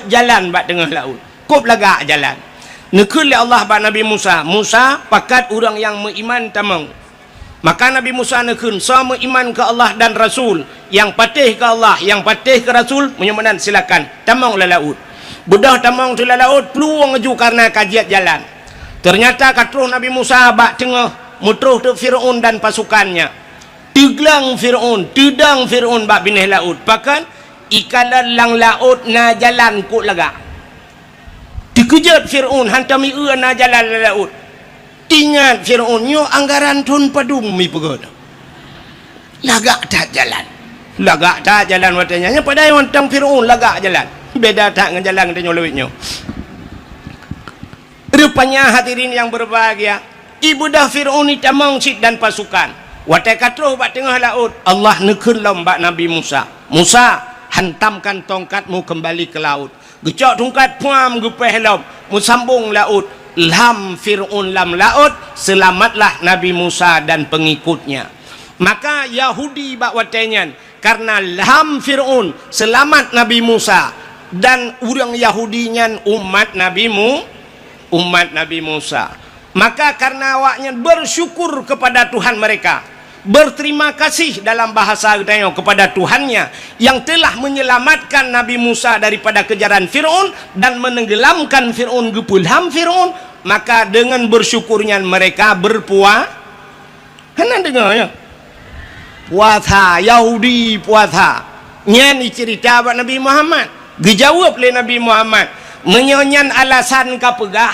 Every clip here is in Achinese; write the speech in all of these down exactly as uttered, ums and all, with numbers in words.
jalan bak teungoh laôt. Kôb lagak jalan. Neukheun lé Allah bak Nabi Musa, "Musa, pakat ureuëng nyang meuiman tamong." Maka Nabi Musa neukheun, "Soe meuiman keu Allah dan Rasul, nyang patéh keu Allah, nyang patéh keu Rasul, meunyoe meunan silakan, tamong lam laôt." Beudôh tamong lam laôt, plueng laju kareuna ka jeuet jalan. Teunyata ka troh Nabi Musa bak teungoh, meutroh teuk Fir'aun dan pasukannya. Teugleng Fir'aun, teudong Fir'aun bak binéh laôt. Pakon? Ikalon lam laôt na jalan kôb lagak. Teukeujot Fir'aun, hantom ieu na jalan lam laôt. Ingat Fir'aun, nyoe anggaran thon padum mipeugöt. Lagak that jalan. Lagak that jalan watée nyan. Nyan padahai mantong Fir'aun lagak jalan. Beda that ngon jalan geutanyoe lawét nyoe. Rupanya hadirin yang berbahagia, ibeudôh Fir'aun itamong cit dan pasukan. Watée ka troh bak teungoh laôt, Allah neukheun lom bak Nabi Musa, "Musa, hantamkan tongkatmu kembali ke laut." Geucok tungkat puam geupéh lom, meusambong laôt. Lham Fir'aun lam laôt, seulamatlah Nabi Musa dan pengikutnya. Maka Yahudi bak watée nyan, kareuna lham Fir'aun, seulamat Nabi Musa, dan ureuëng Yahudi nyan umat Nabi Mu-, umat Nabi Musa. Maka kareuna awaknyan bersyukur kepada Tuhan mereka, berterima kasih dalam bahasa geutanyoe kepada Tuhannya yang telah menyelamatkan Nabi Musa daripada kejaran Fir'aun dan menenggelamkan Fir'aun, geupeulham Fir'aun, maka dengan bersyukur nyan mereka berpua-, hana deungoe, ya? Puasa, Yahudi puasa. Nyan iceurita bak Nabi Muhammad. Geujaweueb lé Nabi Muhammad, "Meunyoe nyan alasan kapeugah,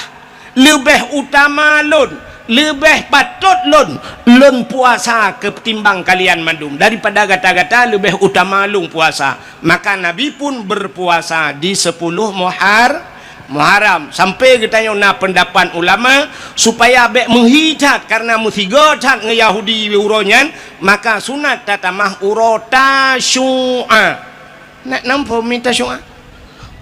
leubeh utama lôn, leubeh patot lôn, lôn puasa keutimbang kalian mandum. Daripada gata-gata leubeh utama lôn puasa." Maka Nabi pun berpuasa di sepuluh Muhar-, Muharram. Sampai geutanyoe na pendapat ulama, supaya bék meuhi that, kareuna meusigoe that ngon Yahudi uroe nyan, maka sunat tatamah uroe Tasyu'a. Nak namphom mi Tasyu'a?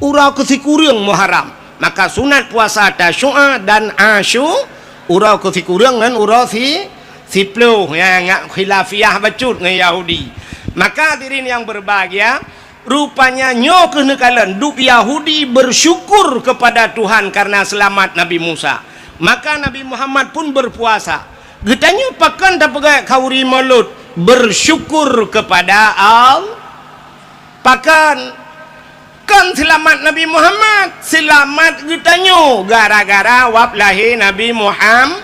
Uroe keusikureueng Muharram. Maka sunat puasa Tasyu'a dan Asyu-, uroe keusikureueng ngon uroe si-, siploh. Ya, ngat khilafiyah bacut ngon Yahudi. Maka hadirin yang berbahagia, rupanya nyoe keuh neukalon dub Yahudi bersyukur kepada Tuhan karena selamat Nabi Musa. Maka Nabi Muhammad pun berpuasa. Geutanyoe pakon tapeugah khauri Maulud, bersyukur kepada Allah. Pakon? Kon seulamat Nabi Muhammad, seulamat geutanyoe gara-gara wab lahé Nabi Muham-,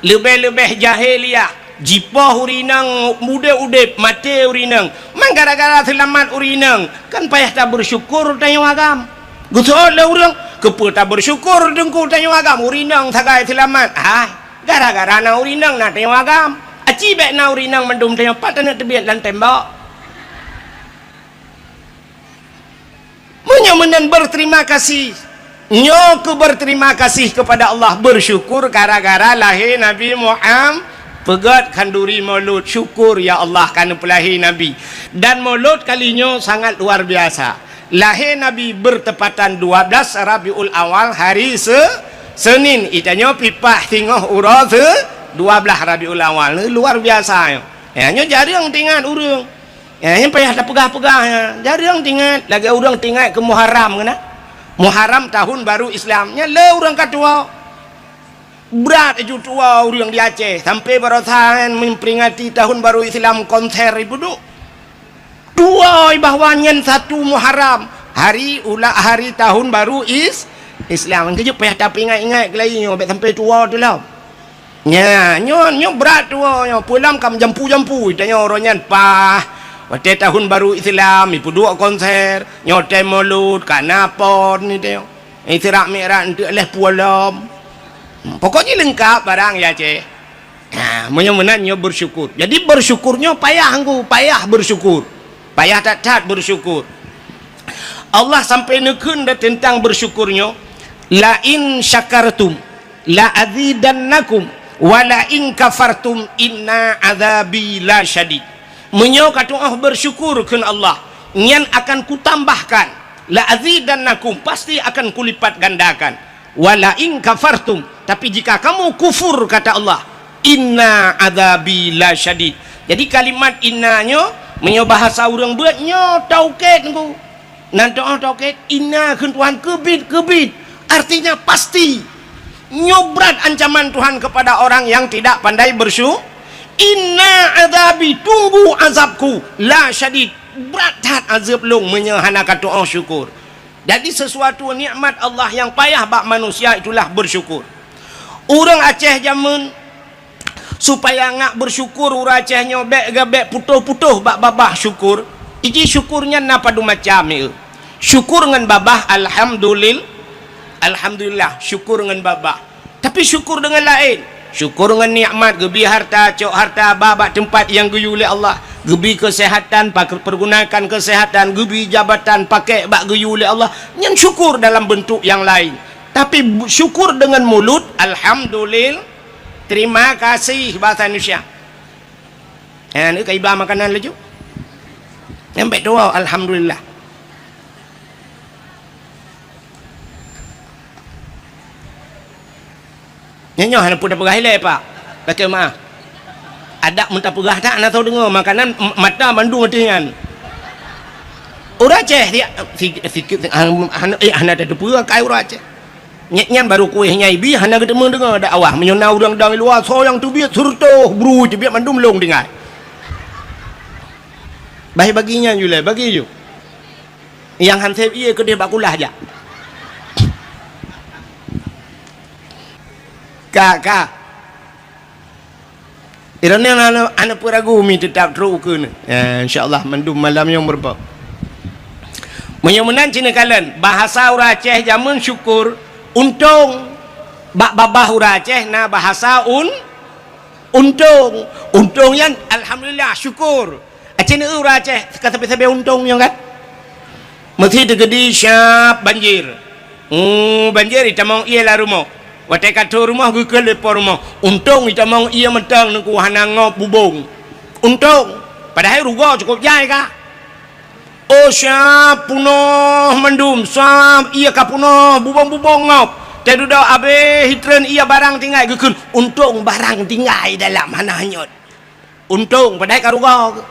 leubeh-leubeh jahiliyah, jipoh ureueng inong udeb-udeb, maté ureueng inong. Man gara-gara seulamat ureueng inong, kan payah tabeursyukur tanyoe agam. Geuseuôt lé ureueng, keupeue tabeursyukur teungku tanyoe agam, ureueng inong sagai seulamat. Ah, gara-gara na ureueng inong na tanyoe agam. Aci bék na ureueng inong mandum tanyoe pat taneuk teubiet lam tembok. Meunyoe meunan berterima kasih, nyoe keu berterima kasih kepada Allah, bersyukur gara-gara lahé Nabi Muham-, peugét khanduri Maulud, syukur, ya Allah, ka neupeulahé Nabi. Dan Maulud kali nyoe sangat luar biasa. Lahé Nabi bertepatan dua belas Rabiul Awal, hari Se-, Senin. Itanyoe pipah singoh uroe Se-, dua belas Rabiul Awal. Luar biasa nyoe. Ya, nyoe jareueng teuingat ureueng. Ya, nyan payah tapeugah-peugah, ya. Jareueng teuingat, lagée ureueng teuingat keu Muharram keunan. Muharram tahun baru Islam. Nyan le ureueng ka tuwoe. Brat laju tuwoe ureueng di Aceh. Sampai barosa nyan memperingati tahun baru Islam konser ipeuduek. Tuwoe bahwa nyan satu Muharram, hari ula-, hari tahun baru Is-, Islam. Keujeuet payah tapeuingat-ingat keulayi nyoe, bék sampai tuwoe teuh lom. Nya, nyoe, nyoe brat tuwoe nyoe. Peue lom ka meujampu-jampu. Tanyoe uroe nyan paih. Watée tahun baru Islam, ipeuduek konser. Nyoe watée Maulud, ka na pon ni tanyoe. Isra Mi'raj enteuk lhée pulo lom. Hmm, pokok jih leungkap barang ya, Aceh. Ha, meunyoe meunan nyoe bersyukur. Jadi bersyukur nyoe payah ngku, payah bersyukur. Payah that-that bersyukur. Allah sampai neukheun dah teuntang bersyukur nyoe, "La in syakartum la azidannakum, wa la in kafartum inna adzabi la syadid." Meunyoe ka tu'oh bersyukur kheun Allah, nyan akan kutambahkan, la azidannakum, pasti akan kulipat gandakan. Wa la in kafartum, tapi jika kamu kufur, kata Allah, inna adzabi la syadid. Jadi kalimat inna nyoe, meunyoe bahasa ureueng beuet nyoe taukid ngku. Nan teu'oh toket, "Inna," kheun Tuhan, "keubiet, keubiet." Artinya pasti. Nyoe brat ancaman Tuhan kepada orang yang tidak pandai bersyu-, "Inna adzabi," tunggu azabku, "la syadid," brat that azab Lôn meunyoe hana kateu'oh syukur. Jadi sesuatu nikmat Allah yang payah bak manusia itulah bersyukur. Ureuëng Aceh jameun supaya ngak bersyukur, ureuëng Aceh nyoe bék gabék putôh-putôh bak babah syukur. Iji syukur nyan na padum macam, ya. Syukur ngon babah, alhamdulil-, alhamdulillah, syukur ngon babah. Tapi syukur deungon laén. Syukur ngon nikmat, geubri harta, cok harta, ba bak teumpat nyang geuyue lé Allah. Geubri keuseuhatan, pak-, pergunakan keuseuhatan, geubri jabatan, pakék bak geuyue lé Allah. Nyan syukur dalam bentuk nyang laén. Tapi bu-, syukur deungon mulut, alhamdulil-, terima kasih bahasa Indonesia. Ha, ni ka iba makanan laju. Nyang bék tuwoe, alhamdulillah. Nyoe, nyoe hana peue tapeugah ilée, Pak. Lakée meu'ah. Adak meuta peugah that hana soe deungoe, makanan m-, mata mandum ateueh nyan. Ureuëng Aceh, si-, si-, sikit, hana, hana, eh, hana tateupeue kai ureuëng Aceh. Nyan, nyan barô kueh nyang ibi hana geuteumeung deungoe dakwah. Meunyoe na ureuëng dang luwa, soe nyang teubiet, seureutôh bru teubiet mandum lôn tinggai. Bah bagi nyan ju lé, bagi ju. Nyang han sép ié keudeh bak kulah jak. Ka, ka. Droeneuh hana, hana peue ragu mi teutap trok ukeue neuh. Ya, insya Allah mandum malam nyoe meureumpok. Meunyoe meunan ci neukalon, bahasa ureuëng Aceh jameun syukur, untông. Bak babah ureuëng Aceh na bahasa un-, untông. Untông nyan alhamdulillah, syukur. Aci neueu ureuëng Aceh ka sabe-sabe untông nyoe kan? Meusi teukeudi syab banjir. Hmm, banjir itamong ié lam rumoh. Watée ka troh rumoh geukheun lé po rumoh. Untông itamong ié mantong Teungku hana ngop bubông. Untông. Padahai rugoe cukôp jai ka. Oh syab punoh mandum, syab ié ka punoh bubông-bubông ngop. Teududoe abéh hitreun ié barang tinggai geukheun. Untông barang tinggai dalam hana hanyot. Untông padahai ka rugoe.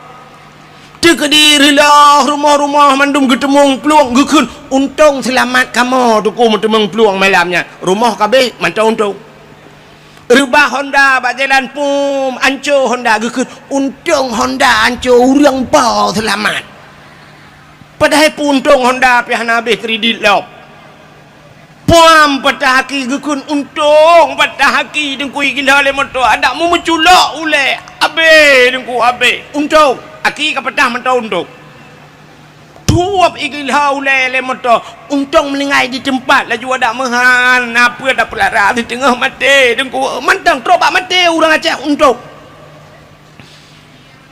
Teukeudi reuloh rumoh-rumoh mandum geuteumeung plueng geukheun, untông seulamat kamoe Teungku meuteumeung plueng malam nyan. Rumoh ka abéh mantong untông. Reubah honda bak jalan pum, anco honda geukheun, untông honda anco ureuëng po seulamat. Padahai peuuntông honda pih hana abéh kredit lom. Puam patah aki geukheun untông, patah aki Teungku igila lé moto, adak meumeuculok ulée, abéh Teungku abéh. Untông, aki ka patah mantong untông. Tuwab igila ulée lé moto, untông meuninggai di teumpat laju adak meuhan, na peue tapeulara di teungoh maté Teungku, mantong trok bak maté ureuëng Aceh untông.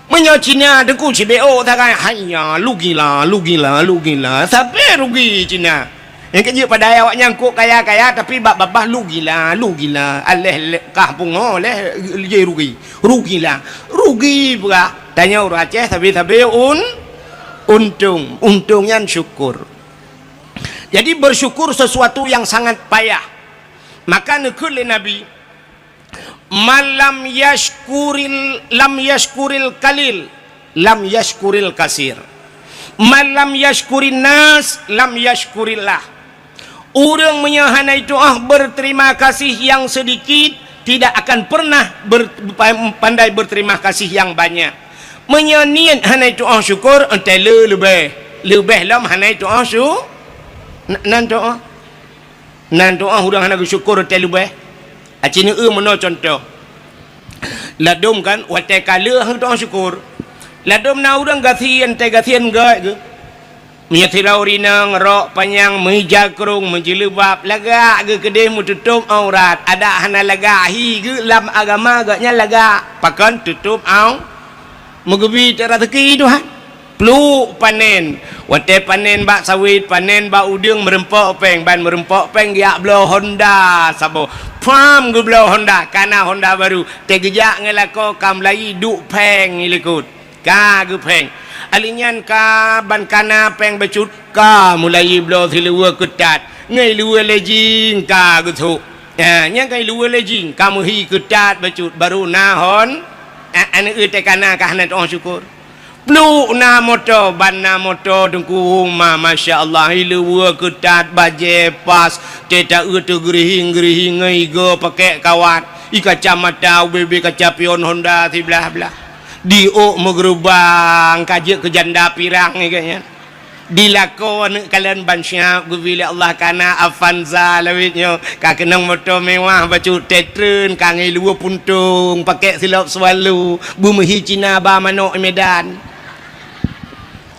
Meunyoe Cina Teungku sibeuôt sagai, haiya, lugila, lugila, lugila, sabe rugi Cina. Nyang keujeuet padahai awaknyan kok kaya-kaya, tapi bak babah lugila, lugila, aléh le-, kah pungo, lé je rugi. Rugila, rugi peugah. Tanyoe ureuëng Aceh sabe-sabe un-, untông. Untông nyan syukur. Jadi bersyukur sesuatu yang sangat payah. Maka neukheun lé Nabi, "Man lam yashkuril, lam yashkuril qalil, lam yashkuril kasir. Man lam yashkurin nas, lam yashkurillah." Ureuëng meunyoe hana itu'oh berterima kasih yang sedikit, tidak akan pernah ber-, pandai berterima kasih yang banyak. Meunyoe niet hana itu'oh syukur, entah le leubeh. Leubeh lom hana itu'oh syu-, na-, nan tu'oh. Nan tu'oh ureuëng hana geusyukur teuh leubeh. Aci neueu meunoe cuntoh. Ladôm kan, watée ka le hana tu'oh syukur. Ladôm na ureuëng gasien, teuh gasien gét geuh. Meunyoe sidroe inong, rok panyang, meuija krông, meujileubab, lagak geuh keudeh meututup aurat. Adak hana lagak hi geuh lam agama geuh nyan lagak. Pakon tutup au-, meugeubi teuh raseuki Tuhan. Pluek panen. Watée panen bak sawét, panen bak udeueng, meureumpok péng, ban meureumpok péng geujak bloe honda saboh. Pham geubloe honda, ka na honda barô. Teuh geujak ngon lakoe ka meulayi duek péng i likot. Ka geupéng. Alheuh nyan ka ban ka na péng bacut, ka meulayi bloe siluweue keutat. Ngon luweue lejing ka geusôk. Ha, nyan ka luweue lejing, ka meuhi keutat bacut, barô na hon-, a-, aneuk teuh ka na ka hana tu'oh syukur. Pluek na moto, ban na moto Teungku, ma, masya Allah, i luweue keutat, bajée pas, teuta eu teugeurihing-geurihing ngon igoe pakèk kawat, i kacamata ubé-ubé kaca pion Honda siblah-blah. Di ôk meugeurubang ka jeuet keu janda pirang, i geuh nyan. Di lakoe aneuk kalon ban siap geubri lé Allah ka na Avanza lawét nyoe, ka keunong moto mewah bacut, teutreun ka ngon i luweue puntông, pakèk silop Swallow, beumeuhi Cina ba manok i Medan.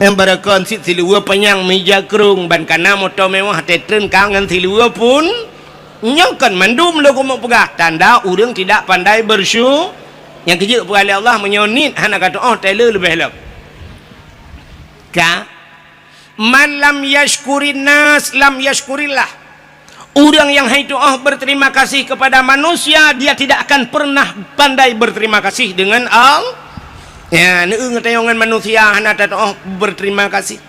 Nyang barokon cit siluweue panyang meuija krông, ban ka na moto mewah, teutreun ka ngon siluweue pun. Nyoe kon mandum lôn keumeung peugah, tanda ureuëng tidak pandai bersyu-, nyang keujeuet peugah lé Allah, meunyoe niet hana ka tu'oh, tée le leubeh lom. Ka, "Man lam yashkurin nas lam yashkurillah." Ureuëng nyang hai tu'oh berterima kasih kepada manusia, dia tidak akan pernah pandai berterima kasih dengan Allah. Ya, neueu ngeutanyong ngon manusia hana tatu'oh berterima kasih.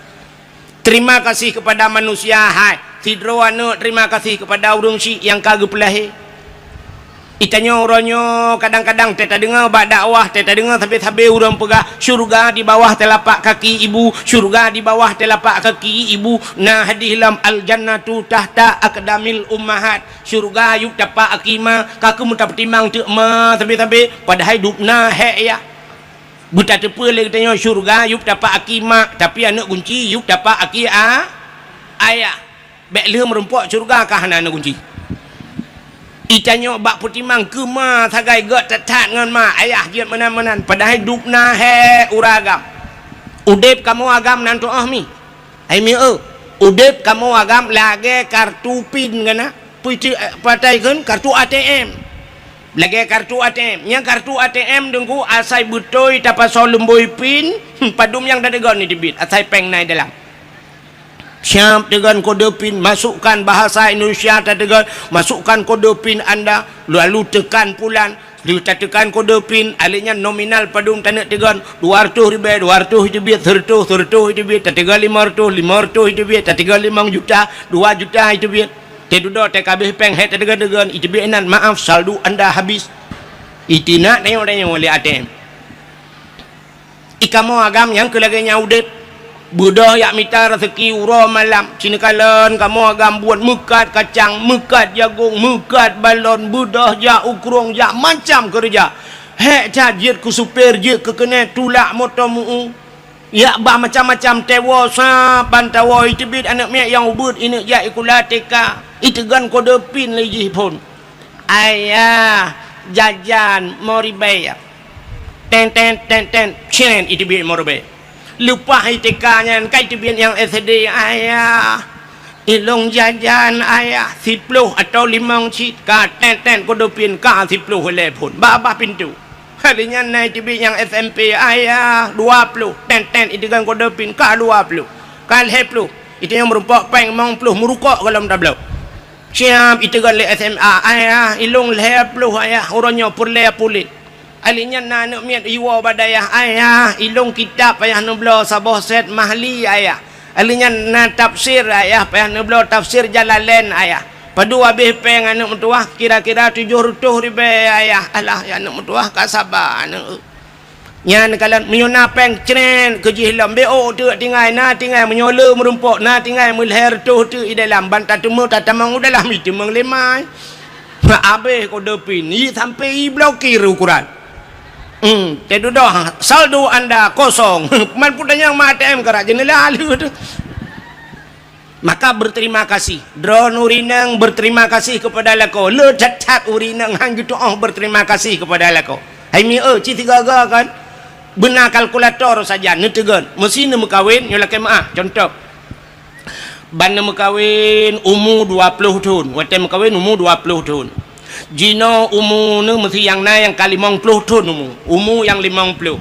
Terima kasih kepada manusia, hai. Sidroe aneuk terima kasih kepada ureuëng syiek nyang ka geupeulahé. Itanyoe uroe nyoe kadang-kadang teuh tadeungoe bak dakwah, teuh tadeungoe sabe-sabe ureuëng peugah, "Syurga di bawah telapak kaki ibu, syurga di bawah telapak kaki ibu." Na hadih lom, "Al-jannatu tahta aqdamil ummahat." Syurga yup tapak aki ma, ka keumeung tapeutimang teuk ma sabe-sabe, padahai dubna hék yah. Beutateupeue lé geutanyoe syurga yup tapak aki ma, tapi aneuk gunci yup tapak aki a-, ayah. Bék lheueh meurumpok syurga ka hana na gunci. Itanyoe bak peutimang keu ma sagai gét that-that ngon ma, ayah jeuet meunan-meunan, padahai dubna hék uroe agam. Udeb kamoe agam nan tu'oh mi. Hai mi eu, udeb kamoe agam lagée kartu pin gana, peucue-, eh, patai kheun kartu A T M. Lagée kartu A T M. Nyang kartu A T M Teungku asai beutôi tapasoe lumbôi pin, padum nyang tateugon ni teubiet, asai péng na i dalam. Siap teugon kode pin, masukkan bahasa Indonesia tateugon, masukkan kode pin anda, lalu tekan pulan, lheueh tateukan kode pin, alèh nyan nominal padum taneuk teugon, dua ratus ribèe, dua ratus iteubiet, seratus, seratus iteubiet, tateugon lima ratus, lima ratus iteubiet, tateugon lima juta, dua juta iteubiet. Teududoe teuh kabeh péng hék tateugon-teugon, iteubiet inan, "Maaf, saldo Anda habis." Itinak tanyong-tanyong lé A T M. I kamoe agam nyang keu lagée nyan udeb. Beudôh jak mita raseuki uroe malam, ci neukalon kamoe agam buet meukat kacang, meukat jagong, meukat balon, beudôh jak u krueng, jak macam keureuja. Hék that jeuet keu supir, jeuet keu keuneuk, tulak moto meu-u. Jak bah macam-macam, teuwoe saban tawoe, iteubiet aneuk miet nyang ubit, ineuk jak sikula T K, iteugon kode pin lé jih phon. "Ayah, jajan lima ribèe." Ten, ten, ten, ten, cen, iteubiet lima ribèe. Leupah I T K nyan, ka iteubiet nyang S D, "Ayah, ilong jajan, Ayah, siploh atau limong cit." Ka ten, ten, kode pin, ka siploh lé phon. Babah pintoe. Hari nyan na iteubiet nyang S M P, "Ayah, dua ploh." Ten, ten, iteugon kode pin, ka dua ploh. Ka lhèe ploh. Itanyong meurumpok péng limong ploh, meurukok golom tabloe. Siap iteugon lé S M A, "Ayah, ilong lhèe ploh, Ayah, uroe nyoe peureulèe puléh." Alèh nyan na aneuk miet iwoe bak dayah, "Ayah, ilong kitab payah neubloe saboh set Mahli, Ayah. Alèh nyan na tafsir, Ayah, payah neubloe tafsir Jalalain, Ayah. Padum habéh péng aneuk meutuwah, kira-kira tujoh reutôh ribèe, Ayah." Alah, ya aneuk meutuwah ka saba aneuk. Nyan kalon meunyoe na péng cret keu jih lom, beuôk teuk tinggai, na tinggai meunyoe le meurumpok, na tinggai meulhèe reutôh teuk i dalam, ban tateumé tatamong u dalam, iteumeung lé mai. Habéh kode pin, i sampai iblokir ukuran. Hmm, teududoe, "Saldo Anda kosong." Man peue tanyong ma A T M karak jeuneula lheueh teuh. Maka berterima kasih. Droeneuh ureueng inong berterima kasih kepada lakoe. Le that-that ureueng inong han geutu'oh berterima kasih kepada lakoe. Hai mi eu, ci sigaga kan? Beuna kalkulator saja neuteugon. Meusi neumeukawen, nyoe lakée meu'ah. Contoh, ban neumeukawen umu dua ploh thon. Watée meukawen umu dua ploh thon. Jinoe umu neuh meusi nyang na nyang ka limong ploh thon umu. Umu nyang limong ploh.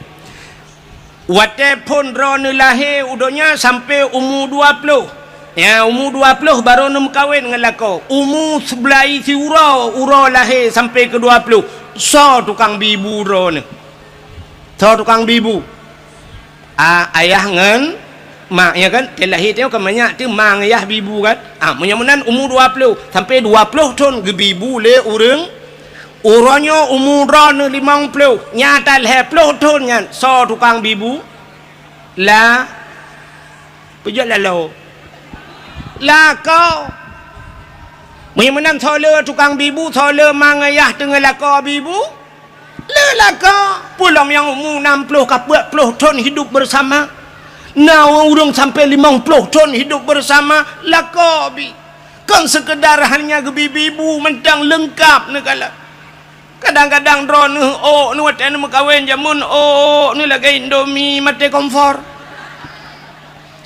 Watée phon droeneuh lahé u donya sampoe umu dua ploh. Ya, umu dua ploh barô neumeukawen ngon lakoe. Umu seubulai siuroe, uroe lahé sampoe keu dua ploh. Soe tukang bi bu droeneuh? Soe tukang bi bu? A, ayah ngon mak, ya kan? Teu lahé teuh kan manyak teuh ma ngon yah bi bu kan? A, meunyoe meunan umu dua ploh sampoe dua ploh thon geubi bu lé ureueng. Uroe nyoe umu droeneuh limong ploh, nyang talhèe ploh thon nyan soe tukang bi bu? La, peujeuet lalo. Lakoe. Meunyoe meunan soe le tukang bi bu, soe le mang ayah teungoh lakoe bi bu, le lakoe. Peue lom nyang umu nam ploh ka peuet ploh thon hidup bersama. Na ureuëng sampai limong ploh thon hidup bersama, lakoe bi. Kon sekedar hanya geubi-bi bu, mantong leungkap neukalon. Kadang-kadang droeneuh ôk neuh watée neumeukawen jameun, ôk neuh lagée Indomie maté kompor.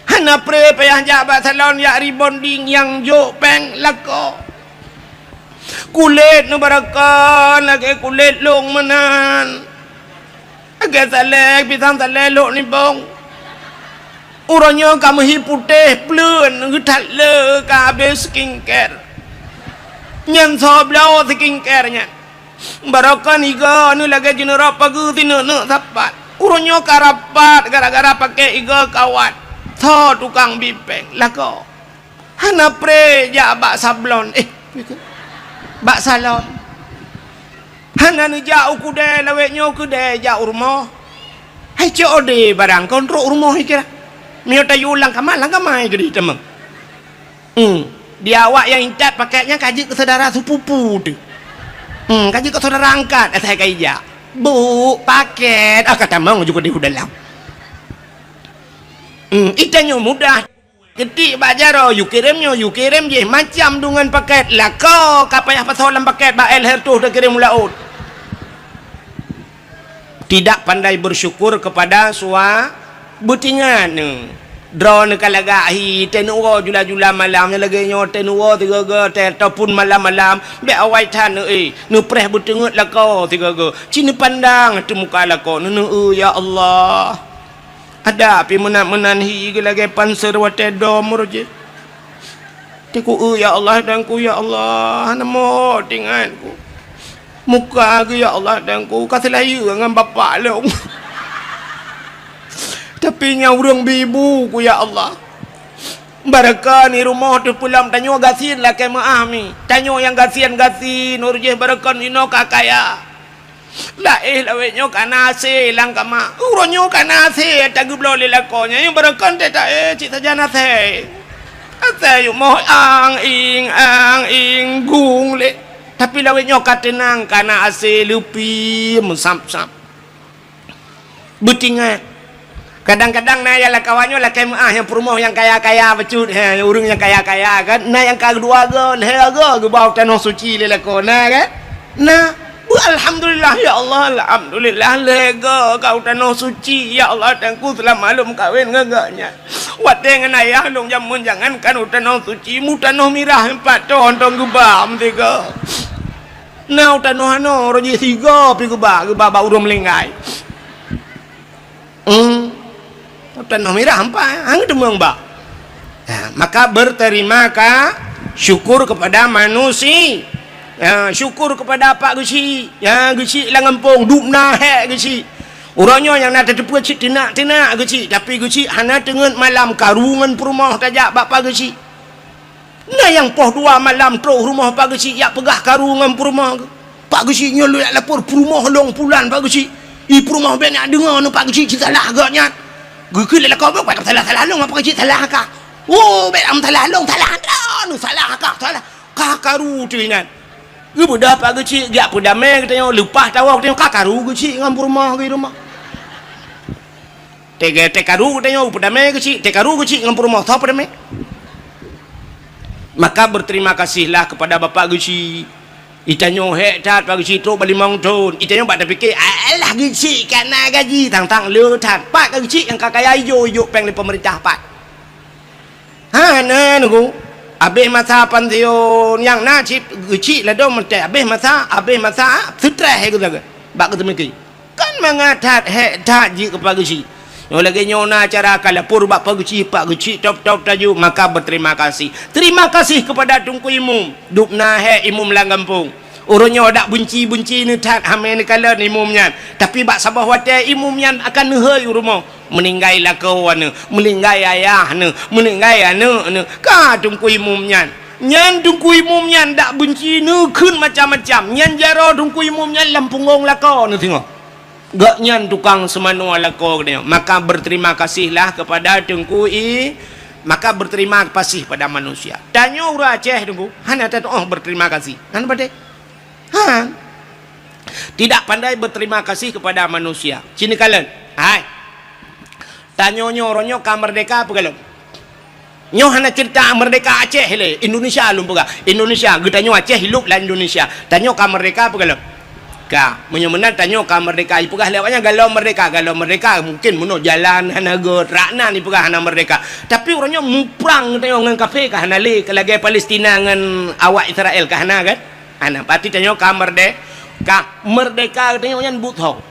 Hana pré payah jak bak salon jak rebonding nyang jok péng lakoe. Kulét neuh barokon lagée kulét lông meunan. Lagée salée, pisang salée lok nibong. Uroe nyoe ka meuhi putéh pleuen, geuthat le ka habéh skincare. Nyan soe bloe skincare nyan. Barokon igoe neuh lagée jineurok pageue sineuk-neuk sapat. Uroe nyoe ka rapat gara-gara paké igoe kawat. Soe tukang bi péng, lakoe. Hana pré jak bak sablon, eh, bak salon. Hana neujak u keudée lawét nyoe keudée jak u rumoh. Hai C O D barang kon trok u rumoh ikira. Meunyoe tayue lam kama, lam kama keudeh teuma. Hmm. Di awak nyang intat paket nyan ka jeuet keu syedara sepupu teuh. Hmm, ka jeuet keu syedara angkat, asai ka ijak. Bu, paket, ah, ka tamong ju keudeh u dalam. Hmm, itanyoe mudah. Keutiek bak jaroe, yue kirém nyoe, yue kirém jéh, macam deungon paket. Lakoe ka payah pasoe lam paket, bak él her toh teukirém u laôt. Tidak pandai bersyukur kepada sua-, beutingat neuh. Droeneuh ka lagak hi, teuneuk woe jula-jula malam, nyang lagée nyoe teuneuk woe sigoe-goe teuh, ataupun malam-malam, bék awai that neuh, eh, neupreh beuteungeut lakoe sigoe-goe. Ci neupandang ateueh muka lakoe, neuneuk, "Eh, ya Allah." Ada pih meunan-meunan hi geu lagée panser watée dom roh jih. Teungku, "Eh, ya Allah, Tuhanku, ya Allah, hana mot ingat ku. Muka geu, ya Allah, Tuhanku, ka seulayeue ngon bapak lôn." Tapi nyang ureuëng bi bu ku, ya Allah. Barokon i rumoh teuh peulom tanyoe gasien lakée meuáh mi. Tanyoe nyang gasien-gasien, uroe jih barokon inoe ka kaya. Laéh lawét nyoe ka na asé lam kama. Uroe nyoe ka na asé tageubloe lé lakoe nyan, nyang barokon teuh taéh cit sajan asé. Asé yumoh ang-ing, ang-ing, gung lé. Tapi lawét nyoe ka teunang, ka na asé leupie meusab-sab. Beutingat. Kadang-kadang na nyang lam kawan nyoe lakée meuáh nyang peurumoh nyang kaya-kaya bacut, he, ureuëng nyang kaya-kaya kan. Na nyang ka keudua goe, lhée goe geuba u tanoh suci lé lakoe, na kan? Na. Beu alhamdulillah, ya Allah, alhamdulillah, lhée goe ka u tanoh suci, ya Allah, Tuhanku, seulama lôn meukawen ngon gobnyan. Watée ngon ayah lôn jameun jangankan u tanoh suci, mu tanoh mirah pat toh hántom geuba meusigoe. Na u tanoh anoe, uroe jih sigoe pih geuba, geuba bak ureuëng meuninggai. Hmm. Tanoh mirah ampai, hang teumeueng bak. Ha, maka berterima ka-, syukur kepada manusia. Ha, syukur kepada Pak Geuchik. Ha, Geuchik lam gampông, dubna hék Geuchik. Uroe nyoe nyang na tateupeue cit teunak-teunak Geuchik, tapi Geuchik hana teungeut malam karu ngon peurumoh tajak bak Pak Geuchik. Na nyang poh dua malam trok rumoh Pak Geuchik jak peugah karu ngon peurumoh geuh. Pak Geuchik nyoe lôn jak lapor peurumoh lôn pulan Pak Geuchik. I peurumoh bék neujak deungoe nyoe Pak Geuchik ci salah geuh nyan. Geukheun lé lakoe bék salah-salah lôn Pak Geuchik salah kah. Oh, bék lam salah lôn, salah droeneuh, salah kah, salah. Ka karu teuh nyan. Geubeudôh Pak Geuchik, geujak peudamé geutanyoe, leupah tawoe geutanyoe, ka karu Geuchik ngon peurumoh geuh i rumoh. Teuga-, teukaru geutanyoe peudamé Geuchik, teukaru Geuchik ngon peurumoh, soe peudamé? Maka berterima kasihlah kepada Bapak Geuchik. Itanyoe hék that Pak Geuchik trok bak limong thon. Itanyoe bak tapike, "Alah Geuchik ka na gaji, tang-tang le that." Pat ka Geuchik nyang ka kaya ijok-ijok péng lé peumeurintah pat. Hana, Teungku. Abéh masa pansiun nyang na cit Geuchik ladôm meuté. Abéh masa, abéh masa, seutreh geutanyoe bak geuteumiki. Kan mangat that, hék that jih keu Pak Geuchik. Nyoe lagée nyoe na cara ka lapor bak Pak Geuchik, Pak Geuchik top-top taju, maka berterima kasih. Terima kasih kepada Teungku Imum. Dubna hék imum lam gampông. Uroe nyoe dak beunci-beunci neuthat hamé neukalon imum nyan. Tapi bak saboh watée imum nyan akan neuhôi u rumoh. Meuninggai lakoe neuh, meuninggai ayah neuh, meuninggai aneuëk neuh. Ka Teungku Imum nyan. Nyan Teungku Imum nyan dak beunci neukheun macam-macam. Nyan jaroe Teungku Imum nyan lam punggong lakoe neuh singoh. Gobnyan tukang seumanoe lakoe geutanyoe. Maka berterima kasihlah kepada Teungku I, maka berterima kasih pada manusia. Tanyoe ureuëng Aceh, Teungku, hana tatuoh berterima kasih. Hana patéh. Ha. Tidak pandai berterima kasih kepada manusia. Ci neukalon. Hai. Tanyoe nyoe, uroe nyoe ka merdeka peue gohlom? Nyoe hana cerita merdeka Aceh lé, Indonesia lôn peugah. Indonesia, geutanyoe Aceh hidup lam Indonesia. Tanyoe ka merdeka peue gohlom? Ka. Meunyoe meunan tanyoe ka merdeka, ipeugah lé awaknyan gohlom merdeka, gohlom merdeka. Mungkin meunoe jalan hana göt, rak nan ipeugah hana merdeka. Tapi uroe nyoe muprang geutanyoe ngon kafé ka hana lé, ka lagée Palestina ngon awak Israel ka hana kan? Hana. Berarti tanyoe ka merde-, ka merdeka geutanyoe nyan buet ho.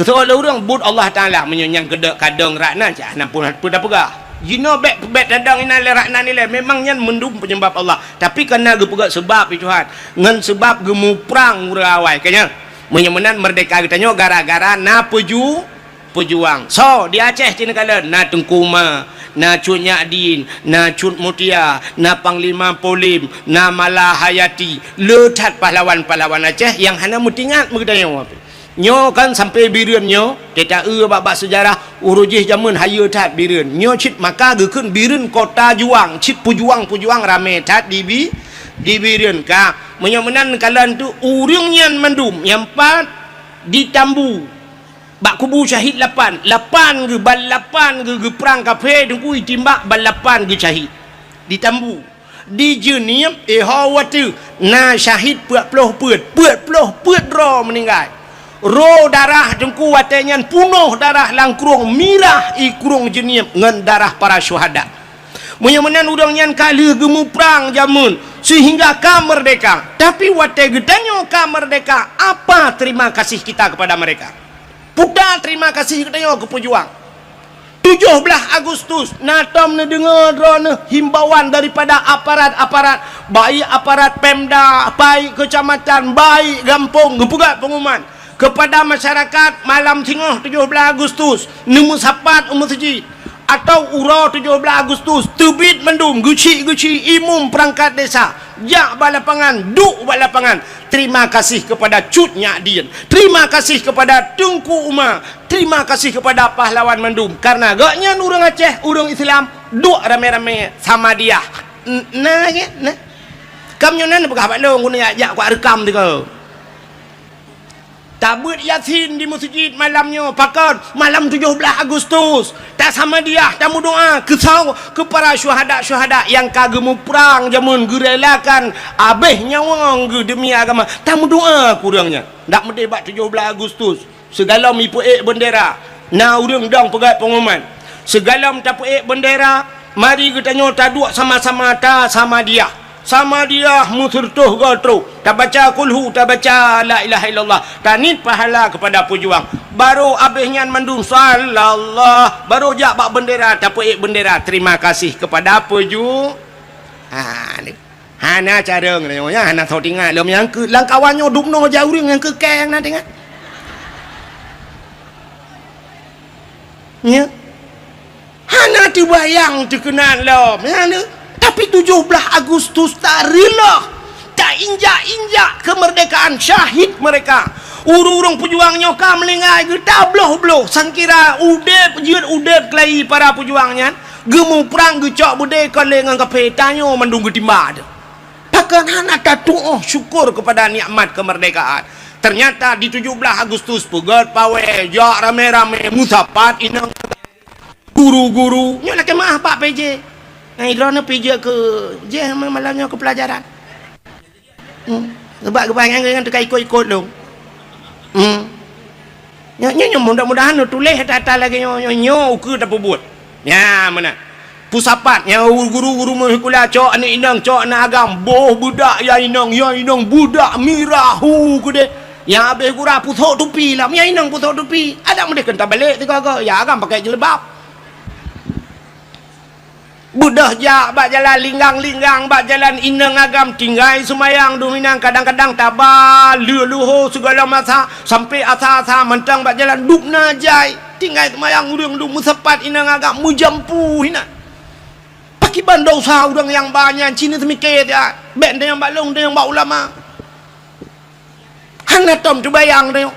Geuseuôt lé ureuëng buet Allah Taala, meunyoe nyang keudok kadong rak nan, cah hana pun peue tapeugah. Jinoe bék, bék tadong inan lé rak nan ilée, memang nyan mandum peunyebab Allah. Tapi kana geupeugah seubab, ya Tuhan, ngon seubab geumuprang ureuëng awai. Ka nyan, meunyoe meunan merdeka geutanyoe gara-gara na peuju-, peujuang. Soe di Aceh ci neukalon, na Teungku Ma, na Cut Nyak Din, na Cut Mutia, na Panglima Polim, na Mala Hayati. Le that pahlawan-pahlawan Aceh nyang hana meutingat meugeutanyoe. Nyoe kan sampoe Bireuen nyoe, teuta eu bak-bak seujarah, uroe jih jameun hayeue that Bireuen. Nyoe cit maka geukheun Bireuen kota juang, cit peujuang-peujuang ramé that di Bi-, di Bireuen ka. Meunyoe meunan kalon tu ureuëng nyan mandum nyang pat di Tambu. Bak kubu syahid lapan, lapan geuh, ban lapan geuh geuprang kafé Teungku, itimbak ban lapan geuh syahid. Di Tambu. Di Jeunieb, eh, ho watée na syahid peuet ploh peuet, peuet ploh peuet droe meuninggai. Ro darah Teungku watée nyan punoh darah lam krueng mirah i krueng Jeunieb ngon darah para syuhada. Meunyoe meunan ureuëng nyan ka lheueh geumuprang jameun seuhingga ka merdeka. Tapi watée geutanyoe ka merdeka, apa terima kasih kita kepada mereka? Peue terima kasih geutanyoe keu peujuang. Tujoh blaih Agustus, na tom neudeungoe droeneuh himbauan daripada aparat-aparat, baik aparat Pemda, baik kecamatan, baik gampông, geupeugah pengumuman kepada masyarakat malam singoh tujoh blaih Agustus, neumeusapat u meuseujid, atau uroe tujoh blaih Agustus, teubiet mandum geuchik-geuchik imum perangkat desa, jak bak lapangan, duek bak lapangan. Terima kasih kepada Cut Nyak Din. Terima kasih kepada Teungku Uma. Terima kasih kepada pahlawan mandum. Karena gobnyan ureuëng Aceh, ureuëng Islam, duek ramé-ramé Samadiyah. N-, na, ya, na. Kam nyoe na peugah bak lôn, guna jak, jak kuat rekam teuka. Tabeuet Yasin di meuseujid malam nyoe, pakon? Malam tujoh blaih Agustus. Tasamadiyah, tameudoa keu saw-, keu para syuhada-syuhada nyang ka geumuprang jameun, geurelakan abéh nyawöng geuh demi agama. Tameudoa keu ureuëng nyan. Dak meudeh bak tujoh blaih Agustus. Sigohlom ipeuék beundera, na ureuëng dong peugét pengumuman. Sigohlom tapeuék beundera, mari geutanyoe taduek sama-sama tasamadiyah. Samadiyah meuseureutoh goe trok. Tabaca kulhu, tabaca la ilaha illallah. Taniet pahala keupada peujuang. Barô abéh nyan mandum sallallah. Barô jak bak beundera, tapeuék beundera. Terima kasih keupada peuju-, ha, ni. Hana carông nyoe, ya, hana soe teuingat lom nyang keu lam kawan nyoe dubnoe jak ureuëng nyang keu keng na teuingat. Nya. Hana teubayang teukeunan lom, ya, ni. Tapi tujoh blaih Agustus tareuloh, tainjak-injak keumeurdekaan syahid meureka. Ureuëng-ureuëng peujuang nyoe ka meuninggai geutabloh-bloh, sangkira udeb, jeuet udeb keulayi para peujuang nyan. Geumuprang geucok beudé kon lé ngon kafé, tanyoe mandum geutimba teuh. Pakon hana tatuoh syukur keupada nikmat keumeurdekaan? Teunyata di tujoh blaih Agustus peugét pawé, jak ramé-ramé, meusapat inong guru-guru. Nyoe lakée meuáh bak P J. Nyan droeneuh P J keu jih malam nyoe keu peulajaran. Hmm. Sabab geubangai ngon teuka ikot-ikot lôn. Hmm. Nyoe, nyoe, nyoe, mudah-mudahan neutuléh ata-ata lagée nyoe, nyoe, nyoe ukeue tapeubuet. Nya, meunan. Peusapat, nyoe guru-guru meusikula cok aneuk inong, cok aneuk agam, boh beudak ya inong, ya inong beudak mirah hu keudeh. Nyang abéh gura pusok tupi lam, ya inong pusok tupi. Adak meudeh keu tabalek sigoe-goe, ya agam pakai jilbab. Beudôh jak bak jalan linggang-linggang, bak jalan inong agam tinggai seumayang dum inong, kadang-kadang taba leuh luho sigohlom masa, sampoe asa-asa mantong bak jalan dubna jai. Tinggai seumayang ureuëng dum meusapat inong agam meujampu hinan. Pakriban dosa ureuëng nyang ba nyan, ci neuseumiké siat, bék tanyong bak lôn, tanyong bak ulama. Hana tom teubayang tanyoe.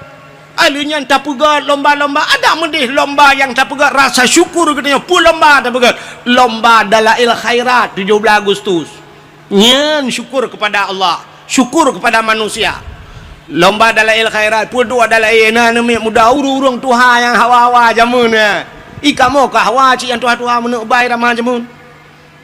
Aleuh nyan tapeugét lomba-lomba, adak meudeh lomba nyang tapeugét rasa syukur geutanyoe. Peue lomba tapeugét? Lomba Dalail Khairat tujoh blaih Agustus. Nyan syukur kepada Allah, syukur kepada manusia. Lomba Dalail Khairat, peue duek dalail na aneuk muda, ureueng-ureueng tuha nyang hawa-hawa jameun nyan. I kamoe ka hawa cit nyang tuha-tuha meuneuk bai ramah jameun.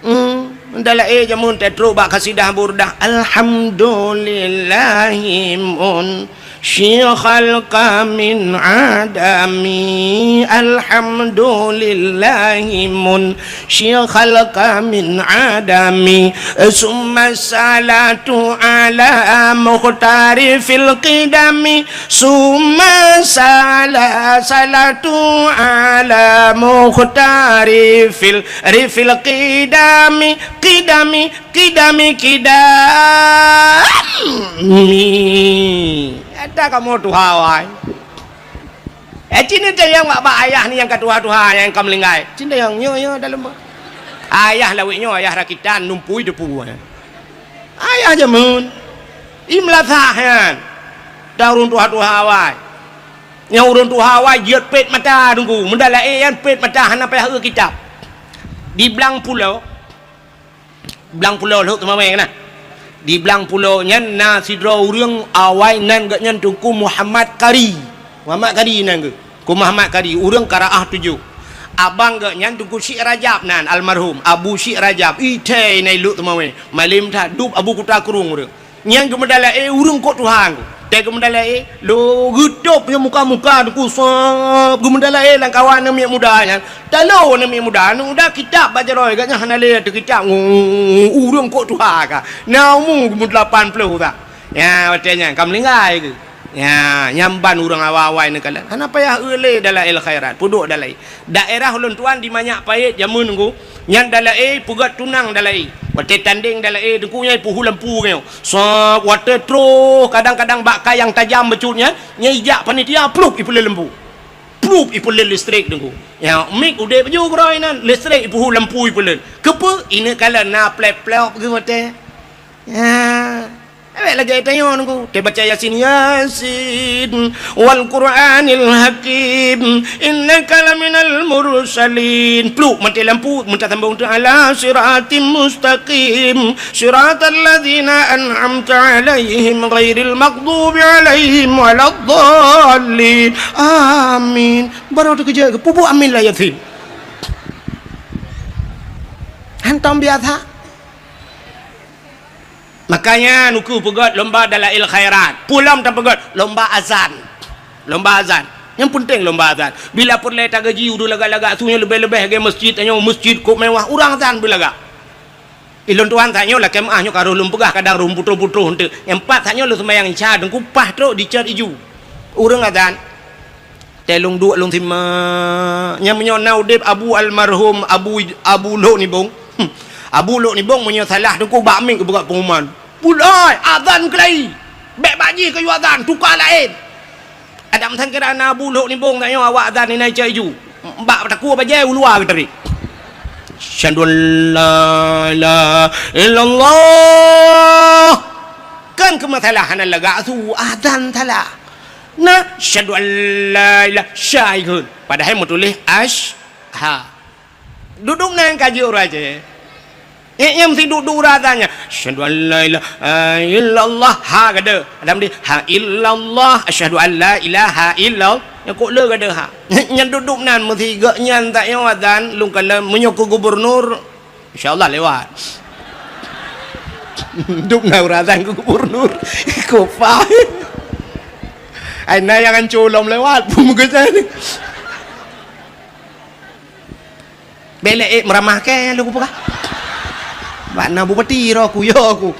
Hmm, dalail jameun teutrok bak kasidah Burdah. Alhamdulillahi mun syikhal kamin adami. Alhamdulillahi mun syikhal kamin adami. Summa salatu ala mukhtari fil qidami. Summa sala-, salatu ala mukhtari fil, rifil qidami, qidami, qidami, qidami. Ata kamoe tuha wai. Eh, cina tayang bak, bak ayah ni nyang ka tuha-tuha, nyang ka meulinggai. Cina tayang nyoe, nyoe dalam ba-, ayah lawét nyoe, ayah rakitan, numpui depu. Ayah jameun. I meulasah nyan. Dan ureueng tuha-tuha awai. Nyang ureueng tuha awai jeuet pet mata teungku. Meudalail nyan pet mata hana payah eu kitab. Di Blang Pulo. Blang Pulo Lhok Teumawé na. Di Blang Pulo nyan na sidroe ureueng awai nan geuh nyan Teungku Muhammad Kari. Muhammad Kari nan geuh. Ku Muhammad Kari, ureueng Karaah Tujoh. Abang geuh nyan Teungku Syik Rajab nan, almarhum Abu Syik Rajab. Ithai na i Lhok Teumawé. Malém that, dub Abu Kuta Krueng ureueng. Nyan geumeudalail ureueng kok tuha. Teuh geumeudalail, lo geutôb nyan muka-muka Teungku sab geumeudalail lam kawan aneuk miet muda nyan. Talo aneuk miet muda, aneuk muda kitab bak jaroe, gobnyan hana lé ateueh kitab. Ureueng kok tuha ka. Na umu geumeudelapan ploh ka. Nya, watèe nyan ka meulinggai keuh. Nya, nyan ban ureueng awai-awai neukalon. Hana payah eu lé dalail khairat, peuduek dalail. Daerah ulôn tuan di Manyak Payet jameun Teungku, nyan dalail peugét tunang dalail. Watèe tandeng dalail Teungku nyan ipuhu lampu nyoe. Sob, watèe troh kadang-kadang bak kai nyang tajam bacut nyan, nyan ijak panitia plup ipeuleuet lampu. Plup ipeuleuet listrik Teungku. Nyan mik udeb ju keudroe nan, listrik ipuhu lampu ipeuleuet. Keupeue? Ineuk kalon na plep-plop geuh watèe. Nya. Awak lagèe tanyoe Teungku, teubaca Yasin, Yasin, wal Qur'anil Hakim, innaka laminal mursalin. Pluk, maté lampu, meutasambong teuh, ala siratim mustaqim, siratal ladzina an'amta 'alaihim ghairil maghdubi 'alaihim waladdallin. Amin. Baru teukeujot, peubuet amin lam Yasin. Hantom biasa. Makanya nuku peugét lomba dalail khairat. Pulam tapeugét lomba azan. Lomba azan. Nyang penting lomba azan. Bila peureulèe tagaji ureueng lagak-lagak su nyoe leubeh-leubeh lagèe masjid, tanyoe masjid kok mewah, urang azan beulagak. Ilôn tuan tanyoe lakèe meu'ah nyoe ka roh lôn peugah kadang roh putôh-putôh eunteuk. Nyang pat tanyoe lôn seumayang Isya Teungku paih trok dicot iju. Ureueng azan. Teuh lôn duek lôn simak. Nyan meunyoe na udeb Abu almarhum Abu, Abu Lhok Nibong. Hmm. Abu Lhok Nibong meunyoe salah Teungku bak mik geupeugah pengumuman. Pulai, azan keulai. Bèk bak jih keu yue azan, tuka laén. Adak meusan kira na Abu Lhok Nibong tanyoe awak azan inan cok iju. Bak takue bajèe u luwa geutarek. Asyhadu an la ilaha illallah. Kan keu masalah hana lagak su azan salah. Na, asyhadu an la ilaha, syai kheun. Padahai meutuléh ash-, ha. Dudoe nan ka jeuet ureueng Aceh. Nyang, nyang meusi dudoe ureueng Aceh nyan. Asyhadu an la ilaha illallah. Ha, gada. Adam di, ha, illallah. Asyhadu an la ilaha illallah. Nyang kok le gada ha. Nyang dudoe nan meusi geuh nyan tak nyoe azan, lôn kalon meunyoe keu gubernur. Insya Allah lewat. Dum na ureueng azan keu gubernur. Kopa. Ai na nyang anco lom lewat, peue meukeusai. Belek ék meuramah kèe lôn kupeugah. Bak na bupati roh ku, yo ku.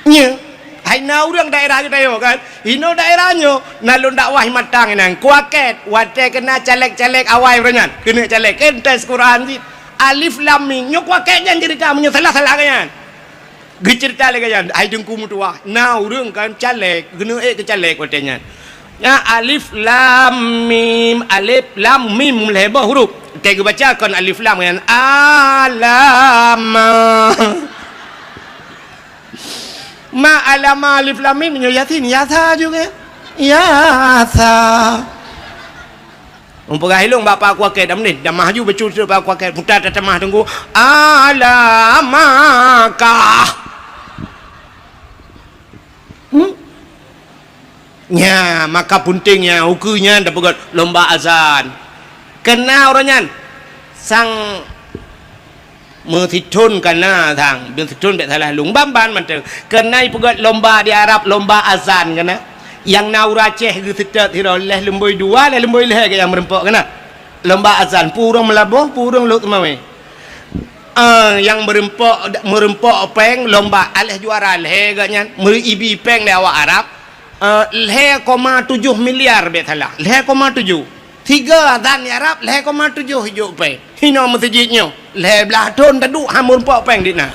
Nyo, hai na ureueng daerah geutanyoe kan, inoe daerah nyoe na lôn dakwah i Matang inan, kuakét watèe keunan caleg-caleg awai uroe nyan, keuneuk caleg, keu tes Quran cit. Alif Lam Mim, nyoe kuakét nyan ceurita meunyoe salah-salah geuh nyan. Geuceurita lé geuh nyan, hai Teungku meutuwah, na ureueng kan caleg, keuneuk ék keu caleg watèe nyan. Nyan alif lam mim, alif lam mim lhèe boh huruf. Teuh geubaca kon alif lam nyan, alama. Ma Lama alif lam mim, nyoe Yasin, Yasa juga. Yasa. Mupeugah ilong bak Pak Kuakét, dah meunan, dah maju becut Pak Kuakét, putar tatamah tunggu. Alamaka. Hmm? Nya, maka punténg nya, ukeue nyan tapeugét lomba azan. Keuna uroe nyan, sang meusithon kana sang, meusithon bék salah lôn, ban-ban mantong. Keuna ipeugét lomba di Arab, lomba azan keuna. Nyang na ureueng Aceh geuseutôt sidroe, lhèe lumbôi dua, lhèe lumbôi lhèe geuh nyang meureumpok keuna. Lomba azan, peue ureueng Meulaboh, peue ureueng Lhokseumawe. Eh, nyang meureumpok, meureumpok péng lomba, aléh juara lhèe geuh nyan, meuibi péng lé awak Arab, eh, lhèe koma tujoh miliar bék salah, lhèe koma tujoh. Sigoe azan di Arab, lhèe koma tujoh ijok péng. Hinoe meuseujid nyoe, lhèe blaih thon taduek han meureumpok péng di na.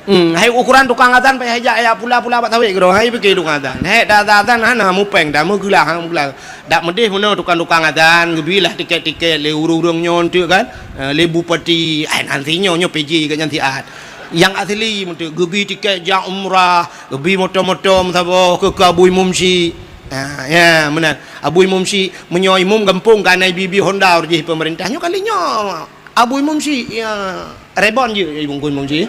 Hmm, hai ukoran tukang azan payah jak, jak pula-pula bak sawét keudroe, hai pike tukang azan. Hai dah azan, azan hana mupéng, dah meugeulah, han meugeulah. Dak meudeh meunoe tukang-tukang azan, geubi lah tikét-tikét lé ureueng-ureueng nyoe enteuk kan. Eh, lé bupati, ai nan sinyoe nyoe P J geuh nyan siat. Nyang asli meuteuk geubi tikét jak umrah, geubi moto-moto meusaboh keu, keu Abu Imum Syik. Ha, ya, meunan. Abu Imum Syik, meunyoe imum gampông ka na ibi-ibi honda jih peumeurintah. Nyoe kali nyoe. Abu Imum Syik, ya, rebon jeuet Abu Imum Syik.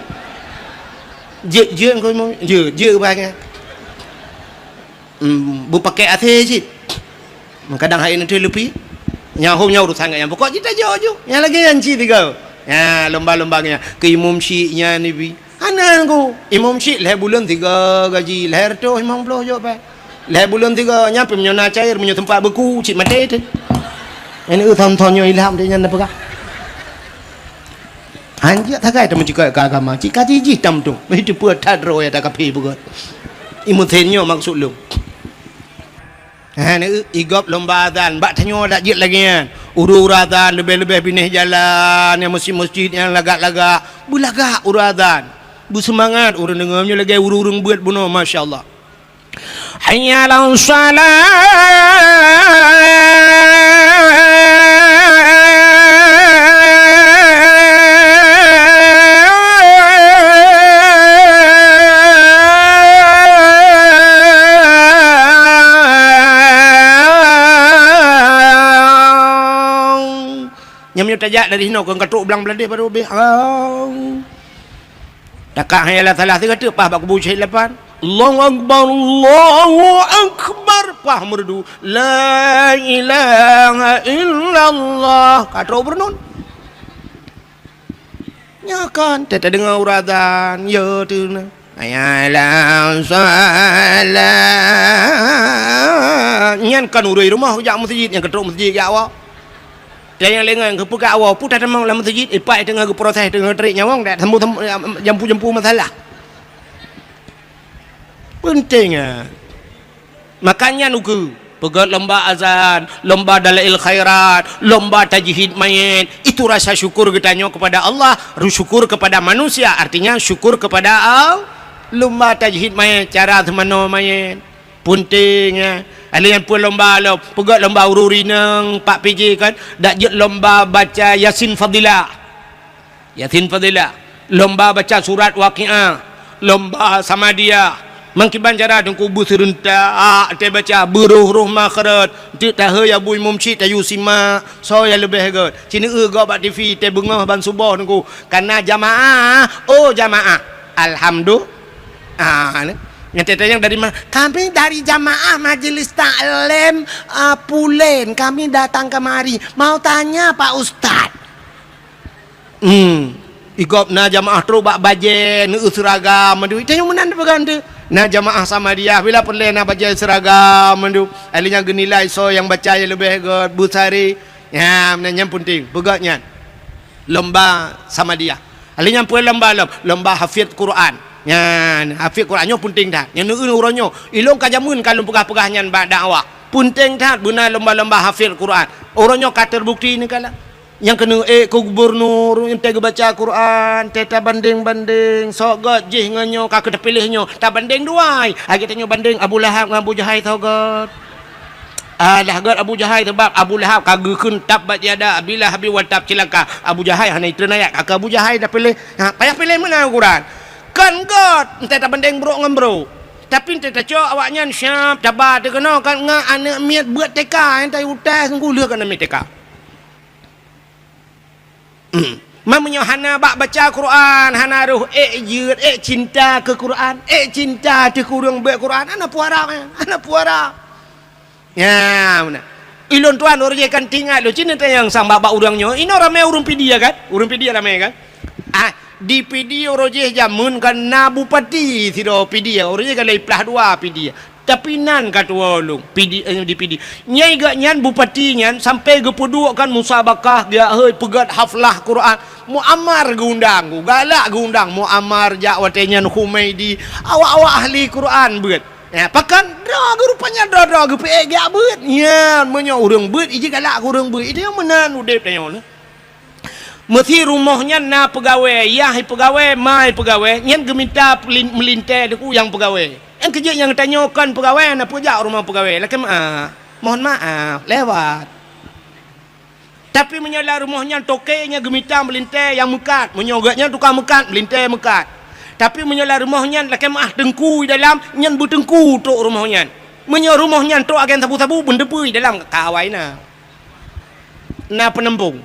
Jeuet, jeuet Abu Imum, jeuet, jeuet bangai. Hmm, beupakèk asèe cit. Kadang hai neuteuleupie. Nyan hom nyan urusan gata nyan. Pokok jih tajok ju. Nyang lagèe nyan cit tiga. Nya, lomba-lomba nyan. Keu Imum Syik nyan ibi. Hana ku. Imum Syik lhèe buleuen tiga gaji. Lhèe reutôh limong ploh jok pèng. Lhèe buleuen tiga. Nyan pih meunyoe na cair, meunyoe teumpat beuku, cit maté teuh. Nyan eu thon-thon nyoe ilham deh nyan na peugah. Hanjeuet sagai tameucukot keu agama, cit ka jijih tameutueng. Itu peue that droe ya takaphe beugöt. Imum Syik nyoe maksud lôn. Ha, neu, i gob lomba azan, bak tanyoe dak jeuet lagèe nyan. Ureueng-ureueng azan, leubeh-leubeh binéh jalan, nyang meuseujid-meuseujid, nyang lagak-lagak. Beulagak ureueng azan. Beuseumangat ureueng deungoe, nyoe lagèe ureueng-ureueng beuet bunoe, masya Allah. Hayya 'alas shalah. Nyan meunyoe tajak dari hinoe keu ka trok blang Bangladesh baru habéh. Au. Takak hayya 'alas shalah sigoe teuk paih bak kubu syahid lapan. Allahu Akbar, Allahu Akbar, paih meureudu. La ilaha illallah. Ka trok beureunon. Nyoe kan, teudeungoe ureueng azan, ya tu na. Hayya 'alas shalah. Nyan kan ureueng rumoh jak meuseujid, nyang ka trok meuseujid jak awak. Dan nyang lé ngon geupeugah awak, peue tatamong lam meuseujid, ipak teungoh geuproses, teungoh tarék nyawöng, dak sambung-sambung, jampu-jampu masalah. Peunteng, ah. Maka nyan ukeue, peugöt lomba azan, lomba dalail khairat, lomba tajhid mayét, itu rasa syukur geutanyoe kepada Allah, ru-, syukur kepada manusia, artinya syukur kepada Al-, lomba tajhid mayét, cara seumanoe mayét. Peunteng, ya. Alèh nyan peue lomba lom, peugöt lomba ureueng inong, Pak P J kan, dak jeuet lomba baca Yasin Fadilah. Yasin Fadilah. Lomba baca surat Waqiah. Lomba Samadiyah. Meukiban cara teungku beuseurentak, teuh baca beuroh-roh makhraj. Teuk tahe ya bui mumsyid tayue simak, soe nyang leubeh göt. Cineu gob bak T V, teuh beungoh ban suboh teungku. Kana jamaah, oh jamaah. Alhamdulillah. Ah, ni. Nyang teuh nyang dari ma-, kami dari jamaah Majelis Taklim, ah, Pulen. Kami datang kemari. Mau tanya Pak Ustaz. Hmm. Igob na jamaah trok bak bajèe, neu seuragam mandum. Tanyoe meunan peugah teuh. Na jamaah Samadiyah, bila peureulèe na bajèe seuragam mandum. Ahli nyan geunilai soe nyang baca nyang leubeh göt, beusari. Nyan, nyan peunteng. Peugah nyan. Lomba Samadiyah. Ahli nyan peue lomba lom? Lomba hafiz Quran. Nyan, hafiz Quran nyoe peunteng that. Nyan neu uroe nyoe. Ilôn ka jameun ka lôn peugah-peugah nyan bak dakwah. Peunteng that beuna lomba-lomba hafiz Quran. Uroe nyoe ka terbukti neukalon. Nyang keuneuk ék keu gubunur, nyang teuh geubaca Quran, teuh tabandeng-bandeng, soe göt jih ngon nyoe ka keuh tapiléh nyoe, tabandeng dua ai. Lagèe tanyoe bandeng Abu Lahab ngon Abu Jahai soe göt. Alah göt Abu Jahai, sabab Abu Lahab ka geukheun tabbat yada Abi Lahabin wa tab, cilaka. Abu Jahai hana itreun ayat, ka keuh Abu Jahai tapiléh. Ha, payah piléh meunan Quran. Kon göt, entah tabandeng brok ngon brok. Tapi entah tacok awaknyan siap taba teuh keunoe kan ngon aneuk miet beuet T K, entah utai sungguh lheueh keu aneuk miet T K. Hmm. Man meunyoe hana bak baca Quran, hana roh ék jeuet, ék cinta keu Quran, ék cinta teuh keu ureuëng beuet Quran, hana peue harab, eh, hana peue harab. Ya, beuna. Ilôn tuan ureuëng jih kan tingat lôn, cit neutanyong sang bak-bak ureuëng nyoe, inoe ramé ureuëng Pidie kan? Ureuëng Pidie ramé kan? Ah, di Pidie ureuëng jih jameun kan na bupati sidroe Pidie, ureuëng jih kan lhée plah dua Pidie. Tapi nan ka tuwoe lôn, Pidie, eh, di Pidie. Nyai geuh nyan bupati nyan sampai geupeuduek kan musabakah geujak hôi peugét haflah Quran. Muammar geuundang, galak geuundang Muammar jak watée nyan Humaidi, awak-awak ahli Quran beuet. Ya, pakon droe geuh rupanya droe-droe geupeuék geujak beuet. Nyan, meunyoe ureuëng beuet, iji galak keu ureuëng beuet. Itu nyang meunan udeb tanyoe nyoe. Meusi rumoh nyan na peugawée, yah peugawée, ma peugawée, nyan geumita pelin-, meulintée teungku nyang peugawée. Nyang keujeuet nyang tanyoe kon peugawée, na peujak rumoh peugawée. Lakée meuáh, mohon maaf, lewat. Tapi meunyoe lam rumoh nyan toke nyan geumita meulintée nyang meukat, meunyoe geuh nyan tukang meukat, meulintée meukat. Tapi meunyoe lam rumoh nyan lakée meuáh teungku di dalam, nyan beuteungku trok rumoh nyan. Meunyoe rumoh nyan trok agen sabu-sabu, beuneupeue di dalam ka awai na. Na peuneumpung.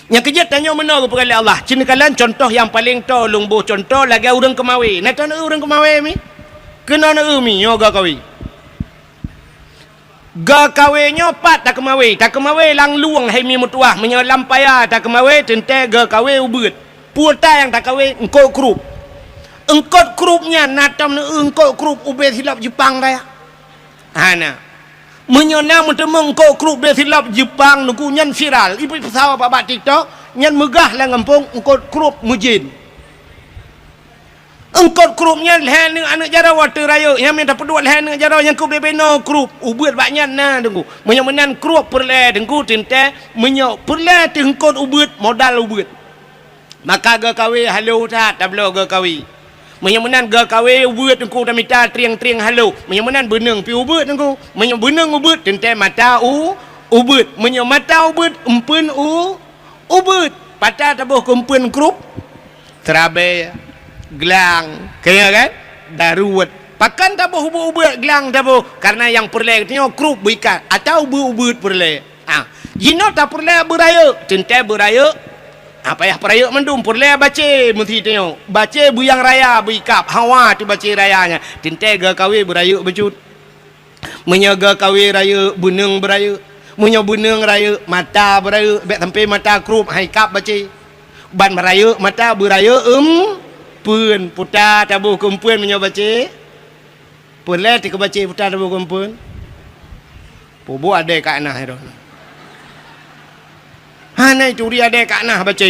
Nyang keujeuet tanyoe meunoe geupeugah lé Allah. Cit neukalon contoh nyang paleng toe lôn boh contoh lagée ureuëng keumawé. Na taneuk ureuëng keumawé mi? Keunoe neu mi nyoe geuh kawé. Geuh kawé nyoe pat takeumawe, takeumawe lam lueng hai mi meutuwah, meunyoe lam paya takeumawe teuntée geuh kawé ubeuet. Peue ta nyang takawé eungkot krup. Eungkot krup nyan na tom neu eungkot krup ubé silop Jeupang raya. Hana. Meunyoe na meuteumé eungkot krup ubé silop Jeupang nuku nyan viral, ipeusawa bak, bak TikTok, nyan meugah lam gampông eungkot krup meujén. Eungkot krup nyan lhée aneuëk, aneuëk jaroe teurayeuk, nyang mita peuduek lhée aneuëk jaroe nyang keubeubeno krup, ubeuet bak nyan na teungku. Meunyoe meunan krup peureulée teungku teuntée, meunyoe peureulée teuh eungkot ubeuet, modal ubeuet. Maka geuh kawé halo that tabloe geuh kawé. Meunyoe meunan geuh kawé ubeuet teungku tamita trieng-trieng halo. Meunyoe meunan beuneueng pi ubeuet teungku. Meunyoe beuneueng ubeuet teuntée mata u, ubeuet. Meunyoe mata ubeuet, eumpeuen u, ubeuet. Pat taboh keu eumpeuen krup? Seurabée, glang, keu nyan kan? Daruet. Pakon taboh ubeuet-ubeuet glang taboh? Karena nyang peureulée geutanyoe krup beuikat atawa ubeuet-ubeuet peureulée. Ah, jinoe tapeureulée beurayeuk, teuntée beurayeuk. Ah, payah peurayeuk mandum peureulée bacé meusi tanyoe. Bacé beuyang raya beuikab, hawa teuh bacé raya nyan. Teuntée geuh kawé beurayeuk bacut. Meunyoe geuh kawé rayeuk, beuneueng beurayeuk. Meunyoe beuneueng rayeuk, mata beurayeuk, bék sampoe mata krup hai kab bacé. Ban beurayeuk mata beurayeuk eumpeuen, puta taboh keu eumpeuen meunyoe bacé. Peureulée teuh keu bacé puta taboh keu eumpeuen. Peubuet adée ka na hiroh. Hana ituri adée ka na bacé.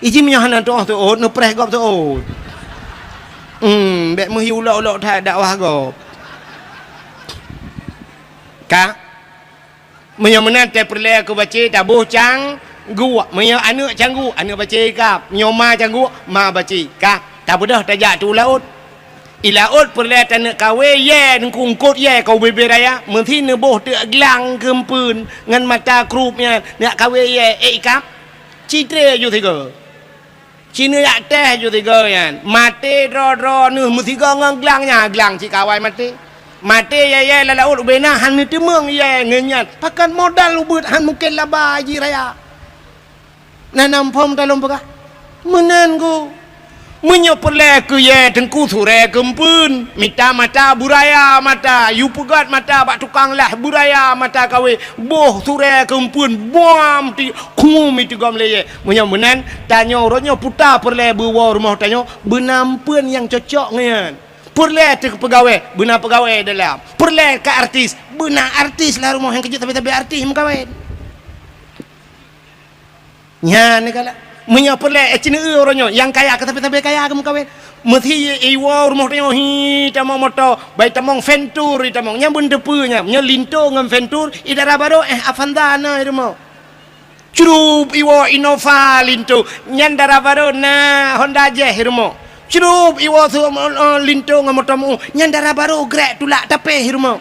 Iji meunyoe hana tuoh seuôt, neupreh gob seuôt. Hmm, bék meuhi ulok-ulok that dakwah gob. Ka? Meunyoe meunan teuh peureulée keu bacé taboh cangguek. Meunyoe aneuëk cangguek, aneuëk bacé ikab. Meunyoe ma cangguek, ma bacé. Ka? Tabeudôh tajak tu laôt. I laôt peureulée taneuk kawé yée, eungkot yée ka ubé-bé raya, meusi neuboh teuk glang keu eumpeuen ngon mata krup nyan, neuk kawé yée ék ikab. Ci tré ju sigoe. Ci neujak teh ju sigoe nyan. Maté droe-droe neuh meusigoe ngon glang nyan, glang ci kawai maté. Maté yée-yée lam laôt ubé na hana teumeueng yée ngon nyan. Pakon modal ubeuet han mungken laba jih raya. Na nam phom ta lôn peugah. Meunan ku. Meunyoe peureulée keu yée teungku surée keu eumpeuen, mita mata beuraya mata, yue peugét mata bak tukang lah beuraya mata kawé, boh surée keu eumpeuen, buam ti khum itu gom lé yée. Meunyoe meunan, tanyoe uroe nyoe puta peureulée beuwoe rumoh tanyoe, beuna eumpeuen nyang cocok ngon nyan. Peureulée teuh peugawée, beuna peugawée dalam. Peureulée ka artis, beuna artis lam rumoh nyang keujeuet sabe-sabe artis meukawen. Nyan ni galak. Meunyoe peureulée, eh, ci neueu uroe nyoe, nyang kaya keu sabe-sabe kaya keu meukawen. Meusi iwoe rumoh tanyoe hi tamong moto, bai tamong Ventur i tamong. Nyan beuneuteupeu nyan. Meunyoe Linto ngon Ventur, i dara barô, eh, Avanza na i rumoh. Crup iwoe Innova Linto, nyan dara barô na Honda Jazz i rumoh. Crup iwoe su, eh, Linto ngon moto meu, nyan dara barô grek tulak tapéh i rumoh.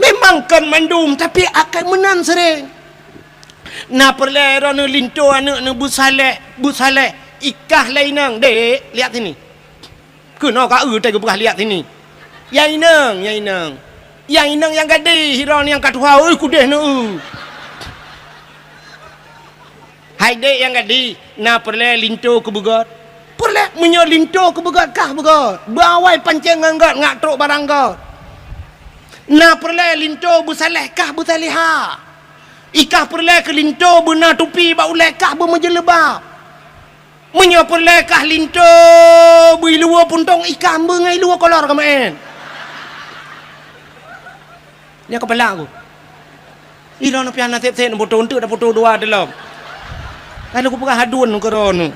Memang kon mandum, tapi akai meunan sering. Na peureulée droeneuh linto aneuëk neuh beusaleh, beusaleh, ikah lé inong, "Dek, lihat sini." Keunoe ka eu teuh geupeugah lihat sini. "Ya inong, ya inong." Ya inong nyang gadih, droeneuh nyang ka tuha, ui kudeh neueu. Hai dek nyang gadih, na peureulée linto keu beugöt? Peureulée, meunyoe linto keu beugöt kah beugöt. Beuawai pancéng ngon göt, ngak trok barang göt. Na peureulée linto beusaleh kah beusalehah? Ikah peureulée keu linto beuna tupi bak ulée kah beumeujeuleuba? Meunyoe peureulée kah linto beuiluwa puntông, ikah beungai luwa kolor keumaén. Nyoe keupala ku. Ilôn piah na sép-sép neupoto eunteuk, neupoto dua teulom. Lalu kupeugah hadun keu droeneuh.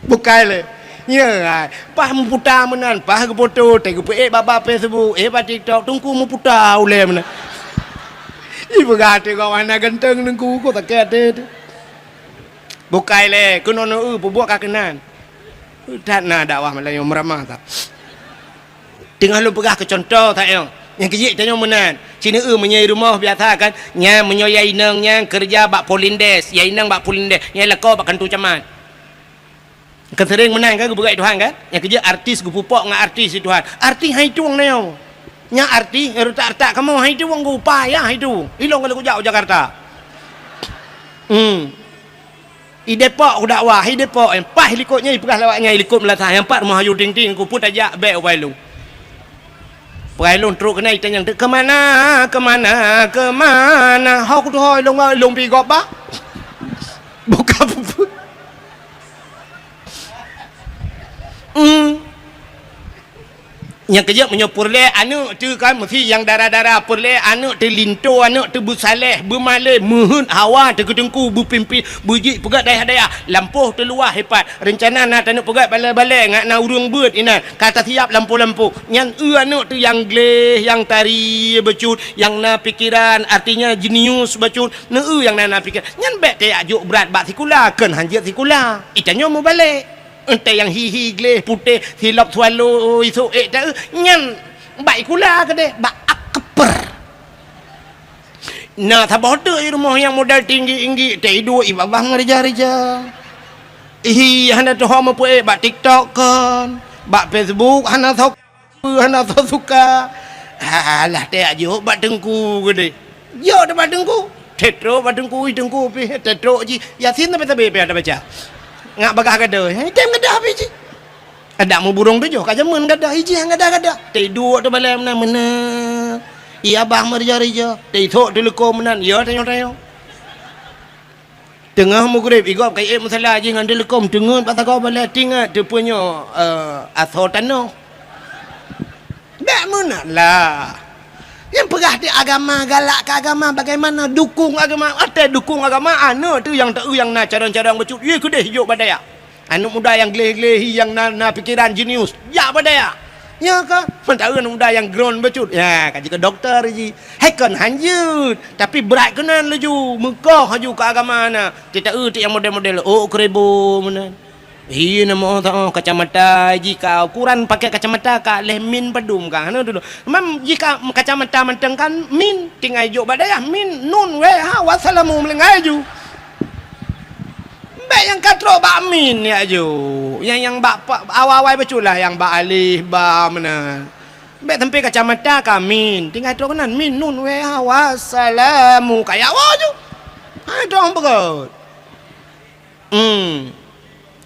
Bukai lé. Nyoe, ai, paih meuputa meunan, paih geupoto, teuh geupeuék bak, bak Facebook, ék bak TikTok, teungku meuputa ulée meunan. Ipeugah até gobnyan ganteng teungku, kok sakét até teuh. Bukai lé, keunoe neueu peubuet ka keunan. That na dakwah malam nyoe meuramah that. Teungoh lôn peugah keu cuntoh that nyoe. Nyang keujeuet tanyoe meunan. Ci neueu meunyoe i rumoh biasa kan, nyan meunyoe ya inong nyan keureuja bak Polindes, ya inong bak Polindes, nyan lakoe bak kantô camat. Kan seuréng meunan kan geupeugah Tuhan kan? Nyang keujeuet artis geupupok ngon artis di Tuhan. Artis hai tueng na nyoe. Nyan artis nyang reutak-reutak kamoe hai tueng geuupaya hai tueng. Ilôn ka lheueh kujak u Jakarta. Hmm. I Depok kudakwah, i Depok, eh, paih likot nyan ipeugah lawak nyan i likot meulasah nyang pat rumoh Ayu Ting Ting, ku pun tajak bék u Bailung. Peugah lôn trok keunan itanyong teuk, "Keumana, keumana, keumana?" Ho kutuho lôn, lôn pi gob ba. Buka pupu. Hmm. Nyang keujeuet meunyoe peureulée aneuëk teuh kan meusi nyang dara-dara, peureulée aneuëk teuh linto, aneuëk teuh beusaleh, beumalée, meuheuet hawa teuh keu teungku, beupimpin, beujeuet peugét dayah-dayah, lampôh teuh luwah ipat, reuncana na taneuk peugét balée-balée ngat na ureuëng beuet inan, ka tasiap lampôh-lampôh. Nyan eu aneuëk teuh nyang gleh, nyang tari bacut, nyang na pikeran, artinya jenius bacut, neueu nyang na, na pikeran. Nyan bék tajak jok brat bak sikula, kheun han jeuet sikula. Itanyoe meubalek. Entée nyang hi-hi gleh putéh silop swallow isok ék taeu, nyan bak ikula keudeh, bak akper. Na saboh teuk i rumoh nyang modal tinggi-tinggi, teuiduek i babah ngeurija-rija. Hi hana teuho meupeuék bak TikTok kon, bak Facebook hana sok. Peue hana soe suka? Alah, teuak jok bak teungku keudeh. Jok teuh bak teungku. Teutrok bak teungku, ui teungku pih, teutrok jih. Yasin sabe-sabe pih tabaca. Ngak bagaih gadoh, eh, tem gadoh pih jih. Adak muburong tujoh ka jameun gadoh, ijih gadoh-gadoh. Teuduek teuh balée meunan, meunan. Iya bah meurija-rija, teuisok teuleuko meunan, ya tanyong-tanyong. Teungoh meugreb, igob ka iék musala jih ngon teuleukom teungeut bak sagoe balée, tingat teupeue nyoe, eh, asoe tanoh. Bék meunan lah. Nyang peugah di agama, galak keu agama, bagaimana dukung agama? Watée dukung agama, aneuëk teuh nyang taeu nyang na cadang-cadang bacut, ie keudeh jok bak dayah. Aneuëk muda nyang gleh-gleh hi nyang na, na pikeran jenius, jak bak dayah. Nyo ka, seumantara aneuëk muda nyang groen bacut, ya, ka jeuet keu dokto jih. Hai kon han jeuet, tapi brat keunan laju, meukoh laju keu agama na. Teuta eu teuk nyang model-model, ôk keureubo meunan. Hi na moh taoh kacamata jih ka, ukuran pakai kacamata ka lheueh min padum ka, hana dulu. Mam jih ka kacamata mantong kan min, tinggai jok bak dayah min, nun wéh ha, wassalamu meulinggai laju. Bék nyang ka trok bak min ya ju. Nyang, nyang bak pa-, awai-awai bacut lah nyang bak alif, ba meunan. Bék sampai kacamata ka min. Tinggai trok keunan min nun wéh ha wassalamu. Ka ya wa ju. Ha dong beugôt. Hmm.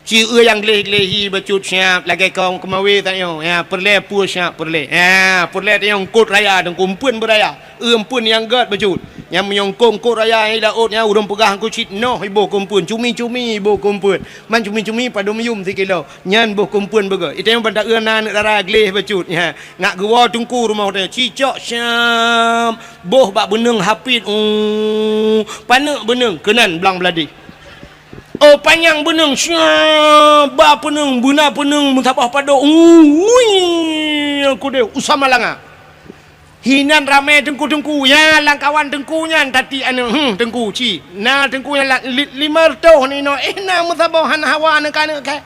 Ci eu nyang gleh-gleh hi bacut siap lagée kong keumawe tanyoe. Ya, peureulée peue siap peureulée. Ya, peureulée tanyoe eungkot raya teungku eumpeuen beuraya. Eu eumpeuen nyang gét bacut. Nyang meunyoe eungkot-eungkot raya nyang i laôt nyan ureuëng peugah eungkot cit noh iboh keu eumpeuen, cumi-cumi iboh keu eumpeuen. Man cumi-cumi padum yum sikilo, nyan boh keu eumpeuen beugét. Itanyoe ban taeu na aneuëk dara gleh bacut nyan. Ngak geuwoe teungku rumoh teuh, cicok syam, boh bak beuneueng hapit, uh, paneuk beuneueng keunan blang beuladih. Oh panyang beuneueng syam, ba peuneueng, beuna peuneueng meusaboh padub, uh, ui, aku deh, usah malanga. Hinan ramé teungku-teungku, ya lam kawan teungku nyan tati aneuëk, hmm, teungku ci. Na teungku nyan la-, li-, lima reutôh ninoe, eh, na meusaboh hana hawa aneuëk-aneuëk kah.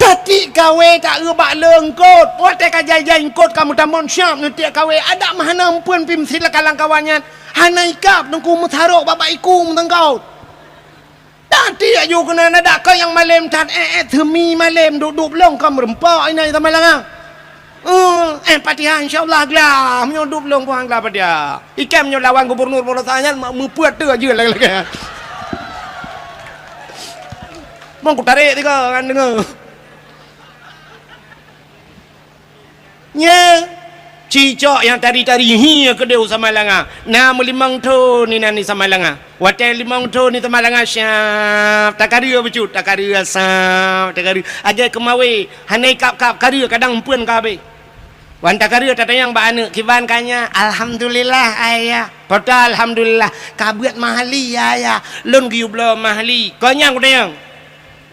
Tati Tiek kawé taeu bak le eungkôt. Watèe ka jai-jai eungkôt ka meutamong siap neutiek kawé. Adak meuhana eumpeuen pih meusilakalangkawan nyan. Hana ikab teungku meusarok bak-bak iku meuteungkôt. Dak tiek ju keunan adak keu nyang malém that, eh, eh, teumi malém duek-duek lôn ka meureumpok inan sama langa. Eh, eh, Fatihah insya Allah glah. Meunyoe duek lôn puang glah Fatihah. Ikam nyoe lawan gubernur Polosa nyan ma-, meupeuet tu aja lagèe-lagèe. Mong kutarek tiga kan deungoe. Nya, cicok nyang tari-tari hi keudéh u Samalanga. Na meulimong thon inan di Samalanga. Watèe limong thon di Samalanga, siap, takareu bacut, takareu, siap, takareu. Lagèe keumawé, hana ikab-kab, kareu kadang eumpeuen ka habéh. Wan takareu tatanyong bak aneuk, "Kiban ka nyak?" "Alhamdulillah, Ayah." "Po ta alhamdulillah?" "Ka beuet mahli, Ayah." "Lôn geuyue bloe mahli." "Kon nyan kutanyong."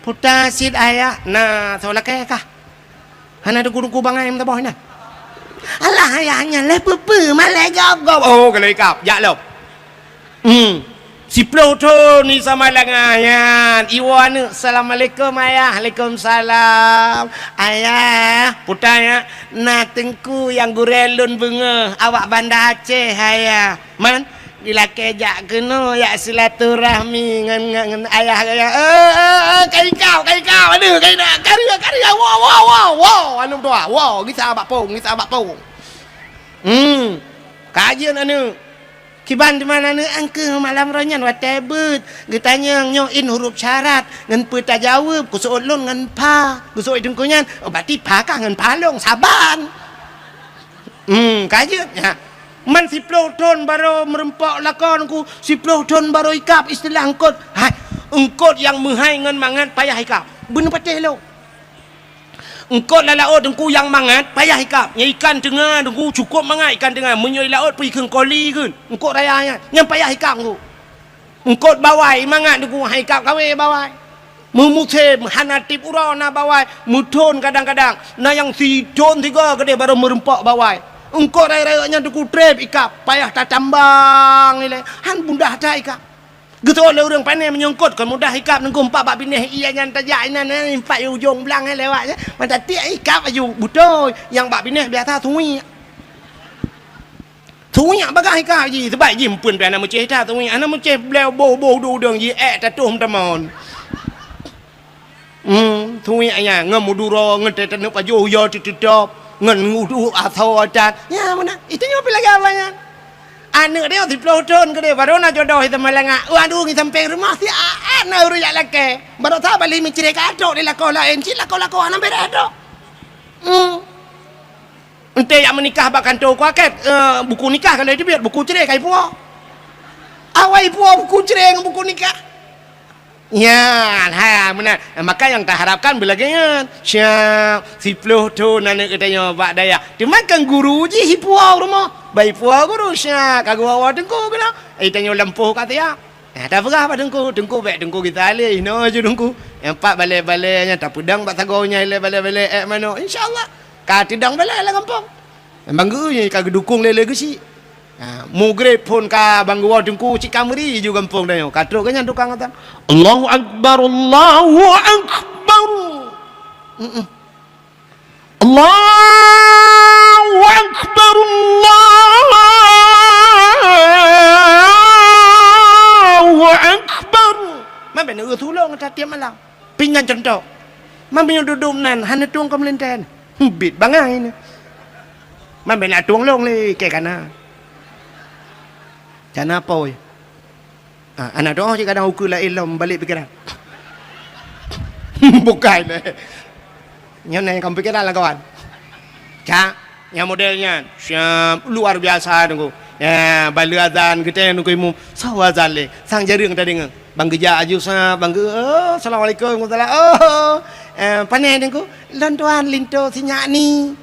"Po ta cit, Ayah?" "Na, soe lakèe kah?" Hana teungku-teungku bangai meusaboh inan. Alah, ayah nyan lé peue-peue, malèe gob-gob. Oh, ka lheueh ikab, jak lom. Hmm. Siploh thon di Samalanga nyan. Iwoe aneuk, "Assalamualaikum, Ayah." "Waalaikumsalam." "Ayah," "Po ta nyak?" "Na teungku nyang gurèe lôn beungoh, awak Banda Aceh, Ayah." Man, dilakèe jak keunoe, jak silaturahmi ngon, ngon, ngon ayah gaya. Eh, eh, eh, ka ikab, ka ikab, aduh, ka ikab, kareu, kareu, woe, woe, woe, woe, aneuk dua, woe, gisa bak pong, gisa bak pong. Hmm, ka jeuet aneuk. Kiban teuma aneuk angkeuh malam roh nyan watèe beuet. Geutanyong nyoe in huruf syarat, ngon peue tajaweueb, kuseuôt lôn ngon pha. Geuseuôt teungku nyan, oh, berarti pha kah ngon pha lôn, saban. Hmm, ka jeuet, nyan. Man siploh thon barô meureumpok lakoe teungku, siploh thon barô ikab istilah eungkôt. Hai, eungkôt nyang meuhai ngon mangat payah ikab. Beuneupatéh lôn. Eungkôt lam laôt teungku nyang mangat payah ikab. Nyan ikan teunga teungku cukôp mangat ikan teunga. Meunyoe i laôt pih kheun koli kheun. Eungkôt raya nyan, nyan payah ikab teungku. Eungkôt bawai mangat teungku, hai ikab kawé bawai. Meumusém hana tiep uroe na bawai, meuthon kadang-kadang. Na nyang sithon sigoe keudéh barô meureumpok bawai. Eungkôt rayeuk-rayeuk nyan teungku trép ikab, payah tatambang ilèe. Han mudah that ikab. Geutôh lé ureueng pané meunyoe eungkôt kon mudah ikab teungku, empat bak binéh ie nyan tajak inan, eh, empat ujông blang, eh, lewat, eh. Mata tiek ikab aju beutôi, nyang bak binéh biasa suwiek. Suwiek bagah ikab jih, sebab jih eumpeuen pih hana meucéh that suwiek, hana meucéh bléu boh-boh udeueng jih ék tatoh meutamon. Hmm, suwiek nyan ngon meuduro, ngon teuh taneuk pajoh uya teuteutop, ngon udeuh asoe that. Nyan meunan, itu nyoe pih lagèe awak nyan. Aneuk dia siploh thon keudéh, barô na jodoh di Samalanga. Waduh, ngi sampéng rumoh siat na ureueng jak lakèe. Barô sa bali meucré ka trok di lakoe laén, cit lakoe-lakoe hana bèrèh trok. Hmm. Enté jak meunikah bak kantô kuakét, eh, buku nikah ka lheueh teubiet, buku cré ka ipuwoe. Awai ipuwoe buku cré ngon buku nikah. Nyan, ha, meunan. Maka nyang taharapkan beulagèe nyan. Siap, siploh thon aneuk geutanyoe bak dayah. Teuma kan guru jih ipuwoe rumoh. Bak ipuwoe guru, siap, ka geuwoe-woe teungku keunoe. Eh, tanyoe lampôh ka siap. Nah, tapeugah bak teungku, "Teungku, bèk teungku gisa lé, inoe ju teungku." Nyang pat balèe-balèe nyan tapeudong bak sagoe nyan ilèe balèe-balèe ék manok. Insya Allah, ka teudong balèe lam gampông. Bang geu nyan ka geudukong lé-lé geuchik. Ha, mugreb phôn ka bang geuwoe teungku cit ka meuri ju gampông tanyoe. Ka trok keu nyan tukang azan. Allahu Akbar, Allahu Akbar. Mm-mm. Allahu Akbar, Allahu Akbar. Man bèk neueu tulông that tiep malam. Pih nyan cuntoh. Man meunyoe dudoe nan hana tueng keu meulintèe. Bit bangai nyoe. Man bèk na tueng lôn lé kèe kana. Kana pôi. Ah, aneuk doa cit kadang ukeue laén lom balek pikeran. Bukai lé. Nyan na nyang ka pikeran lah kawan. Cak, nyang model nyan. Siap, luar biasa teungku. Ya, bale azan geutanyoe teungku imum. Sawa azan lé. Sang jareueng tadeungoe. Bang geujak aju sa, bang geu, oh, assalamualaikum, waalaikumsalam. Oh, eh, pane teungku. Lôn tuan linto si nyak ni.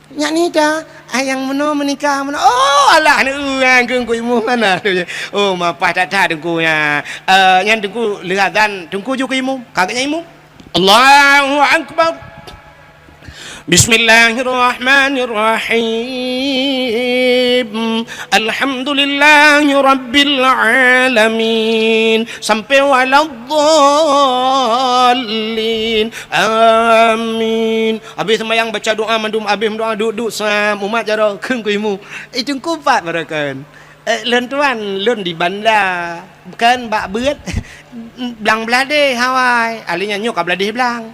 Nyak ni ta, ai nyang meunoe meunikah meunoe. Oh, alah, aneuk ureueng keu teungku imum mana tu je. Oh, mapah that-that teungku nyan. Eh, nyan teungku lheueh azan, teungku ju keu imum. Ka geuhnyan imum. Allahu Akbar. Bismillahirrahmanirrahim. Alhamdulillahirabbil alamin. Sampai waladdallin. Amin. Habéh seumayang baca doa mandum, habéh meudoa duek-duek sam, umat jaroe kheun keu imeum. Itu kupat barokan. Eh, lôn tuan, lôn di Banda, kan bak beuet blang bladeh awai. Ahli nyan nyoe ka bladeh blang.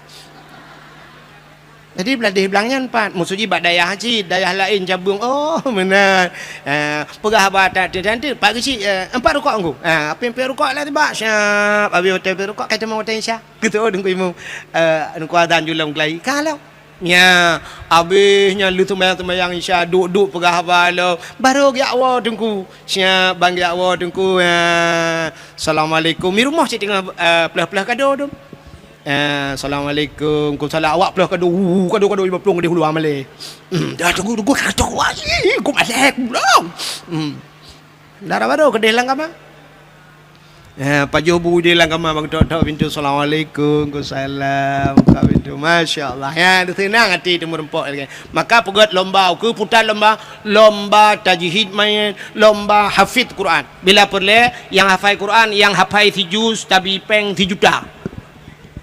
Jadi bladeh blang nyan pat, maksud jih bak dayah cit, dayah laén cabeueng. Oh, meunan. Ah, peugah haba that, that, that, Pak Geuchik, eh, empat rukok ngku. Ah, pieng-pieng rukok lah tibak, siap. Habéh watèe pieng rukok, ka teuma watèe Isya. Gitu, oh, Teungku Imum. Eh, Teungku azan julom keulayi. Ka lom. Nya, habéh nyan lheueh seumayang-seumayang Isya, duek-duek peugah haba lom. Barô geujak woe Teungku. Siap, ban geujak woe Teungku. Ya. Assalamualaikum. Di rumoh cit teungoh, eh, plôh-plôh kado tu. Eh, assalamualaikum. Waalaikumsalam. Awak plôh kado. Uh, kado-kado lima plôh di hulu amalé. Hmm, dah Teungku, Teungku, kado. Wah, ih, ku malèe, ku lom. Hmm. Dara barô keudeh lam kama. Eh, pajoh bu di lam kama bak tok-tok pintoe. Assalamualaikum. Waalaikumsalam. Buka pintoe. Masya Allah. Ya, seunang hati teumeureumpok lagèe. Maka peugöt lomba, ukeue puta lomba, lomba tajwid manyét, lomba hafiz Quran. Bila peureulèe, nyang hafai Quran, nyang hafai sijuz, tabi pèng sijuta.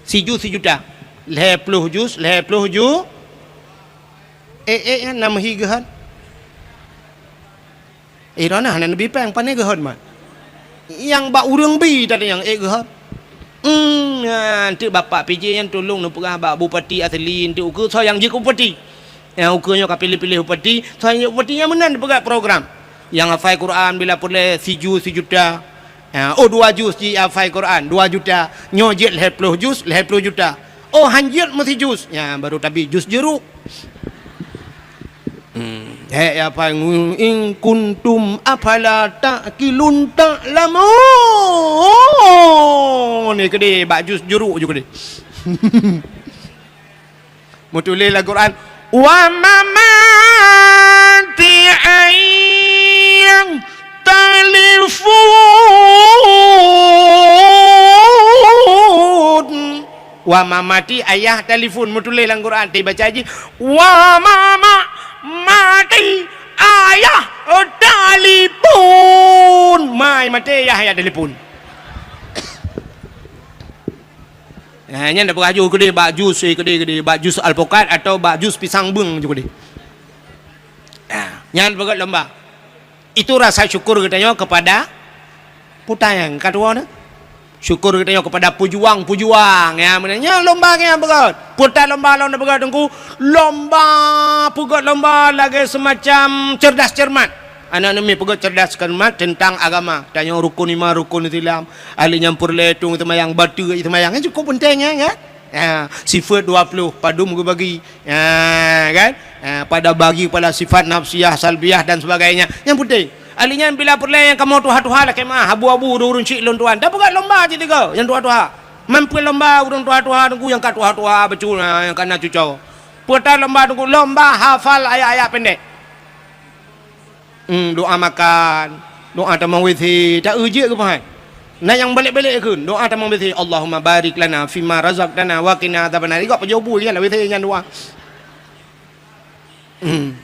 Sijuz sijuta. Lhèe plôh juz, lhèe plôh ju-, eh, eh, eh, na meuhi geuhon. Eh, droeneuh hana neubi pèng, pane geuhon mat. Nyang bak ureueng bi tadi nyang ék geuhon. Hmm, nyan teuk Bapak P J nyan tulông neupeugah bak bupati asli, enteuk ukeue soe nyang jeuet keu bupati. Nyang ukeue nyoe ka piléh-piléh bupati, soe nyang jeuet bupati nyan meunan neupeugah program. Nyang hafai Quran bila peureulèe sijuz sijuta. Ha, oh, dua juz jih hafai Quran, dua juta. Nyoe jeuet lhèe plôh juz, lhèe plôh juta. Oh, han jeuet meusijuz. Nyan baru tabi juz jeuruk. Hmm. Hèk ya, apa, in kuntum afala ta'qilun ta'lamun. Ni keudeh, bak juz jeuruk ju keudeh. Meutuléh lam Quran, "Wa mamati ayah talifun." Wa mamati ayah talifun. Meutuléh lam Quran, teubaca jih, "Wa mama mati ayah talifun." Mai maté ayah, ayah talifun. Ha, nyan dak peugah ju keudeh bak jus, eh, keudeh, keudeh, bak jus alpukat atau bak jus pisang beung ju keudeh. Ha, nyan peugöt lomba. Itu rasa syukur geutanyoe kepada puta nyang ka tuwoe nyoe. Syukur geutanyoe kepada pejuang-pejuang, ya, meunan nyan lomba nyang peugöt. Puta lomba lom na peugöt Teungku, lomba peugöt lomba lagèe semacam cerdas cermat. Aneuk-aneuk miet peugöt cerdas cermat tentang agama. Tanyoe rukun iman, rukun Islam. Ahli nyan peureulèe tueng seumayang, bateue seumayang. Nyan cukup peunteng, ya, kan? Ya, sifat dua puluh, padum geubagi. Ya, kan? Ya, pada bagi pada sifat nafsiyah, salbiyah dan sebagainya. Nyan peunteng. Ahli nyan bila peureulèe nyang kamoe tuha-tuha lakèe meu'ah, abu-abu, ureueng chik lôn tuan. Tapeugöt lomba cit tiga, nyang tuha-tuha. Mampu lomba ureueng tuha-tuha Teungku nyang ka tuha-tuha beutôi, ha, nyang ka na cucoe. Peugöt lomba Teungku, lomba hafal ayat-ayat pendek. Hmm, doa makan, doa tamong W C, ta-eu jeuet keuh hai. Na nyang balek-balek kheun, doa tamong W C, "Allahumma barik lana fima razaqtana wa qina adzabannar." Igok pajoh bu nyan lam W C nyan doa. Hmm.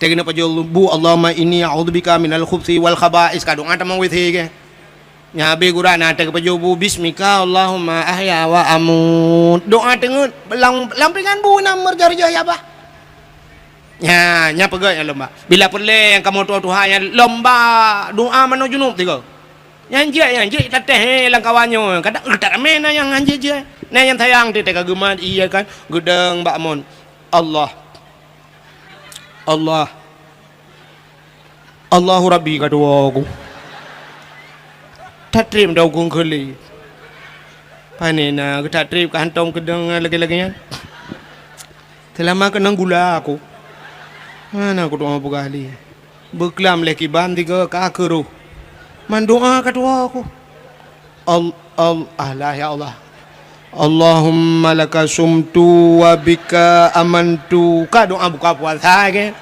Teugeuneuh pajoh bu, "Allahumma inni a'udzubika minal khubsi wal khaba'is." Ka doa tamong W C keuh. Nyan habéh gura na teugeupeujoh bu, "Bismika Allahumma ahya wa amut." Doa teungeut lam, lam pingan bu na meureujoh-reujoh ya bah. Nyan, nyan peugöt nyan lomba. Bila peureulèe nyang kamoe tuha-tuha nyan lomba doa manoe junub tiga. Nyan jeuet, nyan jeuet tatéh, eh, lam kawan nyoe. Kadang, eh, tak ramé na nyang hanjeuet jeuet. Na nyang sayang teuh ka geumat, iya kan, geudong bak mon. Allah. Allah. Allahu Rabbi ka tuwoe ku. Tatreb dah ukun keuli. Pane na geutak treb ka hantom keudong lagèe-lagèe nyan. Seulama keunong gula aku. Hana kutu'oh peugah lé. Beuklam lé kiban tiga ka keuroh. Man doa ka tuwoe ku. Al-, al-, alah, ya Allah. Allahumma laka sumtu wa bika amantu. Ka doa buka puasa ke?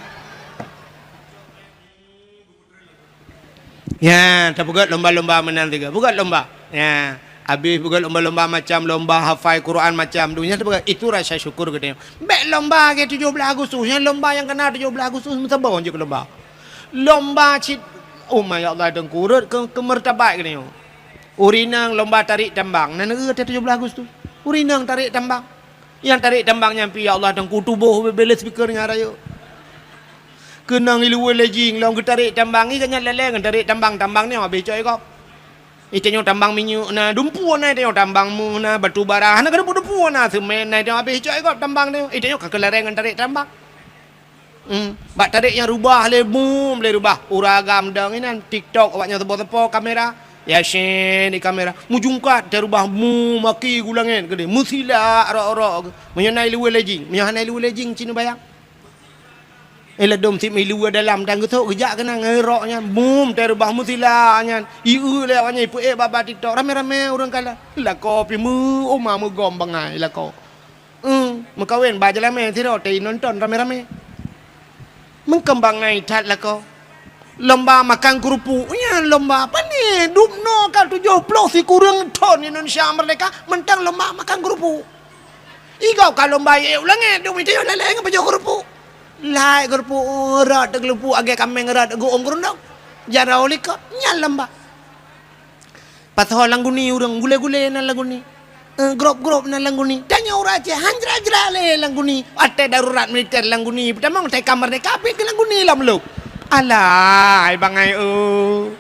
Ya, tapeugöt lomba-lomba meunan tiga. Peugöt lomba. Ya. Habéh peugah lomba-lomba macam, lomba hafai Quran macam tu, nyan teupeugah, itu rasa syukur geutanyoe. Bék lomba lagèe tujoh blaih Agustus, nyan lomba nyang kana tujoh blaih Agustus, meusaboh jeuet keu lomba. Lomba cit, oh, ma ya Allah, Teungku, rhot keu, keu martabat geutanyoe. Ureueng inong lomba tarék tambang, na neu-eu watèe tujoh blaih Agustus. Ureueng inong tarék tambang. Nyang tarék tambang nyan pih, ya Allah, Teungku, tuboh bèk-bèk lé speaker nyang rayeuk. Keunong i luwa lé jing, lom geutarék tambang, i gobnyan lalè ngon tarék tambang, tambang nyoe habéh cok i gob. I tanyoe tambang minyeuk na, dumpeue na i tanyoe, tambang meuh na, batu bara, hana keudumpeue-dumpeue na, seumén na i tanyoe, habéh cok i gob tambang tanyoe. I tanyoe ka keulareng ngon tarék tambang. Hmm, bak tarék nyang rubah lé, bum, lé rubah. Ureueng agam dong inan, TikTok awaknyan saboh-saboh kamera. Yasin di kamera. Meujungkat, tareubah, bum, maki gulangét keudéh. Meusilak rok-rok. Meunyoe na i luwa lé jing, meunyoe hana i luwa lé jing, ci neubayang. Eh, ladôm sit i luwa dalam dan geusok geujak keunan ngon rok nyan. Bum, tareubah meusilak nyan. Ieu lé awaknyan ipeuék bak-bak TikTok. Ramé-ramé ureueng kalon. Lakoe pih meu, oma meugom bangai lakoe. Eh, meukawen bak jeulamé sidroe teuinonton ramé-ramé. Meukeumbang ngai that lakoe. Lomba makan keurupuk. Nyan lomba pane? Dum noe ka tujoh ploh sikureueng thon Indonesia merdeka, mantong lomba makan keurupuk. I gob ka lomba iék u langét, dum i tanyoe lalè ngon pajoh keurupuk. Lai keurupuk, rot keurupuk, agé kaméng rot geuôm keurundong. Jaroe likot, nyan lomba. Pasoe lam guni ureueng, gulé-gulé na lam guni. Eh, grop-grop na lam guni. Tanyoe ureueng Aceh, hanjra-jra lé lam guni. Watèe darurat militer lam guni. Peutamong watèe ka merdeka, pih keu lam guni lom lom. Alah, hai bangai, oh.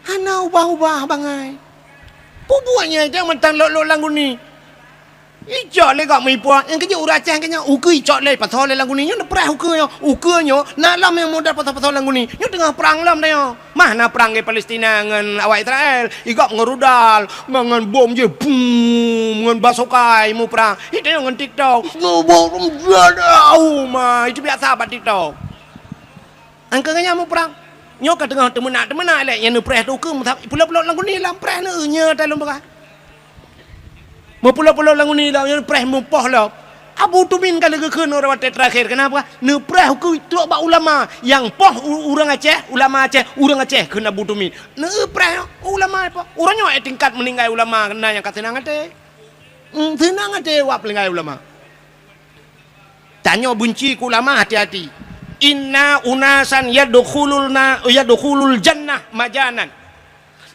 Hana ubah-ubah bangai. Peue buet nyan, jangan mantong lok-lok lam guni. Icok lé gob meuipuak, nyang keujeuet ureueng Aceh keu nyoe, ukeue icok lé, pasoe lé lam guni. Nyoe neupreh ukeue nyoe, ukeue nyoe, na lom nyang model pasoe-pasoe lam guni. Nyoe teungoh prang lom tanyoe. Mah na prang ngon Palestina ngon awak Israel. I gob ngon rudal, ma ngon bom jih, bum, ngon basokai muprang. Itu nyoe ngon TikTok. Nyoe bom jadau, ma, itu biasa bak TikTok. Angka nyan muprang. Nyoe ka teungoh teumeunak-teumeunak lé, nyang neupreh tu ukeue meusa-, pulop-pulop lam guni lam preh neu, nyoe talon beurah. Meupulop-pulop lam guni lam, nyang neupreh meupoh lom. Abu Tumin ka lheueh geukheun uroe watèe teurakhir. Kenapa? Neupreh ukeue trok bak ulama. Nyang poh u-, ureueng Aceh, ulama Aceh, ureueng Aceh kheun Abu Tumin. Neupreh ulama poh. Uroe nyoe, eh, tingkat meuninggai ulama na nyang ka seunang até. Hmm, seunang até wak meuninggai ulama. Tanyoe beunci keu ulama, hati-hati. Inna unasan yadkhulul na-, yadkhulul jannah majanan.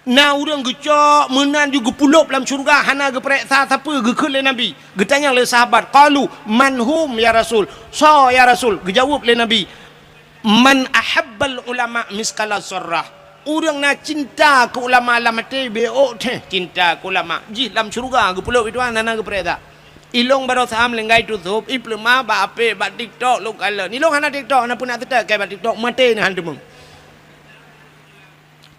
Na ureueng geucok meunan ju geupulop lam syeuruga hana geupareksa sapeue, geukheun lé Nabi. Geutanyong lé sahabat, qalu, "Man hum ya Rasul?" Soe ya Rasul? Geujaweueb lé Nabi, "Man ahabbal ulama miskala zarrah." Ureueng na cinta keu ulama lam até, beuôk teuh cinta keu ulama. Jih lam syeuruga geupulop itu hana geupareksa. Ilong baroesa meuninggai tusôb, ipeuleumah bak apek, bak TikTok lôn kalon. Ilong hana TikTok, hana peunak teutek kai bak TikTok, maté na han teumeung.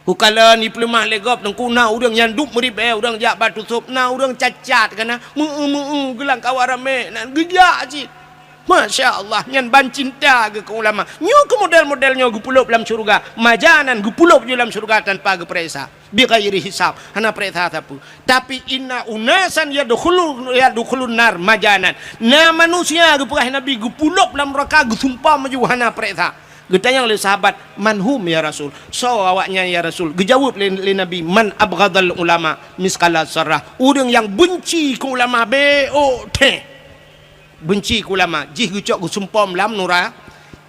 Kukalon ipeuleumah lé gob, teungku na ureueng nyang duek meuribèe, ureueng jak bak tusôb, na ureueng cacat kana, meu-eu-meu-eu geulang kawa ramé, na geujak cit. Masya Allah, nyan ban cinta geuh keu ulama. Nyoe keu model-model nyoe geupulop lam syeuruga. Majanan geupulop ju lam syeuruga tanpa geupareksa. Bighairi hisab, hana pareksa sapeue. Tapi inna unasan yadkhulu-, yadkhulun nar majanan. Na manusia geupeugah Nabi geupulop lam neuraka geusumpah maju hana pareksa. Geutanyong lé sahabat, "Man hum ya Rasul?" Soe awaknyan ya Rasul? Geujaweueb lé, lé Nabi, "Man abghadal ulama miskala zarrah." Ureueng nyang beunci keu ulama beuôk teuh. Beunci keu ulama, jih geucok geusumpom lam nura.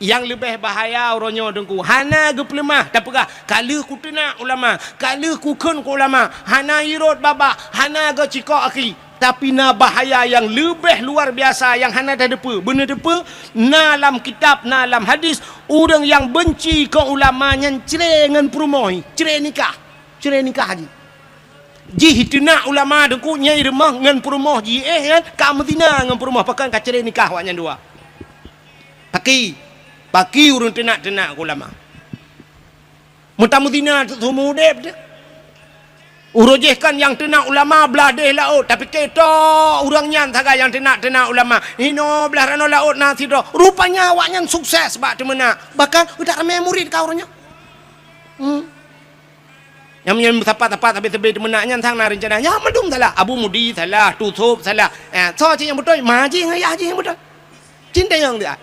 Nyang leubeh bahaya uroe nyoe teungku, hana geupeuleumah, tapeugah, "Ka lheueh kuteunak ulama, ka lheueh kukheun keu ulama," hana irot babah, hana geucikok aki. Tapi na bahaya nyang leubeh luar biasa nyang hana tateupeue. Beuneuteupeu, na lam kitab, na lam hadis, ureueng nyang beunci keu ulama nyan cre ngon peurumoh, cre nikah. Cre nikah jih. Jih teunak ulama teungku nyang rumoh ngon peurumoh jih, eh, nyan ka meuzina ngon peurumoh, pakon ka cre nikah awaknyan dua. Paki, paki ureueng teunak-teunak ulama. Meutameuzina seumeu udeb teuh. Uroe jih kan nyang teunak ulama blah deh laôt, tapi keto ureueng nyan sagai nyang teunak-teunak ulama. Inoe blah ranoe laôt na sidroe. Rupanya awaknyan sukses bak teumeunak. Bahkan utak ramé murit ka uroe nyoe. Hmm. Nyang meunyoe meusapat-sapat sabe-sabe teumeunak nyan sang na reuncana. Nyan mandum salah. Abu Mudi salah, Tusôb salah. Eh, soe cit nyang beutôi? Ma jih ngon yah jih nyang beutôi. Cintayong dia.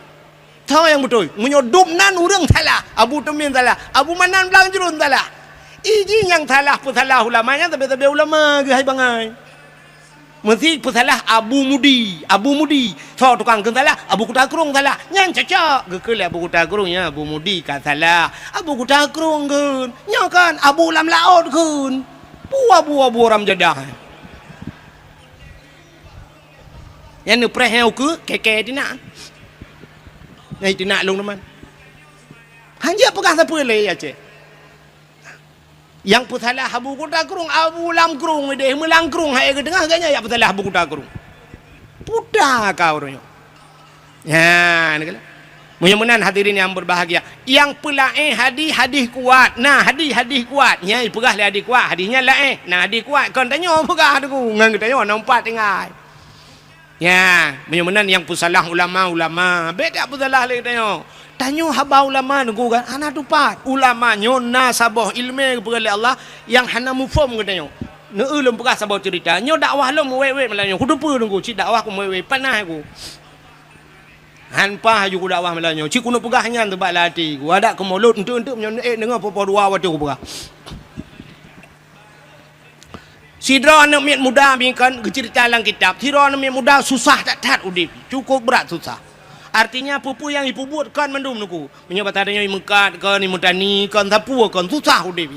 Soe nyang beutôi? Meunyoe dum nan ureueng salah, Abu Tumin salah, Abu Manan Blang Jruen salah. Iji nyang salah peusalah ulama nyan sabe-sabe ulama geuhai bangai. Meusi peusalah Abu Mudi, Abu Mudi. Soe tukang kheun salah, Abu Kuta Krueng salah. Nyan cocok. Geukheun lé Abu Kuta Krueng, nyan Abu Mudi ka salah. Abu Kuta Krueng kheun. Nyoe kan Abu Lam Laôt kheun. Bua-bua-bua ram jadah. Nyan neupreh nyang ukeue, keke tinak. Nyang tinak lôn teuma. Hanjeuet peugah sapeue lé Aceh. Nyang peusalah Abu Kuta Krueng, Abu Lam Krueng ideh, meulang krueng hai geuteungoh geuh nyan nyang peusalah Abu Kuta Krueng. Puta ka ureuëng nyoe. Nyan keuh. Meunyoe meunan hadirin yang berbahagia, nyang peulaén hadih, hadih kuat. Nah, hadih, hadih kuat. Nyang ipeugah lé hadih kuat, hadih nyan laén. Nah, hadih kuat kon tanyoe peugah teungku ngon geutanyoe na umpat tinggai. Ya, meunyoe meunan nyang peusalah ulama, ulama. Bék tak peusalah lé tanyoe. Tanyoe haba ulama teungku kan, hana tupat. Ulama nyoe na saboh iéleumé geupeugah lé Allah nyang hana muphom geutanyoe. Neu lôn peugah saboh ceurita. Nyoe dakwah lôn meuwét-wét malam nyoe. Kuteupeue teungku, cit dakwah ku meuwét-wét, panas ku. Han paih laju kudakwah malam nyoe. Cit kuneuk peugah nyan teubak lam até ku. Adak keumulot enteuk-enteuk meunyoe neuék deungoe poh-poh dua watée kupeuga. Sidroe aneuëk miet muda bingkon geuceurita lam kitab. Sidroe aneuëk miet muda susah that-that udeb, cukup brat susah. Artinya peue-peue nyang jipeubuet kon mandum teungku. Meunyoe basa tanyoe meukat kon, meutani kon, sapeue kon, susah udeb.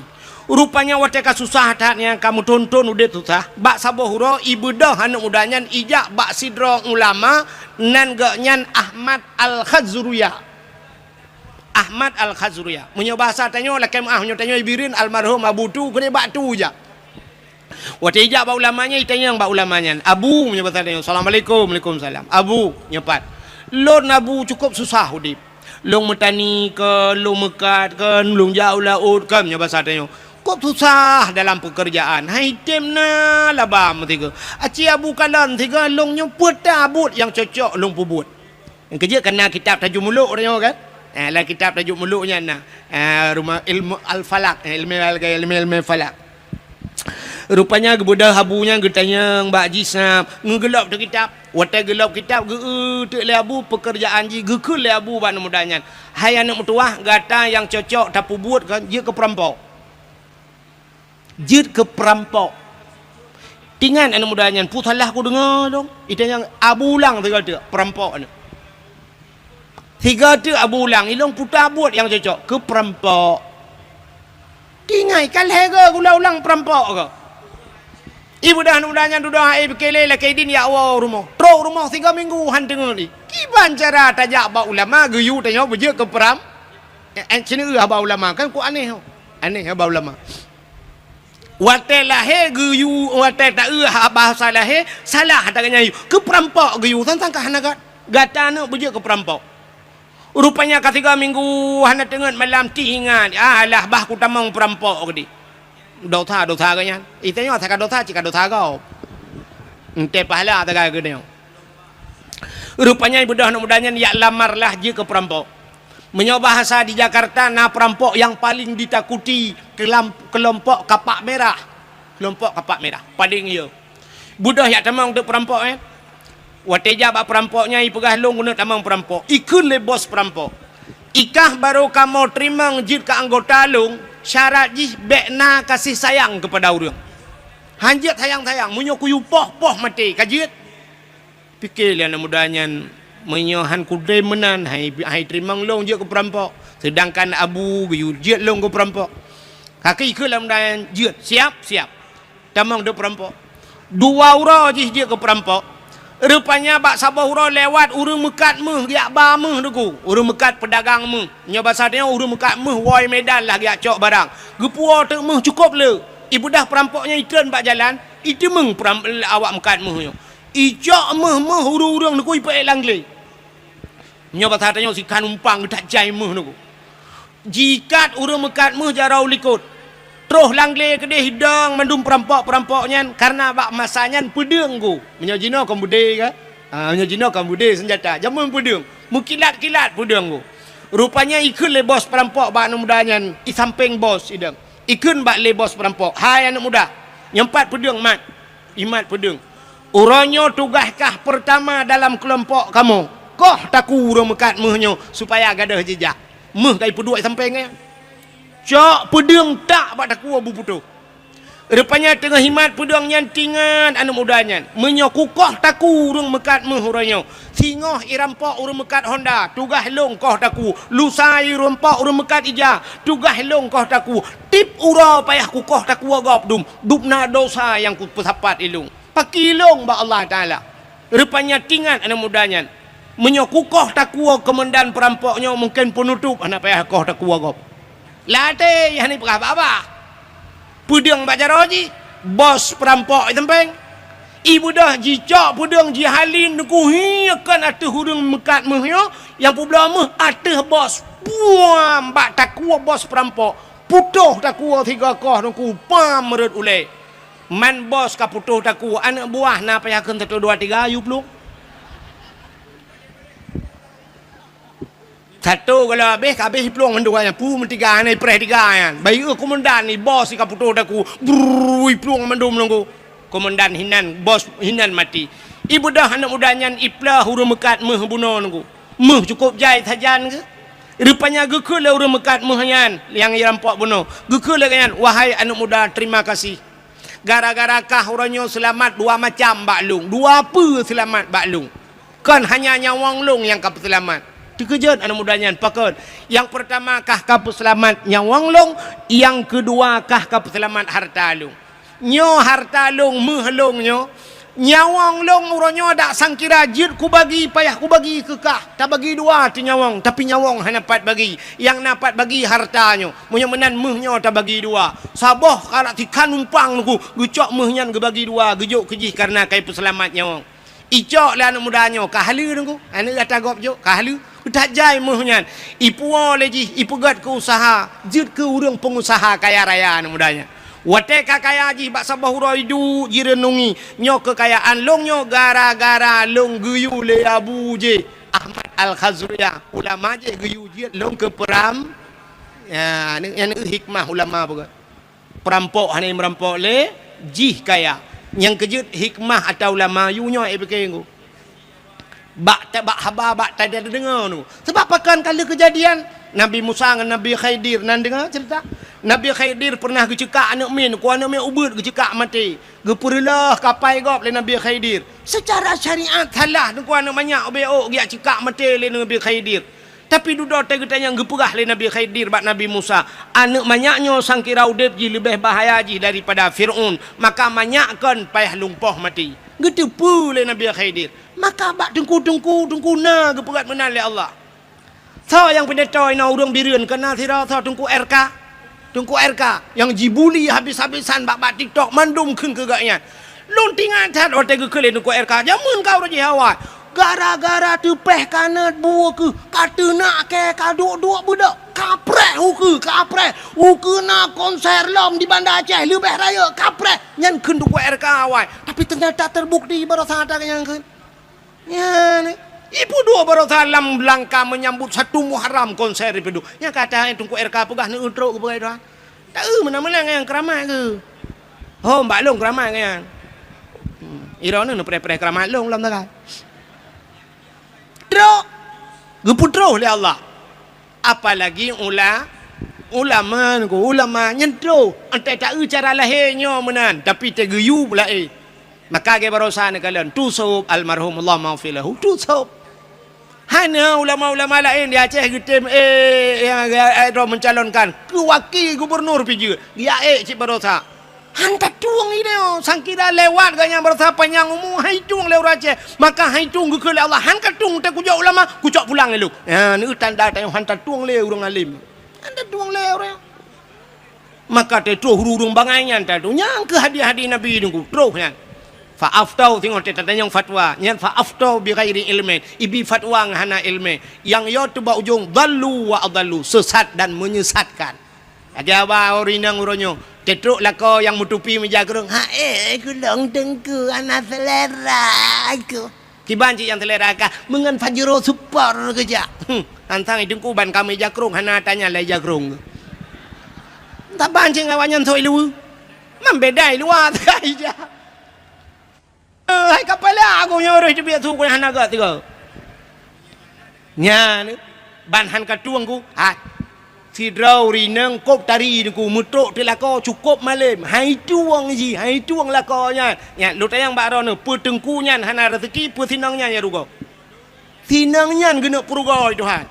Rupanya watée ka susah that nyan, ka meuthon-thon udeb susah, bak saboh uroe ibeudôh aneuëk muda nyan ijak bak sidroe ulama nan geuh nyan Ahmad Al-Khazruya. Ahmad Al-Khazruya. Meunyoe basa tanyoe lakée meuáh, meunyoe tanyoe Bireuen almarhum Abu Tu, keudeh bak Tu jak. Watée ijak bak ulama nyan, itanyong bak ulama nyan, "Abu," meunyoe basa tanyoe, "Assalamualaikum." "Waalaikumsalam." "Abu," nyoe pat, "Lôn Abu cukup susah udeb. Lôn meutani kon, lôn meukat kon, lôn jak u laôt kon," meunyoe basa tanyoe. "Kok susah dalam peukeurjaan, han item na laba meusigoe. Aci Abu kalon sigoe lôn nyoe peue ta buet nyang cocok lôn peubuet." Nyang keujeuet kana kitab Tajul Muluk tanyoe kan? Eh, lam kitab Tajul Muluk nyan na. Eh, rumah ilmu al-falak, eh, ilmu al-, ilmu, ilmu falak. Rupanya geubeudôh Abu nyan geutanyong bak jih snap, ngeugeulop teuh kitab. Watée geulop kitab, geu-eu teuk lé Abu peukeurjaan jih, geukheun lé Abu bak aneuëk muda nyan, "Hai aneuëk meutuwah, gata nyang cocok tapeubuet kon jeuet keu peurampok." Jeuet keu peurampok. Tingat aneuëk muda nyan, peue salah kudeungoe lôn? Itanyong Abu ulang sigoe teuk, peurampok nyoe. Sigoe teuk Abu ulang, ilôn peue ta buet nyang cocok keu peurampok. Tingat, ka lhée goe gula ulang peurampok goe. Ibeudôh aneuëk muda nyan dudoe hai pike lé lakée idin jak woe u rumoh. Trok u rumoh sigoe minggu han teungeut lé. Kiban cara tajak bak ulama geuyue tanyoe beujeuet keu peuram-, eh, eh, sineuk haba ulama kan ku aneh ho. Aneh haba ulama. Watée lahé geuyue, watée taeu ha-, bahasa lahé, salah taga nyan yue. Keu peurampok geuyue, sang-sang ka hana gat-, gata aneuëk beujeuet keu peurampok. Rupanya ka tiga minggu hana teungeut malam teuingat, "Ah, alah bah kutamong peurampok," geudi. Dosa, dosa geuh nyan. Itanyoe asai ka dosa, cit ka dosa gob. Enté pahala taga geutanyoe. Rupanya ibeudôh aneuëk muda nyan jak lamar lah jeuet keu peurampok. Meunyoe bahasa di Jakarta na peurampok nyang paleng ditakuti keulam-, keulompok kapak merah. Keulompok kapak merah. Paleng yo. Beudôh jak tamong teuk peurampok nyan. Watée jak bak peurampok nyan ipeugah lôn keuneuk tamong peurampok. Ikheun lé bos peurampok, "Ikah barô kamoe teurimong jeuet keu anggota lôn, syarat jih bék na kasih sayang keupada ureuëng. Han jeuet sayang-sayang, meunyoe kuyue poh-poh maté ka jeuet." Pike lé aneuëk muda nyan, "Meunyoe han kudem meunan, hai, hai teurimong lôn jeuet keu peurampok, seudangkan Abu geuyue jeuet lôn keu peurampok." Kakée ikheun lé aneuëk muda nyan, "Jeuet, siap, siap." Tamong teuk peurampok. Dua uroe jih jeuet keu peurampok. Rupanya bak saboh uroe lewat ureuëng meukat méuh geujak ba méuh teungku. Ureuëng meukat peudagang méuh. Nyoe basa tanyoe ureuëng meukat méuh woe Medan lah geujak cok barang. Geupuwoe teuk méuh cukôp le. Ibeudôh peurampok nyan itreun bak jalan, iteumeung peuram-, awak meukat méuh nyoe. Icok méuh-méuh ureuëng-ureuëng teungku ipeuék lam glé. Nyoe basa tanyoe sikan umpang geutak jai méuh teungku. Jikat ureuëng meukat méuh jaroe u likot. Troh lam glé keudeh idong mandum peurampok-peurampok nyan, kareuna bak masa nyan peudeueng teungku. Meunyoe jinoe kon beudé ka? Ha, meunyoe jinoe kon beudé seunjata. Jameun peudeueng. Meukilat-kilat peudeueng teungku. Rupanya ikheun lé bos peurampok bak aneuëk muda nyan, isampéng bos idong. Ikheun bak lé bos peurampok, "Hai aneuëk muda, nyoe pat peudeueng mat." Imat peudeueng. "Uroe nyoe tugaih kah peurtama dalam keulompok kamoe. Koh takue ureuëng meukat méuh nyoe supaya gadôh jijak. Méuh ka ipeuduek sampéng nyan." Cok peudeueng tak bak takue bu putôh. Rupanya teungoh himat peudeueng nyan, teuingat aneuk muda nyan, meunyoe kukoh takue ureuëng meukat méuh uroe nyoe, singoh irampok ureuëng meukat honda, tugaih lôn koh takue, lusa irampok ureuëng meukat ija, tugaih lôn koh takue. Tiep uroe payah kukoh takue gob dum, dum na dosa nyang kupeusapat ilôn. Paki lôn bak Allah Taala. Rupanya teuingat aneuk muda nyan, meunyoe kukoh takue keumandan peurampok nyoe, mungken peunutôp hana payah koh takue gob. Latée hana peugah babah. Peudeueng bak jaroe jih, bos peurampok i sampéng. Ibeudôh jicok peudeueng jihalin neukuhi kon ateueh ureuëng meukat méuh nyoe, nyang peubloe méuh ateueh bos. Puam bak takue bos peurampok. Putôh takue sigoe koh neuku pam meureuet ulée. Man bos ka putôh takue, aneuk buah na payah kheun satu dua tiga yue plueng. Satu kalau habéh, ka habéh plueng mandum nyan, pu meutiga nyan, ipreh tiga nyan. Bayeue komandan ni bos ka putôh takue, brrrr, iplueng mandum nunggu. Komandan hinan, bos hinan maté. Ibeudôh aneuk muda nyan iplôh ureuëng meukat méuh bunoe nunggu. Méuh cukôp jai sajan geuh. Rupanya geukheun lé ureuëng meukat méuh nyan nyang irampok bunoe. Geukheun lé nyan, "Wahai aneuk muda, terima kasih. Gara-gara kah uroe nyoe seulamat dua macam bak lôn, dua peue seulamat bak lôn. Kon hanya nyawöng lôn nyang ka peuseulamat." Teukeujot aneuk muda nyan, pakon? Nyang peurtama kah ka peuseulamat nyawöng lôn, nyang keudua kah ka peuseulamat hareuta lôn. Nyoe hareuta lôn, méuh lôn nyoe, nyawöng lôn uroe nyoe dak sangkira jeuet kubagi, payah kubagi keu kah. Tabagi dua teuh nyawöng, tapi nyawöng hana pat bagi. Nyang na pat bagi hareuta nyoe. Meunyoe meunan méuh nyoe tabagi dua. Saboh kalak tikhan umpang nunggu, geucok méuh nyan geubagi dua, geujok keu jih kareuna ka ipeuseulamat nyawöng. Icok lé aneuk muda nyoe, ka haleue nunggu, aneuk gata gob jok, ka haleue. That jai méuh nyan, ipuwoe lé jih, ipeugét keu useuha, jeuet keu ureuëng peungusaha kaya raya aneuk muda nyan. Watée ka kaya jih bak saboh uroe iduek jireunungi, nyoe keukayaan lôn nyoe gara-gara lôn geuyue lé Abu J. Ahmad Al-Khazruyah, ulama jih geuyue jeuet lôn keu peuram-, ya, nyan hikmah ulama peugah. Peurampok hana meurampok lé jih kaya. Nyang keujeuet hikmah ata ulama yue nyoe, eh, pike ngu. Bak ta-, bak haba, bak ta-, tadeungoe nu. Sebab pakon ka lheueh keujadian Nabi Musa ngon Nabi Khidir, nan deungoe ceurita? Nabi Khidir peureunah geuceukak aneuk miet, ku aneuk miet ubeut geuceukak maté. Geupeureuloh kapai gob lé Nabi Khidir. Seucara syariat salah, teungku aneuk manyak ubé ôk geujak ceukak maté lé Nabi Khidir. Tapi dudoe teuh geutanyong geupeugah lé Nabi Khidir bak Nabi Musa, "Aneuk manyak nyoe sangkira udeb jih leubeh bahaya jih daripada Fir'aun, maka manyak kon payah lumpoh maté." Geuteupeue lé Nabi Khidir. Maka bak teungku-teungku, teungku na geupeugét meunan lé Allah. Soe nyang pidato inoe ureuëng Bireuen keu na sidroe soe Teungku R K. Teungku R K nyang jibuli habis-habisan bak, bak TikTok mandum kheun keu gobnyan. Lôn teuingat that watée geukheun lé Teungku R K, jameun ka uroe jih awai. Gara-gara teupeh kanot bu ukeue, ka teunak kée ka duek-duek beudôk, kapreh ukeue, kapreh. Ukeue na konser lom di Banda Aceh leubeh rayeuk, kapreh. Nyan kheun Teungku R K awai. Tapi teunyata teubukti baroesa that nyang kheun. Nyan, ipeuduek baroesa lam langka meunyambut satu Muharram konser ipeuduek. Nyang ka that Teungku R K peugah neueu trok geupeugah doa. Taeu meunan-meunan nyang keuramat keuh. Ho, bak lôn keuramat nyan. Hmm, droeneuh neupreh-preh keuramat lôn lom tagai. Trok geupeutroh lé Allah. Apalagi ula-, ulama nyoe, ulama nyan troh. Entah taeu cara lahé nyoe meunan, tapi teugeuyue laén. Maka lagée baroesa neukalon, Tusôb almarhum, Allahumma ghfir lahu, Tusôb. Hana ulama-ulama laén di Aceh geutem, eh, nyang, eh, eh, droe mencalonkan keu wakil gubernur pih jeuet, geujak ék cit baroesa. Han tatueng idéh, sangkira lewat gobnyan baroesa panyang umu, han itueng lé ureuëng Aceh. Maka han itueng geukheun lé Allah, han katueng takujok ulama, kucok pulang lé lôn. Ha, neu tanda tanyoe han tatueng lé ureuëng alim. Han tatueng lé ureuëng. Maka teutroh ureuëng bangai nyan tatueng. Nyang keuh hadis-hadis Nabi nunggu, troh nyan. Fa aftau, singoh teutatanyong fatwa. Nyan fa aftau bi ghairi ilmin. Ibi fatwa ngon hana ilmi. Nyang yo teuba ujong, dhallu wa adhallu, sesat dan menyesatkan. Aja ba ureuëng inong uroe nyoe, teutrok lakoe nyang meutupi meujakrong, "Hai, kulong teungku, hana selera aku." Kiban cit nyang selera kah, meungon Pajero Sport keujak. Hmm, antang i teungku ban ka meujakrong, hana tanya lai jakrong. Taban cit awaknyan soi luweue. Man beda i luwa teuka ija. Eh, hai kapala aku nyoe roh teubiet su ku hana gak tiga. Nyan, ban han katueng ku, ha. Sidroe ureueng inong kôb tari Teungku, meutrok teuk lakoe cukôp malém, han itueng jih, han itueng lakoe nyan. Nyan, lôn tanyong bak droeneuh, peue Teungku nyan hana raseuki, peue si inong nyan nyang rugoe? Si inong nyan geuneuk peurugoe Tuhan.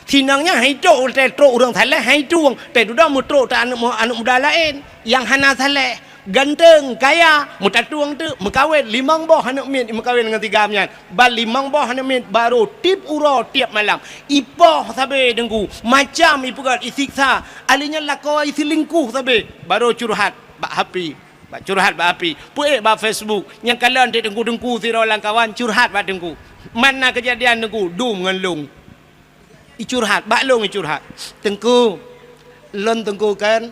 Si inong nyan han itueng, watèe trok ureueng saleh han itueng, watèe dudoe meutrok teuk aneuk mu-, aneuk muda laén nyang hana saleh. Ganteng, kaya, meutatueng teuk, meukawen, limong boh aneuk miet meukawen ngon si Gam nyan. Ban limong boh aneuk miet barô tiep uroe tiep malam. Ipoh sabe Teungku, macam ipeugöt, isiksa. Ahli nyan lakoe iseulingkuh sabe, barô curhat bak H P. Bak curhat bak H P. Peuék bak Facebook. Nyang kalon teuk Teungku-teungku sidroe lam kawan curhat bak Teungku. Man na keujadian Teungku, dum ngon lôn. Icurhat, bak lôn icurhat. "Teungku, lôn Teungku kan,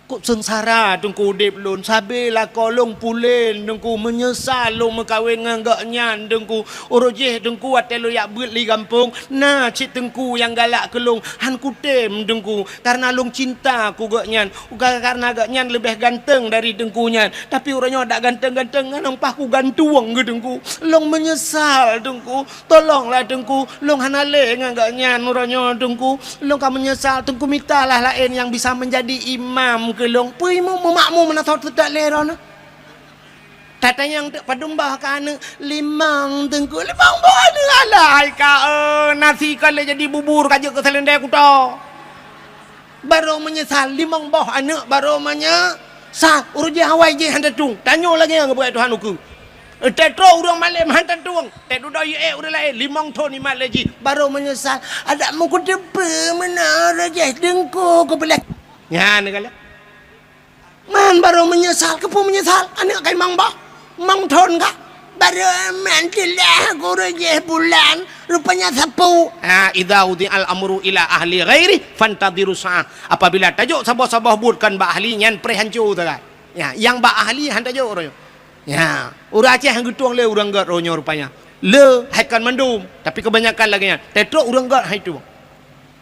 kôb seungsara Teungku udép lôn, sabe lakoe lôn pulen Teungku, meunyeusal lôn meukawen ngon gobnyan Teungku. Uroe jéh Teungku watèe lôn jak beuet di gampông, na cit Teungku nyang galak keu lôn, han kutem Teungku, kareuna lôn cinta keu gobnyan, ka-, kareuna gobnyan leubeh ganteng dari Teungku nyan. Tapi uroe nyoe dak ganteng-ganteng, ngon paih kugantueng keu Teungku. Lôn meunyeusal Teungku." Tolonglah Teungku, lôn hana lé ngon gobnyan uroe nyoe Teungku. Lôn ka meunyeusal, Teungku mitalah laén nyang bisa meunjadi imam keu lôn. Peue imum meumakmum meunan seutôt lé droeneuh. Tatanyong teuk padum boh ka aneuk, limong Teungku, limong boh aneuk alah hai ka, eh, nasi ka lé jadi bubur ka jeuet keu seulendei kuto. Barô meunyeusal, limong boh aneuk barô meunyeusal. Uroe jéh awai jéh han tatueng. Tanyoe lagèe nyan geupeugah Tuhan ukeue. Teutrok ureueng malém han tatueng. Teududoe yue ék ureueng laén, limong thon imat lé jih. Barô meunyeusal. Adak meukeuteupeue meunan uroe jéh Teungku keupeuleh. Nyan galak. Man barô meunyeusal, keupeue meunyeusal? Aneuk kai mang bah, mang thon ka. Barô man teulah guru jih bulan, rupanya sapeue. Ha, idza wudi'al amru ila ahli ghairi fantadhiru sa'ah. Apabila tajok saboh-saboh buet kon bak ahli, nyan preh hanco sagai. Ya, nyang bak ahli han tajok uroe nyoe. Ya, ureueng Aceh han geutueng lé ureueng gèt uroe nyoe rupanya. Le hai kon mandum, tapi kebanyakan lagèe nyan. Teutrok ureueng gèt hai tueng.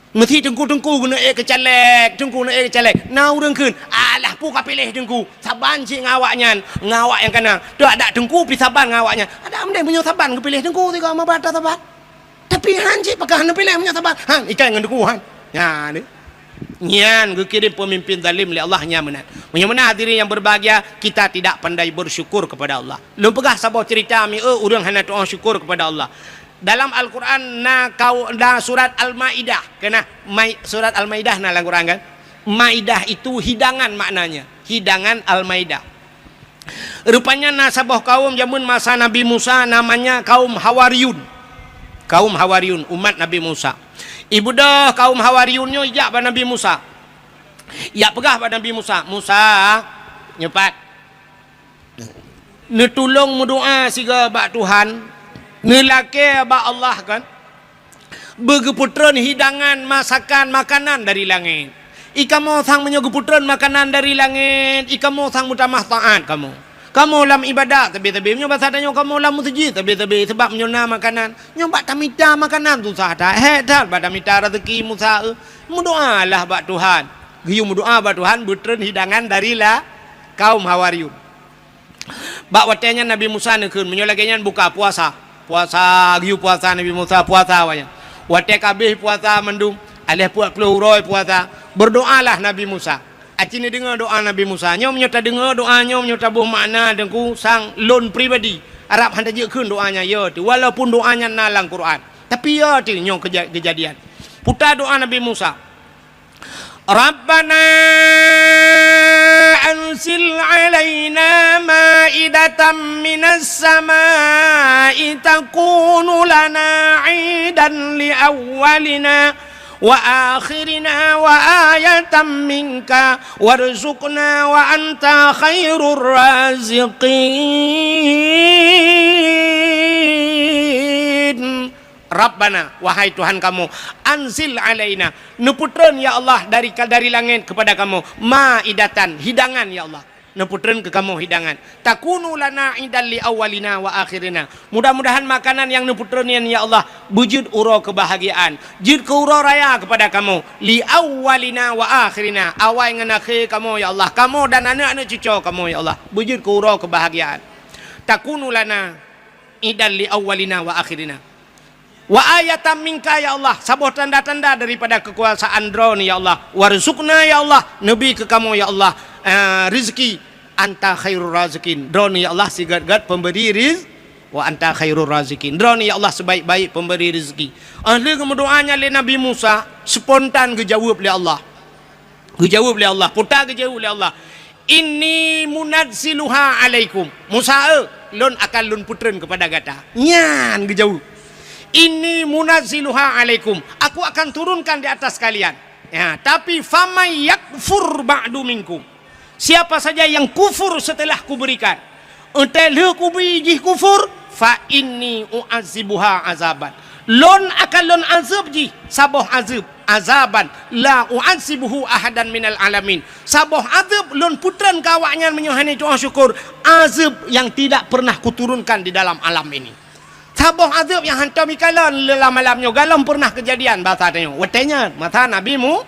Meusi teungku-teungku keuneuk ék keu caleg, teungku keuneuk ék keu caleg. Na ureueng kheun, "Alah, peue kapiléh teungku? Saban cit ngon awaknyan, ngon awak nyang kana. Dak, dak teungku pi saban ngon awaknyan." Adak meudeh meunyoe saban geupiléh teungku sigoe meuba that saban. Tapi han cit pakon neupiléh meunyoe saban. Han, ikai ngon teungku han. Nyan, nyan geukirém peumimpén zalim lé Allah nyan meunan. Meunyoe meunan hadirin yang berbahagia, kita tidak pandai bersyukur kepada Allah. Lôn peugah saboh cerita mieu ureueng hana tu'oh syukur kepada Allah. Dalam Al-Quran na kau, na surat Al-Maidah. Keunan, Mai-, surat Al-Maidah na lam Quran kan? Maidah itu hidangan maknanya. Hidangan Al-Maidah. Rupanya na saboh kaum jameun masa Nabi Musa namanya kaum Hawariyun. Kaum Hawariyun, umat Nabi Musa. Ibeudôh kaum Hawariyun nyoe jak bak Nabi Musa. Jak peugah bak Nabi Musa, "Musa, nyoe pat." Neutulông meudoa sigoe bak Tuhan, neulakée bak Allah kan, beugeupeutrön hidangan masakan makanan dari langét. I kamoe sang meunyoe geupeutreun makanan dari langét, i kamoe sang meutamah taát kamoe. Kamoe lam ibadat sabe-sabe, meunyoe basa tanyoe kamoe lam meuseujid sabe-sabe, sabab meunyoe na makanan, nyoe bak tamita makanan susah that, hék that bak tamita raseuki Musa, eh. Meudoalah bak Tuhan. Geuyue meudoa bak Tuhan, beutreun hidangan dari la-, kaum Hawariyun. Bak watée nyan Nabi Musa neukheun, "Meunyoe lagée nyan buka puasa." Puasa, geuyue puasa Nabi Musa, puasa awaknyan. Watée ka habéh puasa mandum, aléh peuet ploh uroe puasa, berdoalah Nabi Musa. Aci neudeungoe doa Nabi Musa. Nyoe meunyoe tadeungoe doa nyoe, meunyoe taboh makna teungku sang lôn pribadi, Arab han tajeuet kheun doa nyan, ya teuh. Walaupun doa nyan na lam Quran. Tapi ya teuh nyoe keja-, kejadian. Puta doa Nabi Musa. ربنا أنزل علينا مائدة من السماء تكون لنا عيدا لأولنا وآخرنا وآية منك وارزقنا وأنت خير الرازقين. Rabbana, wahai Tuhan kamoe, anzil alaina, neupeutreun, ya Allah, dari, dari langét kepada kamoe, maidatan, hidangan, ya Allah. Neupeutreun keu kamoe hidangan. Takunu lana idan li awwalina wa akhirina. Mudah-mudahan makanan nyang neupeutreun nyan, ya Allah, beujeuet uroe keubahgiaan, jeuet keu uroe raya kepada kamoe, li awwalina wa akhirina, awai ngon akhé kamoe, ya Allah, kamoe dan aneuëk-aneuëk cucoe kamoe, ya Allah, beujeuet keu uroe keubahgiaan. Takunu lana idan li awwalina wa akhirina. Wa ayatan minka, ya Allah, saboh tanda-tanda daripada kekuasaan Droeneuh, ya Allah. Warzuqna, ya Allah, neubi keu kamoe, ya Allah, eh, rezeki. Anta khairur raziqin. Droeneuh, ya Allah, sigét-gét pemberi riz-, wa anta khairur raziqin. Droeneuh, ya Allah, sebaik-baik pemberi rezeki. Ah, lheueh geumeudoa nyan lé Nabi Musa, spontan geujaweueb lé Allah. Geujaweueb lé Allah, peue ta geujaweueb lé Allah. "Inni munazziluha alaikum." "Musa, eh, lôn akan lôn peutreun keupada gata." Nyan geujaweueb. "Inni munazziluha alaikum." Aku akan turunkan di atas kalian. Ya, tapi, "Faman yakfur ba'du minkum." Siapa saja yang kufur setelah kuberikan, Eunteuk lheueh kubi jih kufur, fa inni u'adzibuha azaban. Lôn akan lôn azeueb jih saboh azeueb, azaban la u'adzibuhu ahadan minal alamin. Saboh azeueb lôn peutreun keu awaknyan meunyoe hana tu'oh syukur, azeueb nyang tidak pernah kuturunkan di dalam alam ini. Saboh azeueb nyang hantom ikalon lam alam nyoe, galom pernah keujadian basa tanyoe. Watée nyan, masa Nabi Mu-,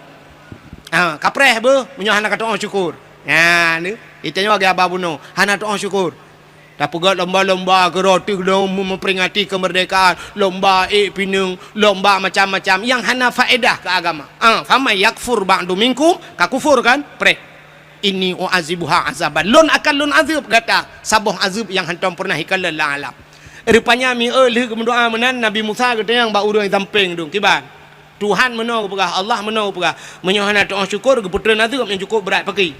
ha, kapreh beuh meunyoe hana ka tu'oh syukur. Nyan, itanyoe lagée haba bunoe, hana tu'oh syukur. Tapeugét lomba-lomba keudroe teuh lom meuperingati keumeurdekaan, lomba ék pineung, lomba macam-macam nyang hana faedah keu agama. Ah, "Faman yakfur ba'du minkum," ka kufur kan? Preh. "Inni u'adzibuha azaban." Lôn akan lôn azeueb gata saboh azeueb nyang hantom pernah ikalon lam alam. Rupanya mieu lheueh geumeudoa meunan, Nabi Musa geutanyong bak ureuëng sampéng dum, "Kiban? Tuhan meunoe geupeugah, Allah meunoe geupeugah, meunyoe hana tu'oh syukur, geupeutreun azeueb nyang cukup brat pakri."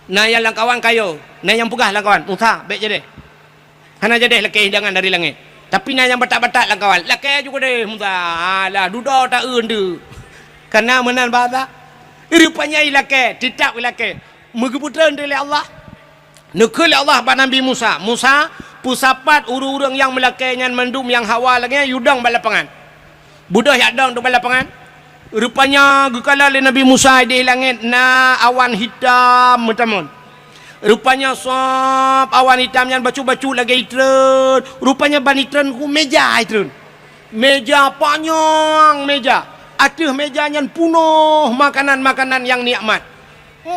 Na nyang lamkawan kayo, na nyang peugah lamkawan, "Musa, bék jadeh. Hana jadeh lakée hidangan dari langét." Tapi na nyang batat-batat lamkawan, "Lakée ju keudeh, Musa. Alah, dudoe ta-eu deuh." Kana meunan basa. Rupanya ilakée, teutab ilakée. Meugeupeutrön lé Allah. Neukheun lé Allah bak Nabi Musa, "Musa, peusapat ureuëng-ureuëng nyang meulakée nyan mandum nyang hawa lagée nyan yudong bak lapangan." Beudôh jak dong teuk bak lapangan. Rupanya geukalon lé Nabi Musa idéh langét na awan hitam meutamon. Rupanya sab awan hitam nyan bacut-bacut lagée itreun. Rupanya ban itreun ku méja itreun. Méja panyang méja. Ateueh méja nyan punoh makanan-makanan nyang nikmat.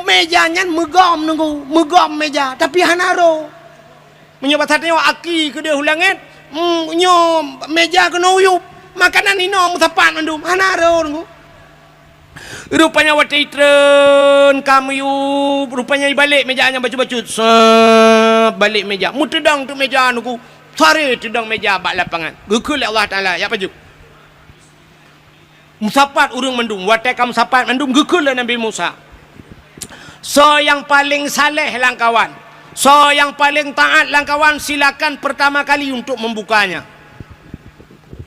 Méja nyan meugom nunggu, meugom méja, tapi hana roh. Meunyoe basa tanyoe aki keudeh u langét, mm, nyoe méja keunoe uyueb, makanan inoe meusapat mandum, hana roh nunggu. Rupanya watée itreun ka meuyueb, rupanya ibalek méja nyang bacut-bacut, sab balek méja, meuteudong teuk méja nunggu, sare teudong méja bak lapangan. Geukheun lé Allah Taala, "Jak pajoh." Meusapat ureuëng mandum, watée ka meusapat mandum geukheun lé Nabi Musa, "Soe nyang paleng saleh lamkawan, soe nyang paleng taát lamkawan, silakan pertama kali untuk membukanya."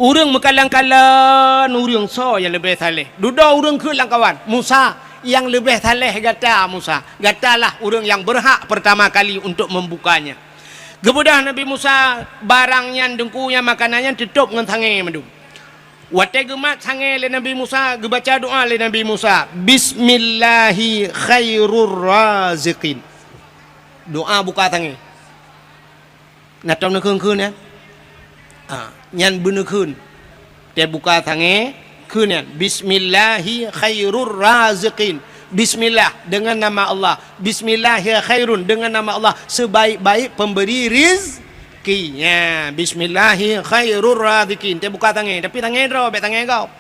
Ureuëng meukalon-kalon ureuëng soe nyang leubeh saleh. Dudoe ureuëng kheun lamkawan, "Musa, nyang leubeh saleh gata, Musa. Gatalah ureuëng nyang berhak pertama kali untuk membukanya." Geubeudôh Nabi Musa barang nyan, deungku nyan, makanan nyan teutôb ngon sangé mandum. Watée geumat sangé lé Nabi Musa, geubaca doá lé Nabi Musa, "Bismillahi khairur raziqin." Doá buka sangé. Na tom neukheun-kheun nyan? Ah, nyan beuneukheun. Teubuka sangé, kheun nyan, "Bismillahi khairur raziqin." Bismillah, dengan nama Allah. Bismillahi khairun, dengan nama Allah, sebaik-baik pemberi rizki. Nya, "Bismillahi khairur raziqin." Teubuka sangé, tapi sangé droe, bék sangé gob.